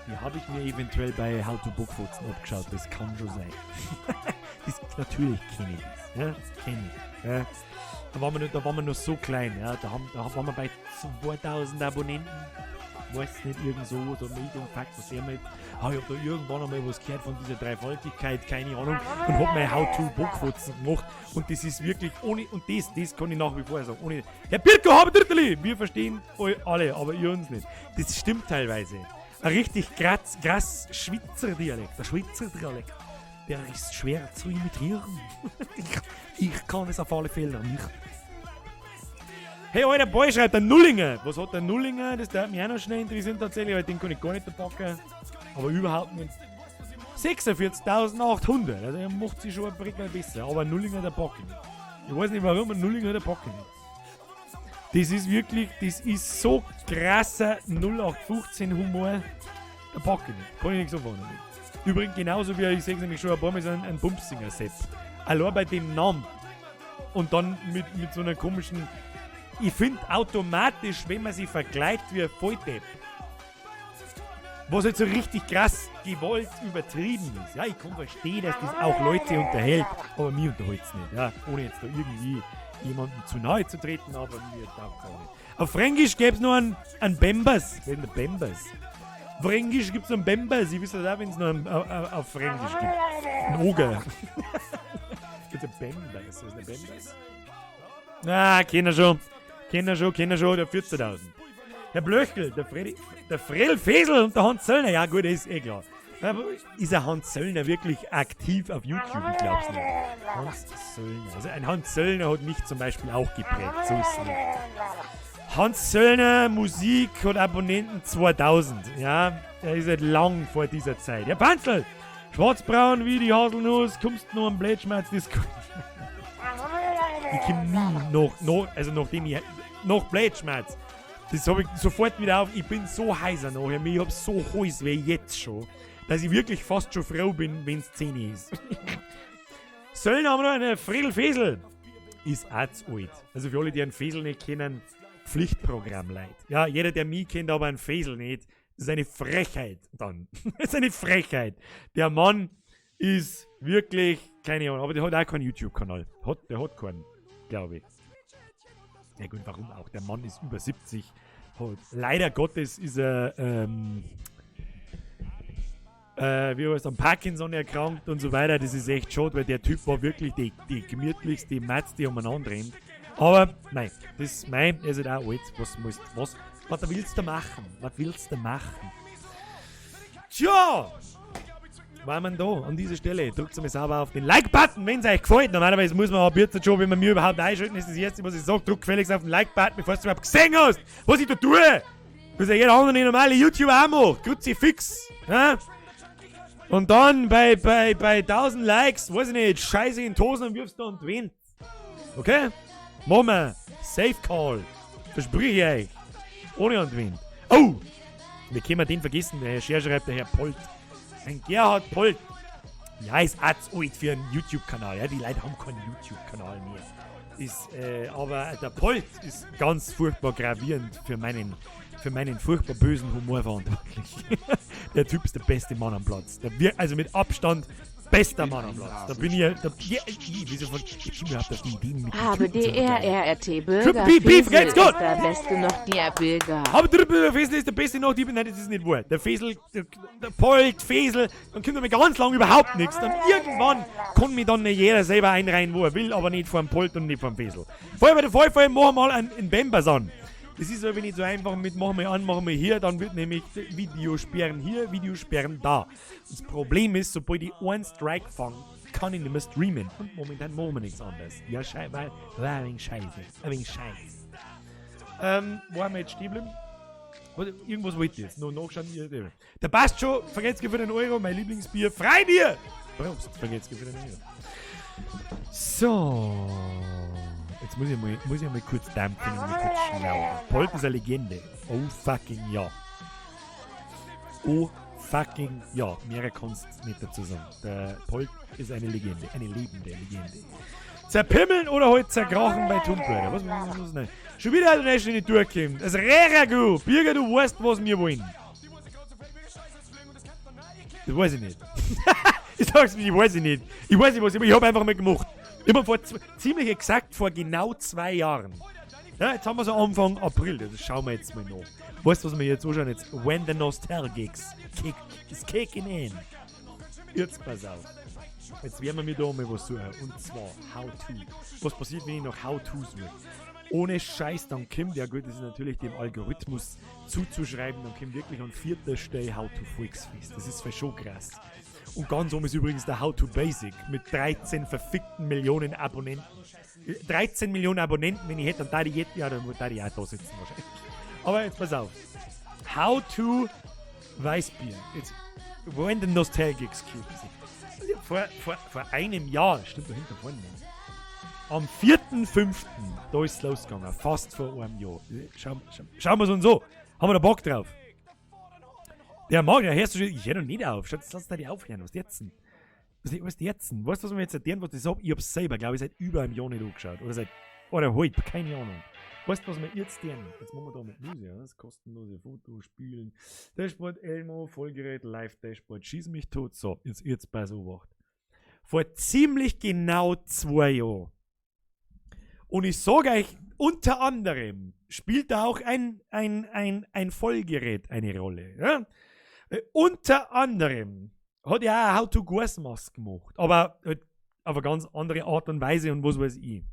Die habe ich mir eventuell bei How to Bookfotzen abgeschaut, das kann schon sein. Das, natürlich kenne ich das. Ja, das kenne ich. Ja. Da waren wir noch so klein, ja. Da waren wir bei 2000 Abonnenten. Weiß nicht, irgend so, so Meldung, Fakt, was er mit. Ah, ich hab da irgendwann einmal was gehört von dieser Dreifaltigkeit, keine Ahnung, und hab mein How-to-Bookfotzen gemacht. Und das ist wirklich ohne, und das kann ich nach wie vor sagen, ohne. Herr Birko, habe Dritteli! Wir verstehen euch alle, aber ihr uns nicht. Das stimmt teilweise. Ein richtig krass Schweizer Dialekt, der Schweizer Dialekt. Der ist schwer zu imitieren. Ich kann es auf alle Fälle nicht. Hey, alter Boy, schreibt der Nullinger. Was hat der Nullinger? Das darf mich auch noch schnell interessieren tatsächlich, weil den kann ich gar nicht packen. Aber überhaupt nicht. 46.800. Also er macht sich schon ein Brickel besser. Aber Nullinger der packe ich nicht. Ich weiß nicht warum, aber Nullinger der packe ich nicht. Das ist wirklich, das ist so krasser 0815 Humor. Der packe ich nicht. Kann ich nicht so fahren. Übrigens genauso wie ich sehe nämlich schon ein paar Mal so einen Bumsinger-Sepp. Allein bei dem Namen. Und dann mit so einer komischen. Ich finde automatisch, wenn man sie vergleicht wie ein Volldepp, was jetzt so richtig krass gewollt übertrieben ist. Ja, ich kann verstehen, dass das auch Leute unterhält, aber mir unterhält es nicht. Ja, ohne jetzt da irgendwie jemandem zu nahe zu treten, aber mir taugt es auch nicht. Auf Fränkisch gäbe es noch einen Bembers. Wer ist denn der Bembers? Fränkisch gibt es einen Bembers. Ich wüsste das auch, wenn es noch einen auf Fränkisch gibt. Ein Oger. Gibt es einen Bembers? Was ist ein Bembers? Na, kennt er schon. Kennt er schon, der 14.000. Herr Blöchel, der Freddy, der Frel Fesel und der Hans Söllner. Ja gut, ist eh klar. Aber ist der Hans Söllner wirklich aktiv auf YouTube? Ich glaub's nicht. Hans Söllner. Also ein Hans Söllner hat mich zum Beispiel auch geprägt. So ist es nicht. Hans Söllner, Musik und Abonnenten 2000. Ja, er ist halt lang vor dieser Zeit. Ja, Panzel! Schwarzbraun wie die Haselnuss, kommst nur am Blätschmerz, das Ich komm nie noch, also nachdem ich, noch Blätschmerz. Das habe ich sofort wieder auf. Ich bin so heiser nachher. Ich hab so heiß wie jetzt schon, dass ich wirklich fast schon froh bin, wenn's 10 ist. Söllner haben wir noch einen Friedel Fesel. Ist auch zu alt. Also für alle, die einen Fesel nicht kennen, Pflichtprogramm, Leid. Ja, jeder, der mich kennt, aber einen Fesel nicht, das ist eine Frechheit dann. Das ist eine Frechheit. Der Mann ist wirklich, keine Ahnung, aber der hat auch keinen YouTube-Kanal. Der hat keinen, glaube ich. Ja gut, warum auch? Der Mann ist über 70. Hat, leider Gottes ist er, wie heißt er, an Parkinson erkrankt und so weiter. Das ist echt schade, weil der Typ war wirklich die gemütlichste Matz, die umeinander rennt. Aber nein, das ist mein, er ist halt auch alt. Was willst du machen? Was willst du machen? Tja! War man da an dieser Stelle. Drückt mal sauber auf den Like-Button, wenn es euch gefällt. Normalerweise muss man ab jetzt schon, wenn man mir überhaupt einschalten, ist das erste, was ich sage, drück gefälligst auf den Like-Button, bevor du überhaupt gesehen hast, was ich da tue. Was ja jeder andere normale YouTuber auch macht. Kruzifix. Ja? Und dann bei 1000 Likes, weiß ich nicht, Scheiße in die Hosen und wirfst da und Wind. Okay? Machen wir. Safe Call. Versprich ich euch. Ohne Wind. Oh! Wir können den vergessen, der Herr Scher schreibt, der Herr Polt. Ein Gerhard Polt. Ja, ist auch zu alt für einen YouTube-Kanal. Ja, die Leute haben keinen YouTube-Kanal mehr. Aber der Polt ist ganz furchtbar gravierend für meinen furchtbar bösen Humor verantwortlich. Der Typ ist der beste Mann am Platz. Also mit Abstand bester Mann am Platz. Da bin ich ja, da, ja, ich, wieso von, ich komme überhaupt auf die Ideen mit dem Habe Typen zu vergleichen. DRRT Bürger Beef, Beef, Fesel geht's gut. ist der beste noch der Bürger. Aber der Fesel ist der beste noch, die, nein, das ist nicht wahr. Der Fesel, der Polt, Fesel, dann kommt einmal ganz lang überhaupt nichts. Dann irgendwann kann mich dann nicht jeder selber einreihen, wo er will, aber nicht vor dem Polt und nicht vor dem Fesel. Vorher bei der Vollfall machen wir mal einen Bembers an. Das ist aber nicht so einfach mit machen wir an, machen wir hier, dann wird nämlich Videosperren hier, Videosperren da. Das Problem ist, sobald ich einen Strike fange, kann ich nicht mehr streamen. Und momentan machen wir nichts anderes. Ja, weil, war ein wenig Scheiße. Ein wenig Scheiß. Wo haben wir jetzt stehen geblieben? Irgendwas wollte ich jetzt. Noch nachschauen. Hier. Der passt schon. Vergesst für den Euro. Mein Lieblingsbier. Freibier! Prost. Vergesst für den Euro. So. Jetzt muss ich mal kurz dampfen und mal kurz schnaufen. Polt ist eine Legende. Oh fucking ja. Oh fucking ja. Mehr kannst du nicht dazu sagen. Der Polt ist eine Legende. Eine lebende Legende. Zerpimmeln oder halt zerkrachen bei Tomb Raider. Was, nein. Schon wieder hat er nicht durchgekommen. Das Reragu. Birger, du weißt, was wir wollen. Das weiß ich nicht. Ich sag's mir, ich weiß ich nicht. Ich weiß nicht, was ich. Ich hab einfach mal gemacht. Immer vor ziemlich exakt vor genau 2 Jahren. Ja, jetzt haben wir so Anfang April. Das schauen wir jetzt mal nach. Weißt du, was wir jetzt anschauen? Jetzt, when the nostalgics kick, is kicking in. Jetzt pass auf. Jetzt werden wir mir da mal was suchen. Und zwar How to. Was passiert, wenn ich nach How to suche? Ohne Scheiß, dann kommt, ja gut, das ist natürlich dem Algorithmus zuzuschreiben, dann kommt wirklich an 4. Stelle How to Volksfest. Das ist schon krass. Und ganz oben ist übrigens der How to Basic mit 13 verfickten Millionen Abonnenten. 13 Millionen Abonnenten, wenn ich hätte, dann da ich jetzt, ja, dann würde ich auch da sitzen wahrscheinlich. Aber jetzt pass auf. How to Weißbier. Jetzt, when the nostalgics kick. Vor einem Jahr, stimmt da hinten vorne nicht. Am 4.5., da ist es losgegangen, fast vor einem Jahr. Schauen wir es uns so. Haben wir da Bock drauf? Der mag, ja, hörst du schon, ich hör noch nicht auf. Schau, jetzt lass da die aufhören. Was jetzt denn? Was jetzt denn? Weißt du, was wir jetzt erklären, was ich sag? Ich hab's selber, glaub ich, seit über einem Jahr nicht angeschaut. Oder seit, oder halb, keine Ahnung. Weißt du, was wir jetzt tun? Jetzt machen wir da mit Musik, ja? Das kostenlose Foto, Spielen, Dashboard, Elmo, Vollgerät, Live-Dashboard, schieß mich tot. So, jetzt bei so wacht. Vor ziemlich genau 2 Jahren. Und ich sag euch, unter anderem spielt da auch ein Vollgerät eine Rolle. Ja? Unter anderem hat er auch How to Gasmask gemacht, aber halt auf eine ganz andere Art und Weise und was weiß ich.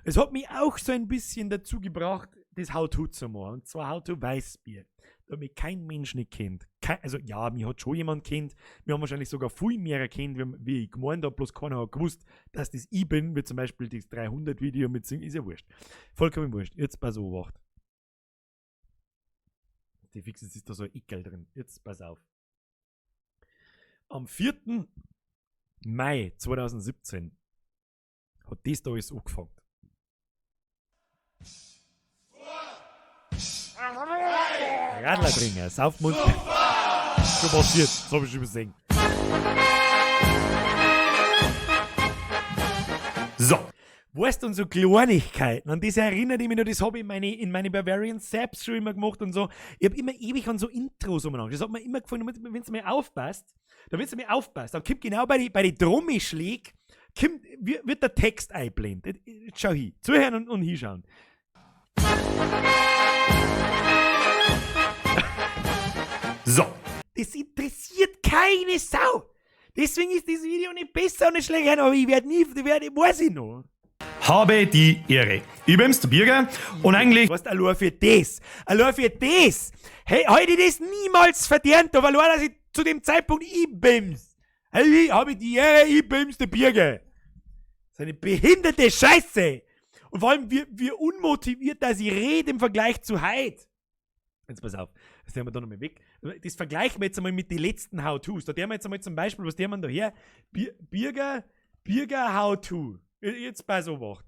Es hat mich auch so ein bisschen dazu gebracht, das How to zu machen, und zwar How to Weißbier. Da mich kein Mensch nicht kennt. Kein, also ja, mich hat schon jemand kennt. Wir haben wahrscheinlich sogar viel mehr kennt, wie ich gemeint hab, bloß keiner hat gewusst, dass das ich bin, wie zum Beispiel das 300-Video mit Sing, ist ja wurscht. Vollkommen wurscht. Jetzt pass auf, wacht. Die Fix, jetzt ist da so ein Eckel drin. Jetzt pass auf. Am 4. Mai 2017 hat das da alles angefangen. Radlerbringer, Saufmund. Schon passiert, das hab ich schon übersehen. So. Weißt du, und so Kleinigkeiten, an das erinnert ich mich noch, das hab ich in meine Bavarian Saps schon immer gemacht und so. Ich hab immer ewig an so Intros umeinander. Das hat mir immer gefallen, wenn du mir aufpasst, da wenn's du mir aufpasst, dann kommt genau bei die Trommelschläg, kommt, wird der Text eingeblendet. Jetzt schau hin. Zuhören und hinschauen. So. Das interessiert keine Sau. Deswegen ist dieses Video nicht besser und nicht schlechter, aber ich werd nie, ich werd, weiß ich noch. Habe die Ehre. Ich bin's, der Birger, und eigentlich... Weißt du, allein für das, allein für das, hey, hätte ich das niemals verdient, aber allein, dass ich zu dem Zeitpunkt ich bin's. Hey, habe die Ehre, ich bin's, der Birger. Das ist eine behinderte Scheiße. Und vor allem, wie unmotiviert, dass ich rede im Vergleich zu heute. Jetzt pass auf, das nehmen wir da nochmal weg. Das vergleichen wir jetzt einmal mit den letzten How-Tos. Da nehmen wir jetzt einmal zum Beispiel, was nehmen wir da her? Birger How-To. Jetzt pass auf, acht.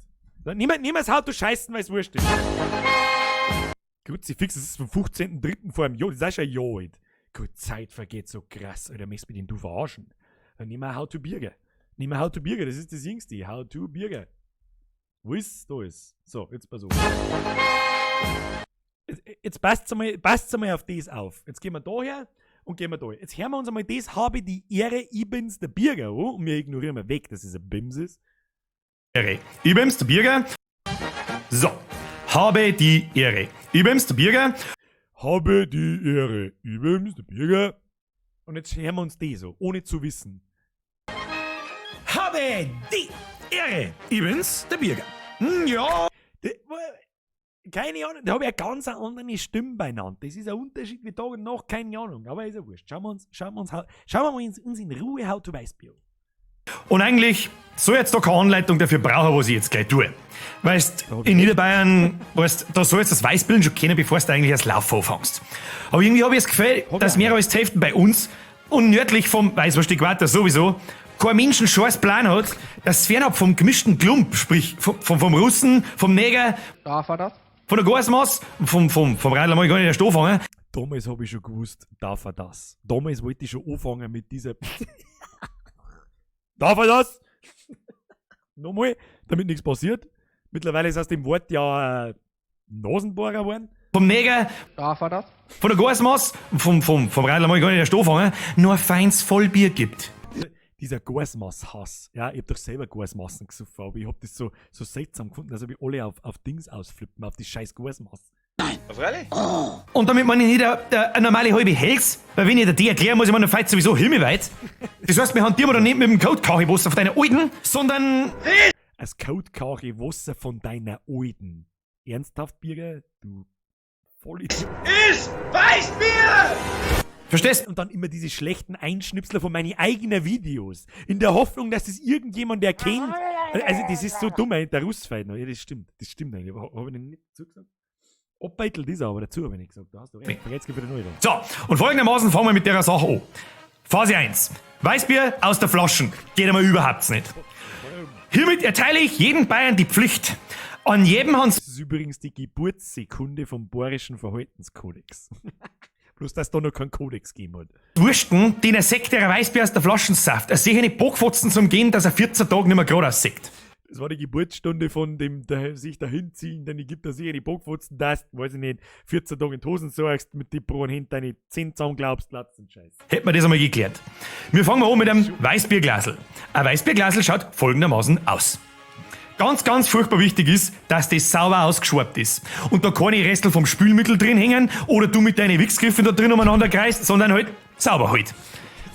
Nimm das How-To scheißen, weil es wurscht ist. Kruzifix, das ist vom 15.03. vor einem Jahr. Das ist auch schon ein Jahr alt. Gut, Zeit vergeht so krass. Alter, möchtest du mich denn du verarschen? Dann nehmen wir How to Birger. Nehmen wir How to Birger, das ist das Jüngste. How to Birger. Wo ist Da ist. So, jetzt pass auf. Jetzt passt's einmal auf das auf. Jetzt gehen wir da her und gehen wir da her. Jetzt hören wir uns einmal das, habe die Ehre, ich bin's, der Birger an, und wir ignorieren mal weg, dass es ein Bims ist. Ehre. Ich bin's, der Birger. So. Habe die Ehre. Ich bin's, der Birger. Habe die Ehre, ich bin's, der Birger. Und jetzt hören wir uns das so, ohne zu wissen. Habe die Ehre. Ich bin's, der Birger. Ja. Keine Ahnung, da habe ich eine ganz andere Stimme beieinander. Das ist ein Unterschied wie Tag und Nacht, keine Ahnung. Aber ist ja wurscht. Schauen wir mal uns in Ruhe How to Weißbier. Und eigentlich soll jetzt da keine Anleitung dafür brauchen, was ich jetzt gleich tue. Weißt, in Niederbayern, weißt, da sollst du das Weißbier schon kennen, bevor du eigentlich erst Laufen anfängst. Aber irgendwie habe ich das Gefühl, dass mehr als die Hälfte bei uns und nördlich vom Weißwurst-Äquator sowieso kein Mensch einen scheiß Plan hat, dass fernab vom gemischten Klump, sprich vom Russen, vom Neger, Darf er das? von der Gasmaß, vom Radler mag ich gar nicht erst anfangen. Damals habe ich schon gewusst, darf er das. Damals wollte ich schon anfangen mit dieser. Darf er das? Nochmal, damit nichts passiert. Mittlerweile ist aus dem Wort ja Nasenbohrer geworden. Vom Neger, Darf er das? von der Gasmaß, vom Radler mag ich gar nicht erst anfangen, nur ein feines Vollbier gibt. Dieser Gasmaß-Hass. Ja, ich hab doch selber Gasmassen gesoffen, aber ich hab das so seltsam gefunden, als ob ich alle auf Dings ausflippen, auf die scheiß Gasmaß. Nein. Freilich? Und damit meine ich nicht eine normale halbe Hels, weil wenn ich dir die erkläre, muss ich mir noch feit sowieso himmelweit. Das heißt, wir hantieren da nicht mit dem Code-Kache-Wasser von deiner Alten, sondern Das Code-Kache-Wasser von deiner Alten. Ernsthaft, Birger? Du Vollidiot. Ist Weißbier! Verstehst? Und dann immer diese schlechten Einschnipsler von meinen eigenen Videos. In der Hoffnung, dass das irgendjemand erkennt. Also, das ist so dumm, ey. Der Russfeit noch. Ja, das stimmt. Das stimmt eigentlich. Aber hab ich nicht zugesagt? Abbeitel ist er, aber dazu hab ich nicht gesagt. Da hast du recht. Vergeht's wieder neu. So, und folgendermaßen fangen wir mit der Sache an. Phase 1. Weißbier aus der Flaschen. Geht einmal überhaupt nicht. Hiermit erteile ich jedem Bayern die Pflicht, an jedem Hans... Das ist übrigens die Geburtssekunde vom Bayerischen Verhaltenskodex. Bloß, dass da noch keinen Kodex gegeben hat. Wursten, den er sagt, der Weißbier aus der Flaschensaft, er sehe eine Bockfotzen zum Gehen, dass er 14 Tage nicht mehr gerade aussieht. Das war die Geburtsstunde von dem der, sich dahin ziehen, denn gibt er sich die Bockfotzen, dass, weiß ich nicht, 14 Tage in die Hosen sorgst, mit die Broren hinter deine Zähne zusammen glaubst, Latz und Scheiß. Hätten wir das einmal geklärt. Wir fangen mal an mit einem Weißbierglasl. Ein Weißbierglasl schaut folgendermaßen aus. Ganz, ganz furchtbar wichtig ist, dass das sauber ausgeschwabt ist. Und da keine Restel vom Spülmittel drin hängen oder du mit deinen Wichsgriffen da drin umeinander kreist, sondern halt sauber halt.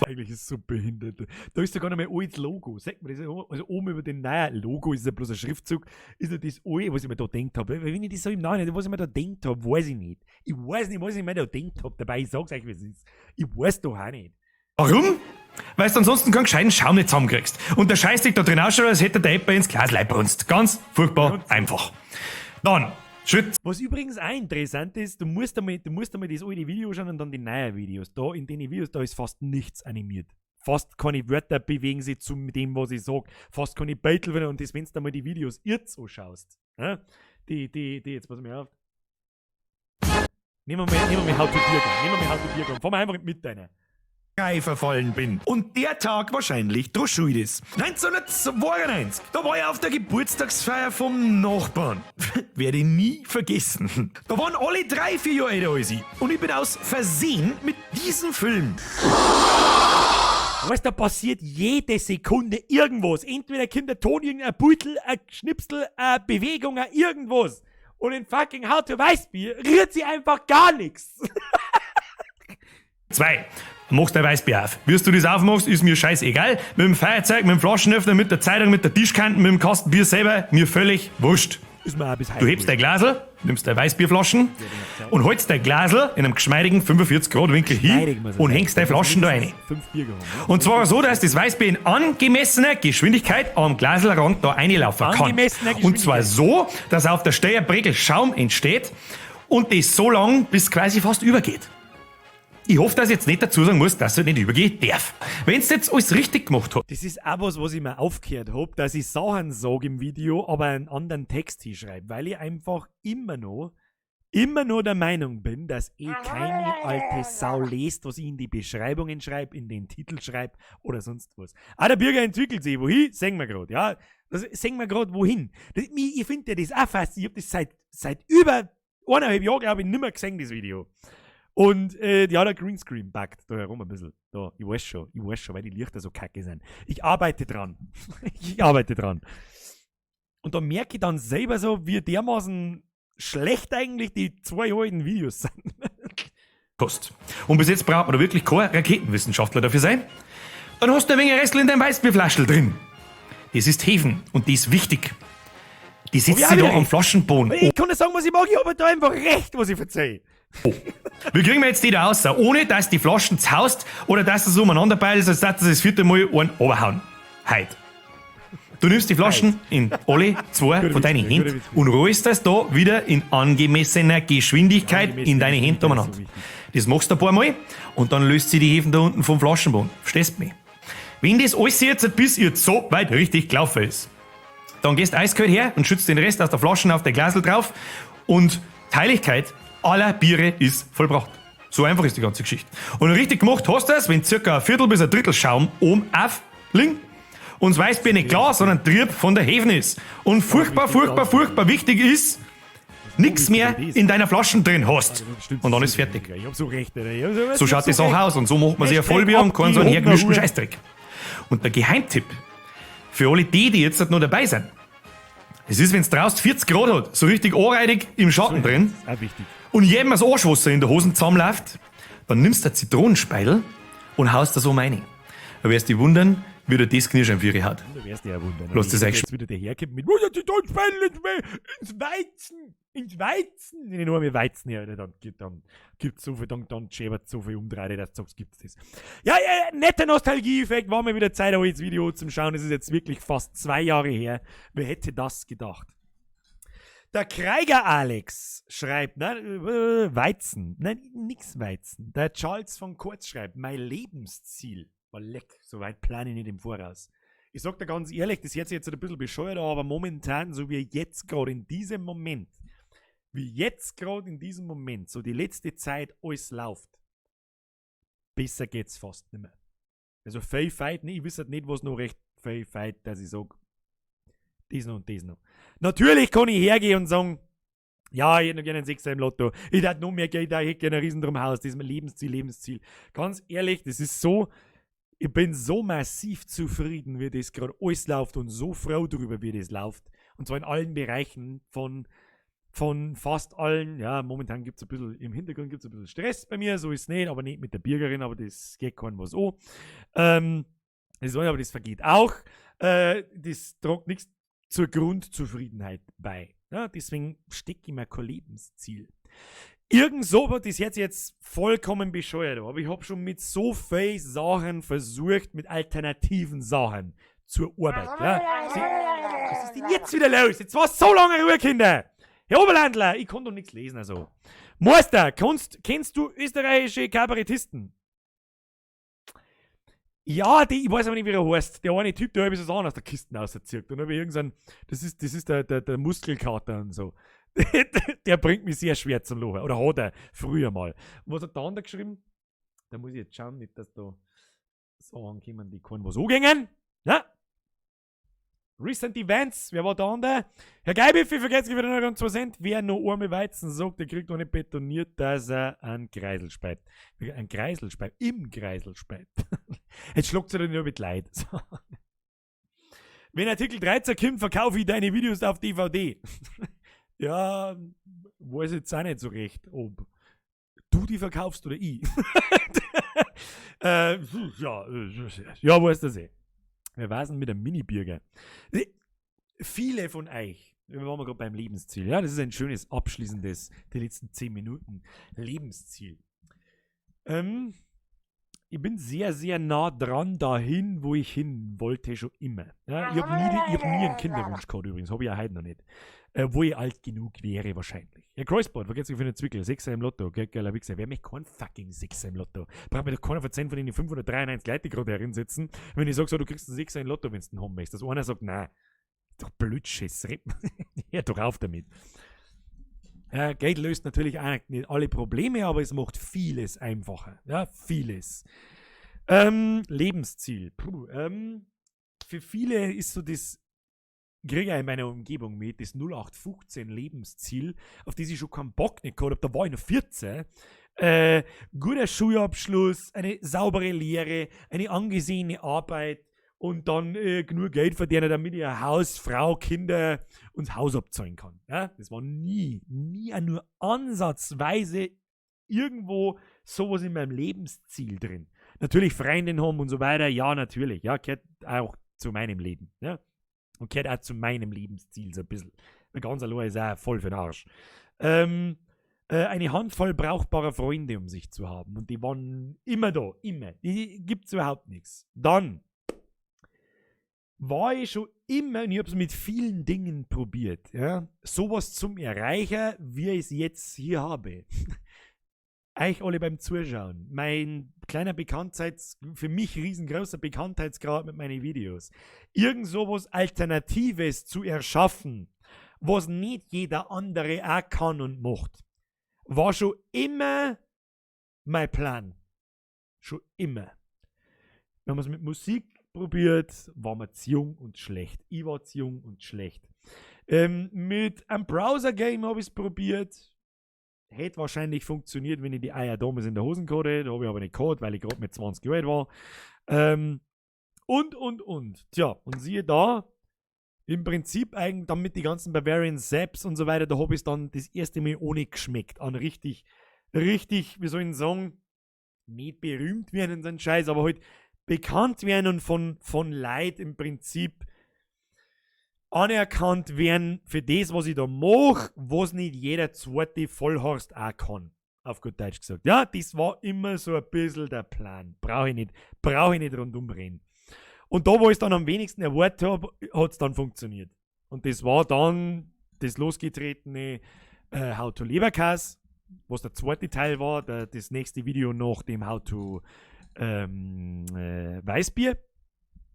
Eigentlich ist es so behindert. Da ist sogar noch mal altes Logo. Sagt man das? Also oben über dem neuen Logo ist ja bloß ein Schriftzug. Ist ja das alte, was ich mir da gedacht habe. Wenn ich das so im Nachhinein, was ich mir da gedacht habe, weiß ich nicht. Ich weiß nicht, was ich mir da gedacht habe. Dabei, ich sag's euch, wie es ist. Ich weiß doch auch nicht. Warum? Weil du ansonsten keinen gescheiten Schaum nicht zusammenkriegst. Und der Scheiß liegt da drin ausschaut, als hätte der Depp ins Glas brunst. Ganz furchtbar einfach. Dann, Schritt Was übrigens auch interessant ist, du musst einmal das alte Video schauen und dann die neuen Videos. Da in den Videos, da ist fast nichts animiert. Fast keine Wörter bewegen sich zu dem, was ich sag. Fast keine Beitel, und das, wenn du einmal die Videos jetzt anschaust. Ja? Jetzt pass mal auf. Nehmen wir mal How to Biergang. Nehmen wir mal How to Biergang. Fahren wir einfach mit deiner. Verfallen bin. Und der Tag wahrscheinlich dran schuld ist. 1992, da war ich auf der Geburtstagsfeier vom Nachbarn. Werde ich nie vergessen. Da waren alle 3, 4 Jahre älter als ich. Und ich bin aus Versehen mit diesem Film. Weißt du, da passiert jede Sekunde irgendwas. Entweder kommt der Ton, irgendein Beutel, ein Schnipsel, eine Bewegung, ein irgendwas. Und in fucking How to Weißbier rührt sie einfach gar nichts. 2. Machst dein Weißbier auf. Wirst du das aufmachst, ist mir scheißegal. Mit dem Feuerzeug, mit dem Flaschenöffner, mit der Zeitung, mit der Tischkante, mit dem Kasten Bier selber, mir völlig wurscht. Ist mir auch bis heute. Du hebst dein Glasl, nimmst deine Weißbierflaschen und holst dein Glasl in einem geschmeidigen 45-Grad-Winkel Geschmeidig hin muss er und sein. hängst deine Flaschen da rein. 5 Bier gehabt. ne? Und zwar so, dass das Weißbier in angemessener Geschwindigkeit am Glaselrand da reinlaufen kann. Angemessener Und zwar Geschwindigkeit. so, dass auf der Steuerbregel Schaum entsteht und das so lang, bis quasi fast übergeht. Ich hoffe, dass ich jetzt nicht dazu sagen muss, dass es nicht übergehen darf. Wenn du jetzt alles richtig gemacht hast, Das ist auch was, was ich mir aufgehört hab, dass ich Sachen sage im Video, aber einen anderen Text hinschreibe, weil ich einfach immer noch der Meinung bin, dass eh keine alte Sau liest, was ich in die Beschreibungen schreibe, in den Titel schreibe oder sonst was. Ah, der Bürger entwickelt sich. Wohin? Sehen wir grad, ja. Das sehen wir grad, wohin. Das, ich finde ja das auch fast. Ich hab das seit über 1,5 Jahren, glaube ich, nimmer gesehen, das Video. Und ja, der Greenscreen backt da herum ein bisschen. Da, ich weiß schon, weil die Lichter so kacke sind. Ich arbeite dran. Ich arbeite dran. Und da merke ich dann selber so, wie dermaßen schlecht eigentlich die zwei alten Videos sind. hast. Und bis jetzt braucht man da wirklich kein Raketenwissenschaftler dafür sein. Dann hast du ein wenig Restl in deinem Weißbierflaschel drin. Das ist Hefen und die ist wichtig. Die Hab sitzt ich auch sich da wieder am recht. Flaschenboden. Ich kann nicht sagen, was ich mag, ich habe da einfach recht, was ich verzeihe. Wie kriegen wir jetzt die da raus, ohne dass die Flaschen zaust oder dass du so umeinander peilst, als dass du das vierte Mal einen runterhauen? Heut. Du nimmst die Flaschen in alle zwei Guter von deinen Witz, guter Händen Witz. und rollst das da wieder in angemessener Geschwindigkeit Angemessene in deine Hände Geschwindigkeit ist so umeinander. wichtig. Das machst du ein paar Mal und dann löst sie die Hefen da unten vom Flaschenboden. Verstehst du mich? Wenn das alles jetzt bis ihr so weit richtig gelaufen ist, dann gehst eiskalt her und schützt den Rest aus der Flaschen auf der Glasl drauf und die Heiligkeit aller Biere ist vollbracht. So einfach ist die ganze Geschichte. Und richtig gemacht hast du es, wenn circa ein Viertel bis ein Drittel Schaum oben auf liegt und das Weißbier nicht klar, sondern trüb von der Hefen ist. Und furchtbar, furchtbar, furchtbar wichtig ist, nix mehr in deiner Flaschen drin hast. Und dann ist fertig. Ich hab so recht, Alter. Ich hab so, So schaut die Sache aus und so macht man sich ein Vollbier und keinen so einen hergemischten Scheißdreck. Und der Geheimtipp für alle die, die jetzt noch dabei sind, es ist, wenn es draußen 40 Grad hat, so richtig anreidig im Schatten drin Auch wichtig. und jedem das Arschwasser in der Hosen zusammenläuft, dann nimmst du einen Zitronenspeidel und haust das um rein. Da wirst du dich wundern, wie der das Knirsch am Vieri hat. Da wärst du ja wundern. Lass das euch Jetzt wieder daherkommt mit, wo ist der Zitronenspeidel ins Weizen, ins Weizen. Nicht nur mit Weizen, ja, Alter, dann gibt's so viel, dann schäbert so viel Umdrehe, dass du sagst, gibt's das. Ja, ja, netter Nostalgie-Effekt, war mir wieder Zeit, auch ins Video zum Schauen. Es ist jetzt wirklich fast 2 Jahre her. Wer hätte das gedacht? Der Kreiger Alex schreibt, nein, Weizen, nein, nix Weizen. Der Charles von Kurz schreibt, mein Lebensziel war leck, so weit plane ich nicht im Voraus. Ich sag dir ganz ehrlich, das hört sich jetzt ein bisschen bescheuert an, aber momentan, so wie jetzt gerade in diesem Moment, wie jetzt gerade in diesem Moment, so die letzte Zeit alles läuft, besser geht's fast nicht mehr. Also viel Fight, nee, ich weiß halt nicht, was noch recht viel Fight, dass ich sag, das noch und das noch. Natürlich kann ich hergehen und sagen, ja, ich hätte noch gerne einen Sechser im Lotto, ich hätte noch mehr Geld, ich hätte gerne ein Riesentraumhaus, das ist mein Lebensziel, Lebensziel. Ganz ehrlich, das ist so, ich bin so massiv zufrieden, wie das gerade alles läuft und so froh darüber, wie das läuft. Und zwar in allen Bereichen von fast allen. Ja, momentan gibt's ein bisschen, im Hintergrund gibt's ein bisschen Stress bei mir, so ist's nicht, aber nicht mit der Bürgerin, aber das geht keinem was an. Das war, aber das vergeht auch. Das tragt nichts zur Grundzufriedenheit bei. Ja, deswegen stecke ich mir kein Lebensziel. Irgend so wird das jetzt vollkommen bescheuert, aber ich hab schon mit so vielen Sachen versucht, mit alternativen Sachen zur Arbeit. Ja. Sie, was ist denn jetzt wieder los? Jetzt war's so lange Ruhe, Kinder! Herr Oberlandler, ich kann doch nichts lesen, also. Meister, kennst du österreichische Kabarettisten? Ja, die, ich weiß aber nicht, wie er heißt. Der eine Typ, der hat so Sachen aus der Kiste rauszieht. Und dann hab ich irgendeinen, das ist der Muskelkater und so. Der bringt mich sehr schwer zum Lachen. Oder hat er früher mal. Und was hat der andere geschrieben? Da muss ich jetzt schauen, nicht, dass da so ankommen, die keinen was angehen. Na? Recent Events, wer war der andere? Herr Geibiffi, vergesst wieder noch 2 Cent. Wer noch arme Weizen sagt, der kriegt noch nicht betoniert, dass er einen Kreisel speit. Ein Kreisel speit, im Kreisel speit. Jetzt schlagt sie nur mit Leid. So. Wenn Artikel 13 kommt, verkaufe ich deine Videos auf DVD. Ja, weiß jetzt auch nicht so recht, ob du die verkaufst oder ich. Ja, ja, weiß das eh. Wir waren mit einem Mini-Bürger. Viele von euch Wir waren gerade beim Lebensziel. Ja, das ist ein schönes abschließendes, die letzten 10 Minuten Lebensziel. Ich bin sehr, sehr nah dran dahin, wo ich hin wollte, schon immer. Ja, ich hab nie einen Kinderwunsch gehabt übrigens, hab ich ja heute noch nicht. Wo ich alt genug wäre wahrscheinlich. Ja, Kreuzband, vergesst für den Zwickel, 6er im Lotto, gell, geiler Wichser. Wer möchte keinen fucking 6er im Lotto? Braucht mir doch keiner verzeihen von den 593 Leute, die gerade herinsitzen, wenn ich sag, so, du kriegst einen 6er im Lotto, wenn du den haben möchtest. Dass einer sagt, nein, ist doch Blödschiss, hör doch auf damit. Ja, Geld löst natürlich auch nicht alle Probleme, aber es macht vieles einfacher. Ja, vieles. Lebensziel. Puh, für viele ist so das, kriege ich in meiner Umgebung mit, das 0815 Lebensziel, auf das ich schon keinen Bock nicht gehabt hab, da war ich noch 14. Guter Schulabschluss, eine saubere Lehre, eine angesehene Arbeit und dann genug Geld verdienen, damit ich ein Haus, Frau, Kinder und das Haus abzahlen kann. Ja? Das war nie, nie auch nur ansatzweise irgendwo sowas in meinem Lebensziel drin. Natürlich Freundin haben und so weiter, ja, natürlich, ja, gehört auch zu meinem Leben. Ja? Und gehört auch zu meinem Lebensziel so ein bisschen. Weil ganz allein ist auch voll für den Arsch. Eine Handvoll brauchbarer Freunde um sich zu haben. Und die waren immer da, immer. Die gibt's überhaupt nichts. Dann war ich schon immer, und ich hab's mit vielen Dingen probiert, ja, sowas zum Erreichen, wie ich es jetzt hier habe. Euch alle beim Zuschauen. Mein kleiner Bekanntheits-, für mich riesengroßer Bekanntheitsgrad mit meinen Videos. Irgend sowas Alternatives zu erschaffen, was nicht jeder andere auch kann und macht, war schon immer mein Plan. Schon immer. Wenn man's mit Musik probiert, war man zu jung und schlecht. Ich war zu jung und schlecht. Mit einem Browser-Game hab ich's probiert. Hätte wahrscheinlich funktioniert, wenn ich die Eier damals in der Hosen gehabt hätte. Hab ich aber nicht gehabt, weil ich grad mit 20 Jahren alt war. Und. Tja, und siehe da, im Prinzip eigentlich dann mit den ganzen Bavarian Saps und so weiter, da hab ich's dann das erste Mal ohne geschmeckt. An richtig, richtig, wie soll ich denn sagen, nicht berühmt werden und so ein Scheiß, aber halt bekannt werden und von Leid im Prinzip anerkannt werden für das, was ich da mach, was nicht jeder zweite Vollhorst auch kann. Auf gut Deutsch gesagt. Ja, das war immer so ein bisschen der Plan. Brauch ich nicht, brauch ich nicht rundum reden. Und da, wo ich's dann am wenigsten erwartet hab, hat's dann funktioniert. Und das war dann das losgetretene How to Leberkäse, was der zweite Teil war, das nächste Video nach dem How to Weißbier.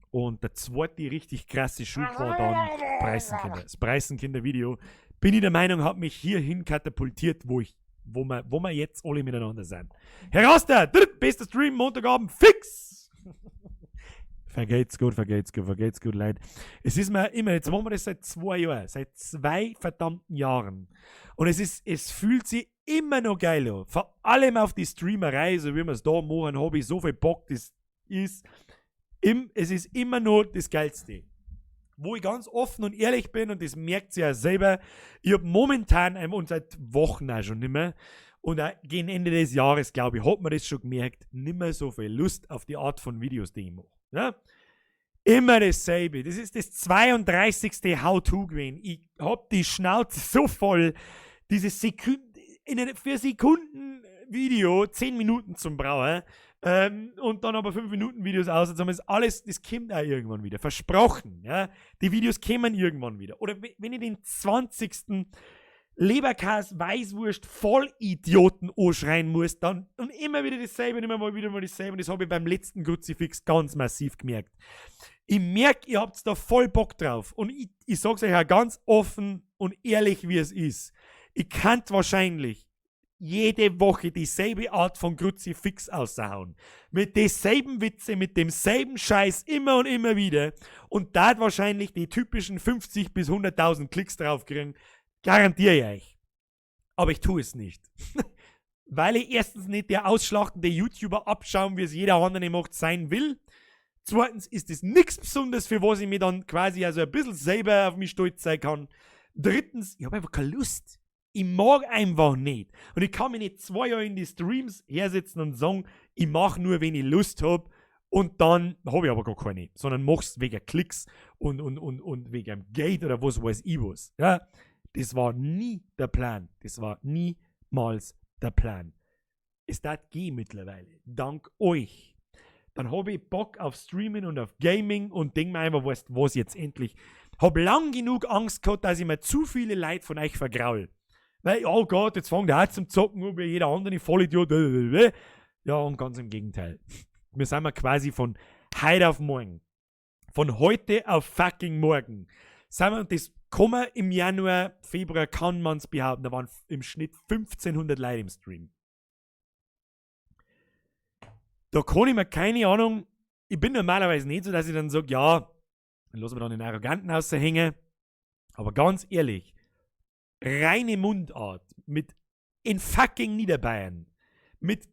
Und der zweite richtig krasse Schub war dann Preißenkinder. Das Preißenkinder-Video, bin ich der Meinung, hat mich hierhin katapultiert, wo wir jetzt alle miteinander sind. Heraus da! Drittbester Stream, Montagabend, fix! Vergeht's gut, vergeht's gut, vergeht's gut, Leute. Es ist mir immer, jetzt machen wir das seit 2 Jahren, seit 2 verdammten Jahren. Und es fühlt sich immer noch geil an. Vor allem auf die Streamerei, so wie wir es da machen, hab ich so viel Bock, das ist, im, es ist immer noch das Geilste. Wo ich ganz offen und ehrlich bin, und das merkt ihr ja selber, ich hab momentan, und seit Wochen auch schon nimmer, und auch gegen Ende des Jahres, glaub ich, hat man das schon gemerkt, nimmer so viel Lust auf die Art von Videos, die ich mach. Ja? Immer dasselbe. Das ist das 32. How-To gewesen. Ich hab die Schnauze so voll, dieses Sekunden, in einem 4 Sekunden Video, 10 Minuten zum Brauchen, und dann aber 5 Minuten Videos aus, und so, das alles, das kommt auch irgendwann wieder. Versprochen, ja? Die Videos kommen irgendwann wieder. Oder wenn ich den 20. Leberkäse, Weißwurst, Vollidioten anschreien muss, dann und immer wieder dasselbe und immer mal wieder mal dasselbe. Und das habe ich beim letzten Kruzifix ganz massiv gemerkt. Ich merk, ihr habt da voll Bock drauf. Und ich sag's euch auch ganz offen und ehrlich, wie es ist. Ich kann wahrscheinlich jede Woche dieselbe Art von Kruzifix aushauen. Mit denselben Witze, mit demselben Scheiß immer und immer wieder. Und da wahrscheinlich die typischen 50 bis 100.000 Klicks drauf kriegen. Garantiere ich euch. Aber ich tue es nicht. Weil ich erstens nicht der ausschlachtende YouTuber abschauen, wie es jeder andere macht, sein will. Zweitens ist es nichts Besonderes, für was ich mir dann quasi also ein bisschen selber auf mich stolz sein kann. Drittens, ich hab einfach keine Lust. Ich mag einfach nicht. Und ich kann mich nicht 2 Jahre in die Streams hersetzen und sagen, ich mach nur, wenn ich Lust hab. Und dann habe ich aber gar keine, sondern mach's wegen Klicks und wegen Geld oder was weiß ich was. Ja, das war nie der Plan. Das war niemals der Plan. Es dat gehen mittlerweile. Dank euch. Dann habe ich Bock auf Streamen und auf Gaming und denk mir einfach, weißt, was jetzt endlich. Hab lang genug Angst gehabt, dass ich mir zu viele Leute von euch vergraul. Weil, oh Gott, jetzt fangt der auch zum Zocken wie jeder andere Vollidiot. Ja, und ganz im Gegenteil. Wir sind mal quasi von heute auf morgen. Von heute auf fucking morgen. Sind wir, und das kommen im Januar, Februar kann man's behaupten, da waren im Schnitt 1500 Leute im Stream. Da kann ich mir keine Ahnung, ich bin normalerweise nicht so, dass ich dann sag, ja, dann lassen wir dann den Arroganten raushängen. Aber ganz ehrlich, reine Mundart mit in fucking Niederbayern, mit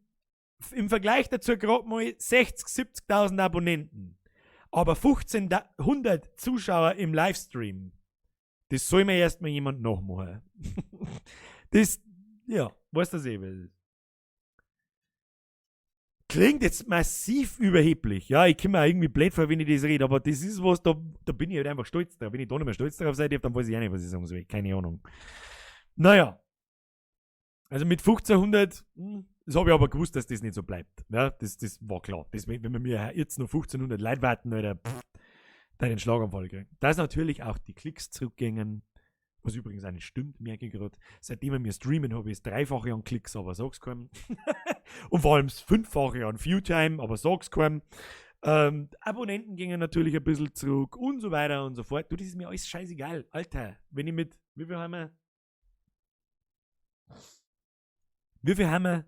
im Vergleich dazu gerade mal 60, 70.000 Abonnenten, aber 1500 Zuschauer im Livestream, das soll mir erstmal jemand nachmachen. Das, ja, weißt du das eh. Klingt jetzt massiv überheblich. Ja, ich komme mir irgendwie blöd vor, wenn ich das rede, aber das ist was, da bin ich halt einfach stolz drauf. Wenn ich da nicht mehr stolz drauf sein darf, dann weiß ich auch nicht, was ich sagen soll. Keine Ahnung. Naja. Also mit 1500, das habe ich aber gewusst, dass das nicht so bleibt. Ja, das war klar. Das, wenn wir mir jetzt noch 1500 Leute warten, Alter, pff, dann den Schlaganfall kriegen. Da ist natürlich auch die Klicks zurückgegangen, was übrigens auch nicht stimmt, merke ich gerade. Seitdem wir mir streamen, habe ich das Dreifache an Klicks, aber sag's keinem. Und vor allem das Fünffache an Viewtime, aber sag's keinem. Abonnenten gingen natürlich ein bisschen zurück und so weiter und so fort. Du, das ist mir alles scheißegal. Alter, wenn ich mit, wie viel haben wir? Wie viel haben wir?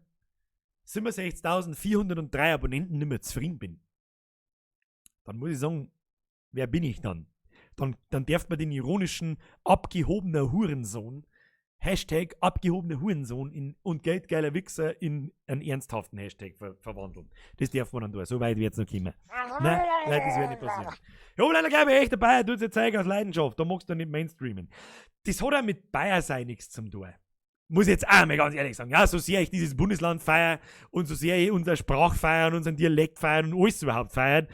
67.403 Abonnenten nicht mehr zufrieden bin. Dann muss ich sagen, wer bin ich dann? Dann darf man den ironischen abgehobener Hurensohn, Hashtag abgehobener Hurensohn und geldgeiler Wichser in einen ernsthaften Hashtag verwandeln. Das darf man dann tun. So weit wird's noch kommen. Nein, Leute, das wird nicht passieren. Ja, leider glaube ich echt, der Bayer tut's jetzt zeigen aus Leidenschaft. Da magst du nicht mainstreamen. Das hat auch mit Bayer sein nichts zum tun. Muss ich jetzt auch mal ganz ehrlich sagen. Ja, so sehr ich dieses Bundesland feier und so sehr ich unser Sprach feier und unseren Dialekt feiern und alles überhaupt feiern,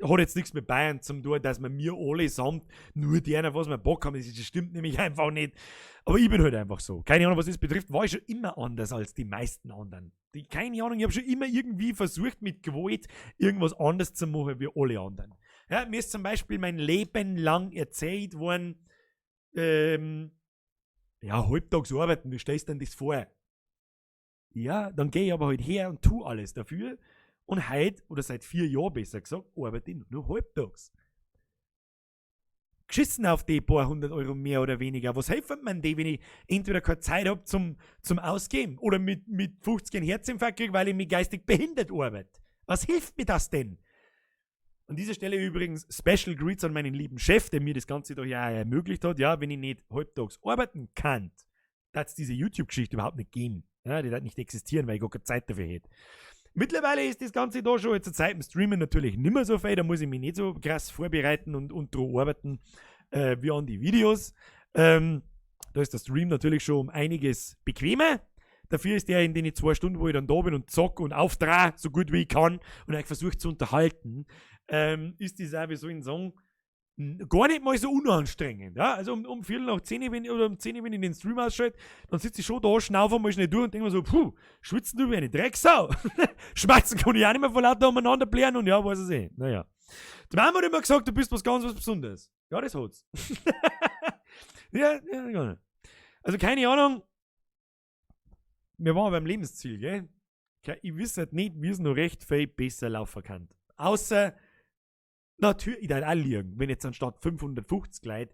hat jetzt nichts mit Bayern zum tun, dass wir mir allesamt nur die einer, was wir Bock haben. Das stimmt nämlich einfach nicht. Aber ich bin halt einfach so. Keine Ahnung, was das betrifft, war ich schon immer anders als die meisten anderen. Keine Ahnung, ich hab schon immer irgendwie versucht, mit Gewalt irgendwas anders zu machen wie alle anderen. Ja, mir ist zum Beispiel mein Leben lang erzählt worden, ja, halbtags arbeiten, wie stellst du denn das vor? Ja, dann geh ich aber halt her und tu alles dafür. Und heute, oder seit 4 Jahren besser gesagt, arbeite ich nur halbtags. Geschissen auf die paar 100 Euro mehr oder weniger. Was helfen mir die, wenn ich entweder keine Zeit hab zum Ausgeben oder mit 50 einen Herzinfarkt krieg, weil ich mich geistig behindert arbeite? Was hilft mir das denn? An dieser Stelle übrigens Special Greets an meinen lieben Chef, der mir das Ganze da ja ermöglicht hat. Ja, wenn ich nicht halbtags arbeiten kann, darf es diese YouTube-Geschichte überhaupt nicht geben. Ja, die darf nicht existieren, weil ich gar keine Zeit dafür hätte. Mittlerweile ist das Ganze da schon zur Zeit im Streamen natürlich nicht mehr so viel, da muss ich mich nicht so krass vorbereiten und dran arbeiten wie an die Videos. Da ist der Stream natürlich schon um einiges bequemer. Dafür ist der in den 2 Stunden, wo ich dann da bin und zock und auftrage, so gut wie ich kann und euch versuche zu unterhalten, ist das auch, wie soll ich sagen, gar nicht mal so unanstrengend. Ja? Also um 10:15, wenn, oder um 10, wenn ich den Stream ausschalte, dann sitze ich schon da, schnaufe mal schnell durch und denke mir so, puh, schwitzen du wie eine Drecksau. Schmerzen kann ich auch nicht mehr vor lauter umeinander blären und ja, weiß ich eh. Naja. Die Mama hat immer gesagt, du bist was ganz was Besonderes. Ja, das hat's. Ja, ja, gar nicht. Also keine Ahnung, wir waren beim Lebensziel, gell? Ich weiß halt nicht, wie es noch recht viel besser laufen kann. Außer, natürlich, ich darf auch liegen, wenn jetzt anstatt 550 Leute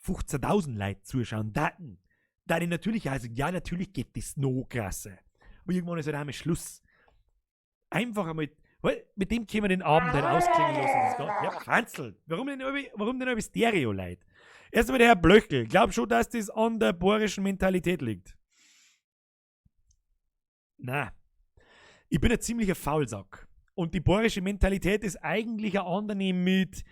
15.000 Leute zuschauen, daten, da ich natürlich auch sagen, ja, natürlich geht das noch krasser. Aber irgendwann ist halt auch mal Schluss. Einfach einmal, weil mit dem können wir den Abend halt ausklingen lassen. Das geht. Ja, Franzl, warum denn alle Stereo-Leute? Erst einmal der Herr Blöchl, glaub schon, dass das an der bayerischen Mentalität liegt. Na, ich bin ein ziemlicher Faulsack. Und die bayerische Mentalität ist eigentlich eine andere mit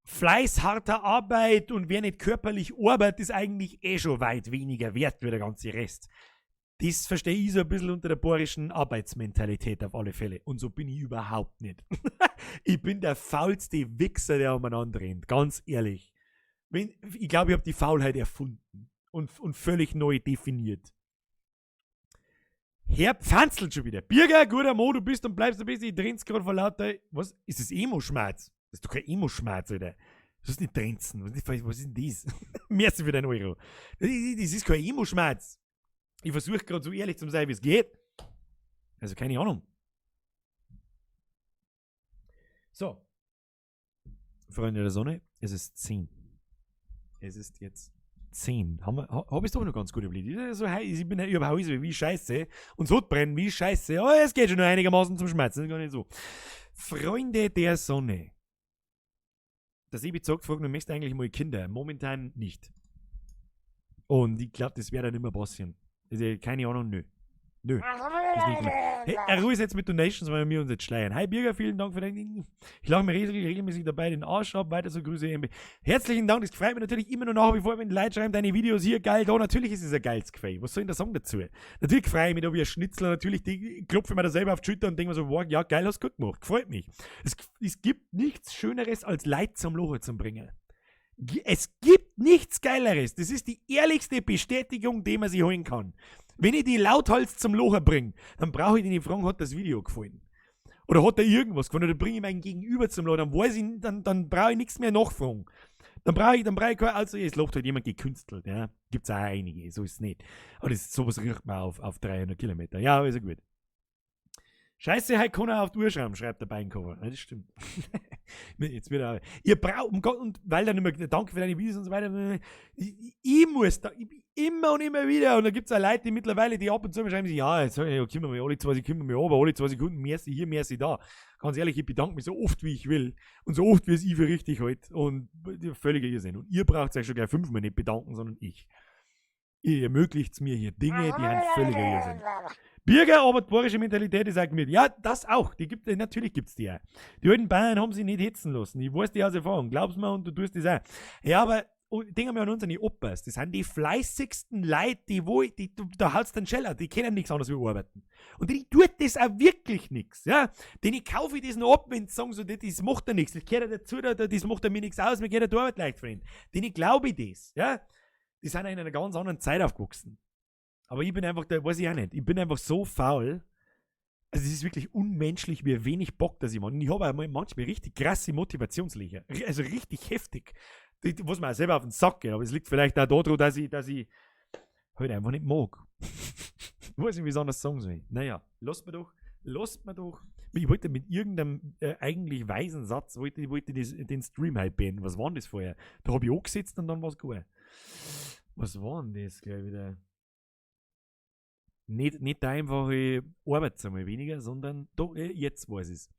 Fleiß, harter Arbeit und wer nicht körperlich arbeitet, ist eigentlich eh schon weit weniger wert wie der ganze Rest. Das verstehe ich so ein bisschen unter der bayerischen Arbeitsmentalität auf alle Fälle. Und so bin ich überhaupt nicht. Ich bin der faulste Wichser, der umeinander rennt. Ganz ehrlich. Wenn, ich glaube, ich habe die Faulheit erfunden und völlig neu definiert. Herr Pfanzl schon wieder. Birger, guter Mo, du bist und bleibst ein bisschen drin's gerade vor lauter. Was? Ist das Emo-Schmerz? Das ist doch kein Emo-Schmerz, Alter. Das ist nicht drinzen. Was ist denn das? Merci für deinen Euro. Das ist kein Emo-Schmerz. Ich versuche gerade so ehrlich zu sein, wie es geht. Also keine Ahnung. So. Freunde der Sonne, es ist 10. Es ist jetzt 10. Hab ich's doch noch ganz gut überlegt. So heiß, ich bin ja überhaupt wie Scheiße. Und so brennen wie Scheiße. Aber es geht schon noch einigermaßen zum Schmerzen. Gar nicht so. Freunde der Sonne. Der Sebi sagt, fragt, du möchtest eigentlich mal Kinder. Momentan nicht. Und ich glaub, das wird dann immer passieren. Also, keine Ahnung, nö. Nö. Ist nicht mehr. Hey, Ruhe ist jetzt mit Donations, weil wir uns jetzt schleiern. Hi Birger, vielen Dank für dein. Ich lache mir regelmäßig dabei den Arsch ab. Weiter so, Grüße MB. Herzlichen Dank, das freut mich natürlich immer noch nach wie vor, wenn Leute schreiben, deine Videos hier geil, da. Natürlich ist es ein geiles Gefühl. Was soll denn der Song dazu? Natürlich freue ich mich da wie ein Schnitzler, natürlich klopfe ich mir da selber auf die Schulter und denke mir so, wow, ja, geil, hast du gut gemacht. Freut mich. Es gibt nichts Schöneres, als Leute zum Lachen zu bringen. Es gibt nichts Geileres. Das ist die ehrlichste Bestätigung, die man sich holen kann. Wenn ich die lauthals zum Lachen bringe, dann brauche ich die nicht fragen, hat das Video gefallen? Oder hat er irgendwas gefallen? Oder bringe ich meinen Gegenüber zum Lachen, dann weiß ich, dann brauche ich nichts mehr nachfragen. Dann brauche ich, kein, also es lacht halt jemand gekünstelt, ja. Gibt's auch einige, so ist es nicht. Aber sowas riecht man auf 300 Kilometer. Ja, aber ist ja gut. Scheiße, heute kann er auf die Uhr schreiben, schreibt der Beincover. Ja, das stimmt. Jetzt wieder auch. Ihr braucht, um Gott, und weil dann immer, danke für deine Videos und so weiter. Ich muss da, ich, immer und immer wieder. Und da gibt's auch Leute, die mittlerweile, die ab und zu mal schreiben, ja, jetzt, ja, kümmern wir alle 2 Sekunden mehr, aber alle 2 Sekunden, mehr sie hier, mehr sie da. Ganz ehrlich, ich bedanke mich so oft, wie ich will. Und so oft, wie es ich für richtig halte. Und völliger Irrsinn. Und ihr braucht euch schon gleich 5-mal nicht bedanken, sondern ich. Ihr ermöglicht mir hier Dinge, die ein völliger Irrsinn. Birger, aber die bayerische Mentalität ist auch mit. Ja, das auch. Die gibt, natürlich gibt's die auch. Die alten Bayern haben sich nicht hetzen lassen. Ich weiß die aus Erfahrung. Glaub's mir und du tust das auch. Ja, aber denken wir an unsere Opas. Das sind die fleißigsten Leute, die wo, die, du, da haut's den Scheller. Die kennen nichts anderes wie arbeiten. Und denen tut das auch wirklich nix, ja. Denen kaufe ich das noch ab, wenn sie sagen, so, das macht ja nix. Das gehört ja dazu, das macht ja mir nix aus, mir geht ja die Arbeit leicht verdienen. Denen glaube ich das, ja. Die sind ja in einer ganz anderen Zeit aufgewachsen. Aber ich bin einfach, da weiß ich auch nicht, ich bin einfach so faul. Also es ist wirklich unmenschlich, wie wenig Bock, dass ich mache. Und ich habe auch manchmal richtig krasse Motivationslöcher. Also richtig heftig. Die, was mir auch selber auf den Sack geht. Aber es liegt vielleicht auch daran, dass ich halt einfach nicht mag. Ich weiß nicht, wie ich es anders sagen soll. Naja, lasst mir doch, lasst mir doch. Ich wollte mit irgendeinem eigentlich weisen Satz, wollte, ich wollte das, den Stream halt beenden. Was war denn das vorher? Da hab ich angesetzt und dann war's gut. Was war denn das gleich wieder? Nicht der einfache Arbeit einmal weniger, sondern doch, jetzt weiß ich's.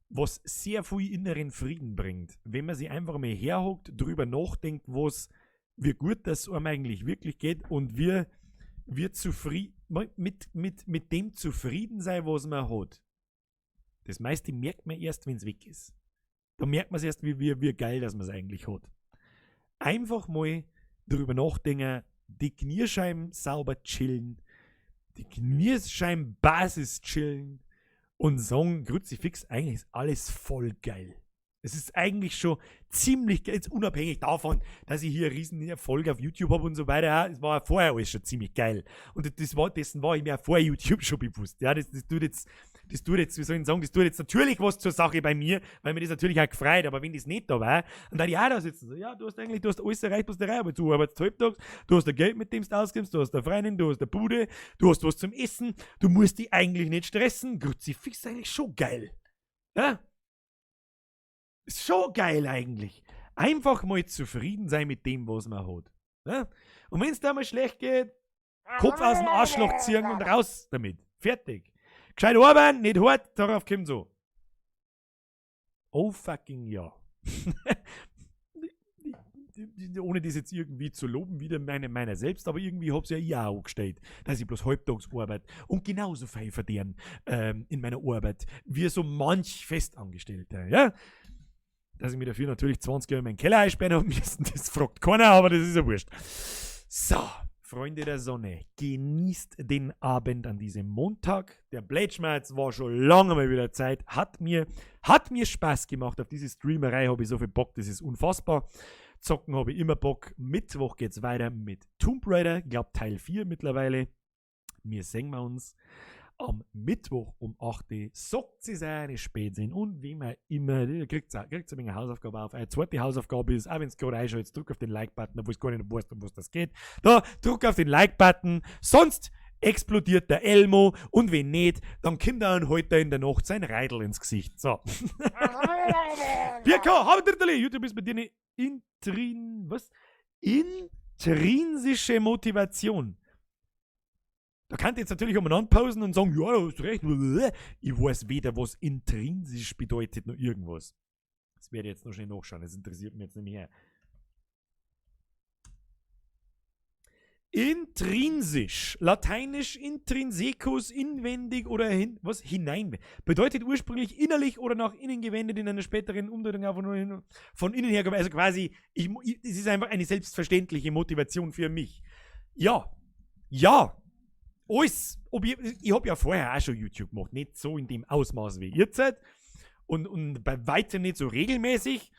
Was sehr viel inneren Frieden bringt, wenn man sich einfach mal herhockt, drüber nachdenkt, wie gut das einem eigentlich wirklich geht und wie mit dem zufrieden sein, was man hat. Das meiste merkt man erst, wenn's weg ist. Da merkt man's erst, wie geil, dass man's eigentlich hat. Einfach mal drüber nachdenken, die Knierscheiben sauber chillen, die Knirscheibenbasis chillen und sagen, Kruzifix, eigentlich ist alles voll geil. Es ist eigentlich schon ziemlich geil, jetzt unabhängig davon, dass ich hier einen riesen Erfolg auf YouTube hab und so weiter. Ja, es war vorher alles schon ziemlich geil. Und dessen war ich mir auch vor YouTube schon bewusst. Ja, das, das tut jetzt, das tut jetzt, wie soll ich sagen, das tut jetzt natürlich was zur Sache bei mir, weil mir das natürlich auch gefreut, aber wenn das nicht da war, und dann die auch da sitzen, so, ja, du hast eigentlich, du hast alles erreicht, was du erreicht, aber du arbeitest halbtags, du hast dein Geld, mit dem du ausgibst, du hast eine Freundin, du hast eine Bude, du hast was zum Essen, du musst dich eigentlich nicht stressen. Kruzifix ist eigentlich schon geil. Ja? Ist schon geil eigentlich. Einfach mal zufrieden sein mit dem, was man hat. Ja? Und wenn's da mal schlecht geht, Kopf aus dem Arschloch ziehen und raus damit. Fertig. Gescheit arbeiten, nicht hart, darauf kommt so. Oh fucking ja. Ohne das jetzt irgendwie zu loben, wieder meiner selbst, aber irgendwie hab's ja ich auch angestellt, dass ich bloß halbtags arbeite und genauso viel verdiene in meiner Arbeit wie so manch Festangestellter, ja? Dass ich mir dafür natürlich 20 Jahre in meinen Keller einsperren hab müssen, das fragt keiner, aber das ist ja wurscht. So, Freunde der Sonne, genießt den Abend an diesem Montag. Der Blätschmerz war schon lange mal wieder Zeit. Hat mir Spaß gemacht. Auf diese Streamerei habe ich so viel Bock, das ist unfassbar. Zocken habe ich immer Bock. Mittwoch geht's weiter mit Tomb Raider. Ich glaube Teil 4 mittlerweile. Wir sehen wir uns am Mittwoch um 8 Uhr. Sagt sie seine spät sind und wie man immer, kriegt ein wenig Hausaufgabe auf. Eine zweite Hausaufgabe ist, auch wenn es gerade einschaut, drück auf den Like-Button, obwohl es gar nicht weißt, um was das geht. Da, drück auf den Like-Button, sonst explodiert der Elmo und wenn nicht, dann kommt er und holt er in der Nacht sein Reidel ins Gesicht. So. Birka, hab YouTube ist bei dir eine intrinsische Motivation. Da könnt ihr jetzt natürlich umeinander pausen und sagen, ja, du hast recht. Ich weiß weder, was intrinsisch bedeutet, noch irgendwas. Das werde ich jetzt noch schnell nachschauen, das interessiert mich jetzt nicht mehr. Intrinsisch, lateinisch intrinsecus, inwendig oder hin, was? Hinein. Bedeutet ursprünglich innerlich oder nach innen gewendet, in einer späteren Umdeutung auf von innen her. Also quasi, es ist einfach eine selbstverständliche Motivation für mich. Ja, ja. Alles, ich habe ja vorher auch schon YouTube gemacht, nicht so in dem Ausmaß wie ihr seid und bei weitem nicht so regelmäßig,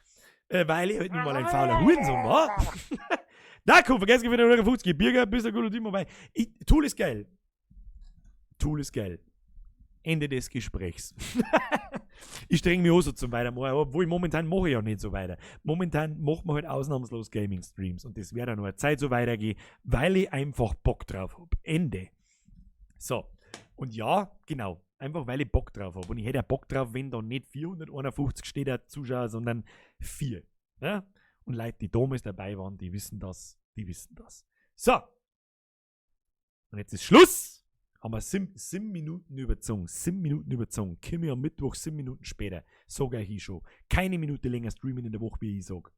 weil ich halt nun mal ein fauler Hurensohn war. Danke, vergesst wieder 50 Birger, bist ein guter Typ, wobei, Tool ist geil. Tool ist geil. Ende des Gesprächs. Ich streng mich auch so zum Weitermachen, obwohl momentan mache ich ja nicht so weiter. Momentan macht man halt ausnahmslos Gaming-Streams und das wird auch noch eine Zeit so weitergehen, weil ich einfach Bock drauf habe. Ende. So, und ja, genau, einfach weil ich Bock drauf habe. Und ich hätte ja Bock drauf, wenn da nicht 451 steht der Zuschauer, sondern 4. Ja? Und Leute, die damals dabei waren, die wissen das, die wissen das. So, und jetzt ist Schluss. Haben wir 7 Minuten überzogen, 7 Minuten überzogen. Komme ich am Mittwoch 7 Minuten später, sag ich schon. Keine Minute länger streamen in der Woche, wie ich sag.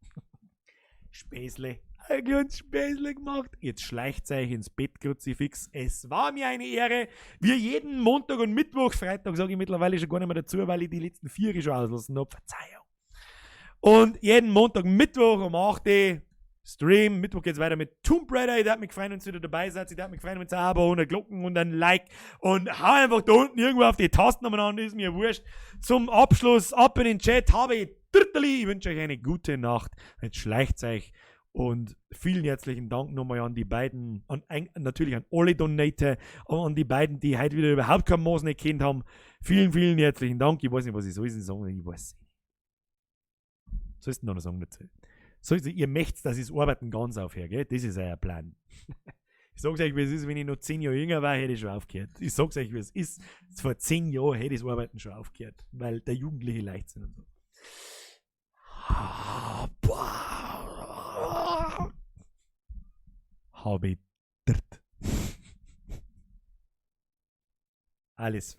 Späßle. Ein kleines Späßle gemacht. Jetzt schleicht euch ins Bett, Kruzifix. Es war mir eine Ehre. Wir jeden Montag und Mittwoch, Freitag sage ich mittlerweile schon gar nicht mehr dazu, weil ich die letzten 4 schon auslassen habe. Verzeihung. Und jeden Montag, Mittwoch um 8 Uhr Stream. Mittwoch geht's weiter mit Tomb Raider. Ich darf mich freuen, wenn ihr wieder dabei seid. Ich darf mich freuen, wenn ihr ein Abo und eine Glocken und ein Like. Und hau einfach da unten irgendwo auf die Tasten umeinander, ist mir wurscht. Zum Abschluss ab in den Chat habe ich Dritterli. Ich wünsche euch eine gute Nacht. Jetzt schleicht's euch. Und vielen herzlichen Dank nochmal an die beiden, natürlich an alle Donator, an die beiden, die heute wieder überhaupt kein Maß nicht kennt haben. Vielen, vielen herzlichen Dank. Ich weiß nicht, was ich soll sagen. Ich weiß nicht. Sollst du noch sagen dazu? Ihr möchtet, dass ich das Arbeiten ganz aufhöre, gell? Das ist euer Plan. Ich sag's euch, wie es ist, wenn ich noch 10 Jahre jünger war, hätte ich schon aufgehört. Ich sag's euch, wie es ist. Vor 10 Jahren hätte ich das Arbeiten schon aufgehört, weil der Jugendliche leicht sind und so. Habe ich dritt. Alles.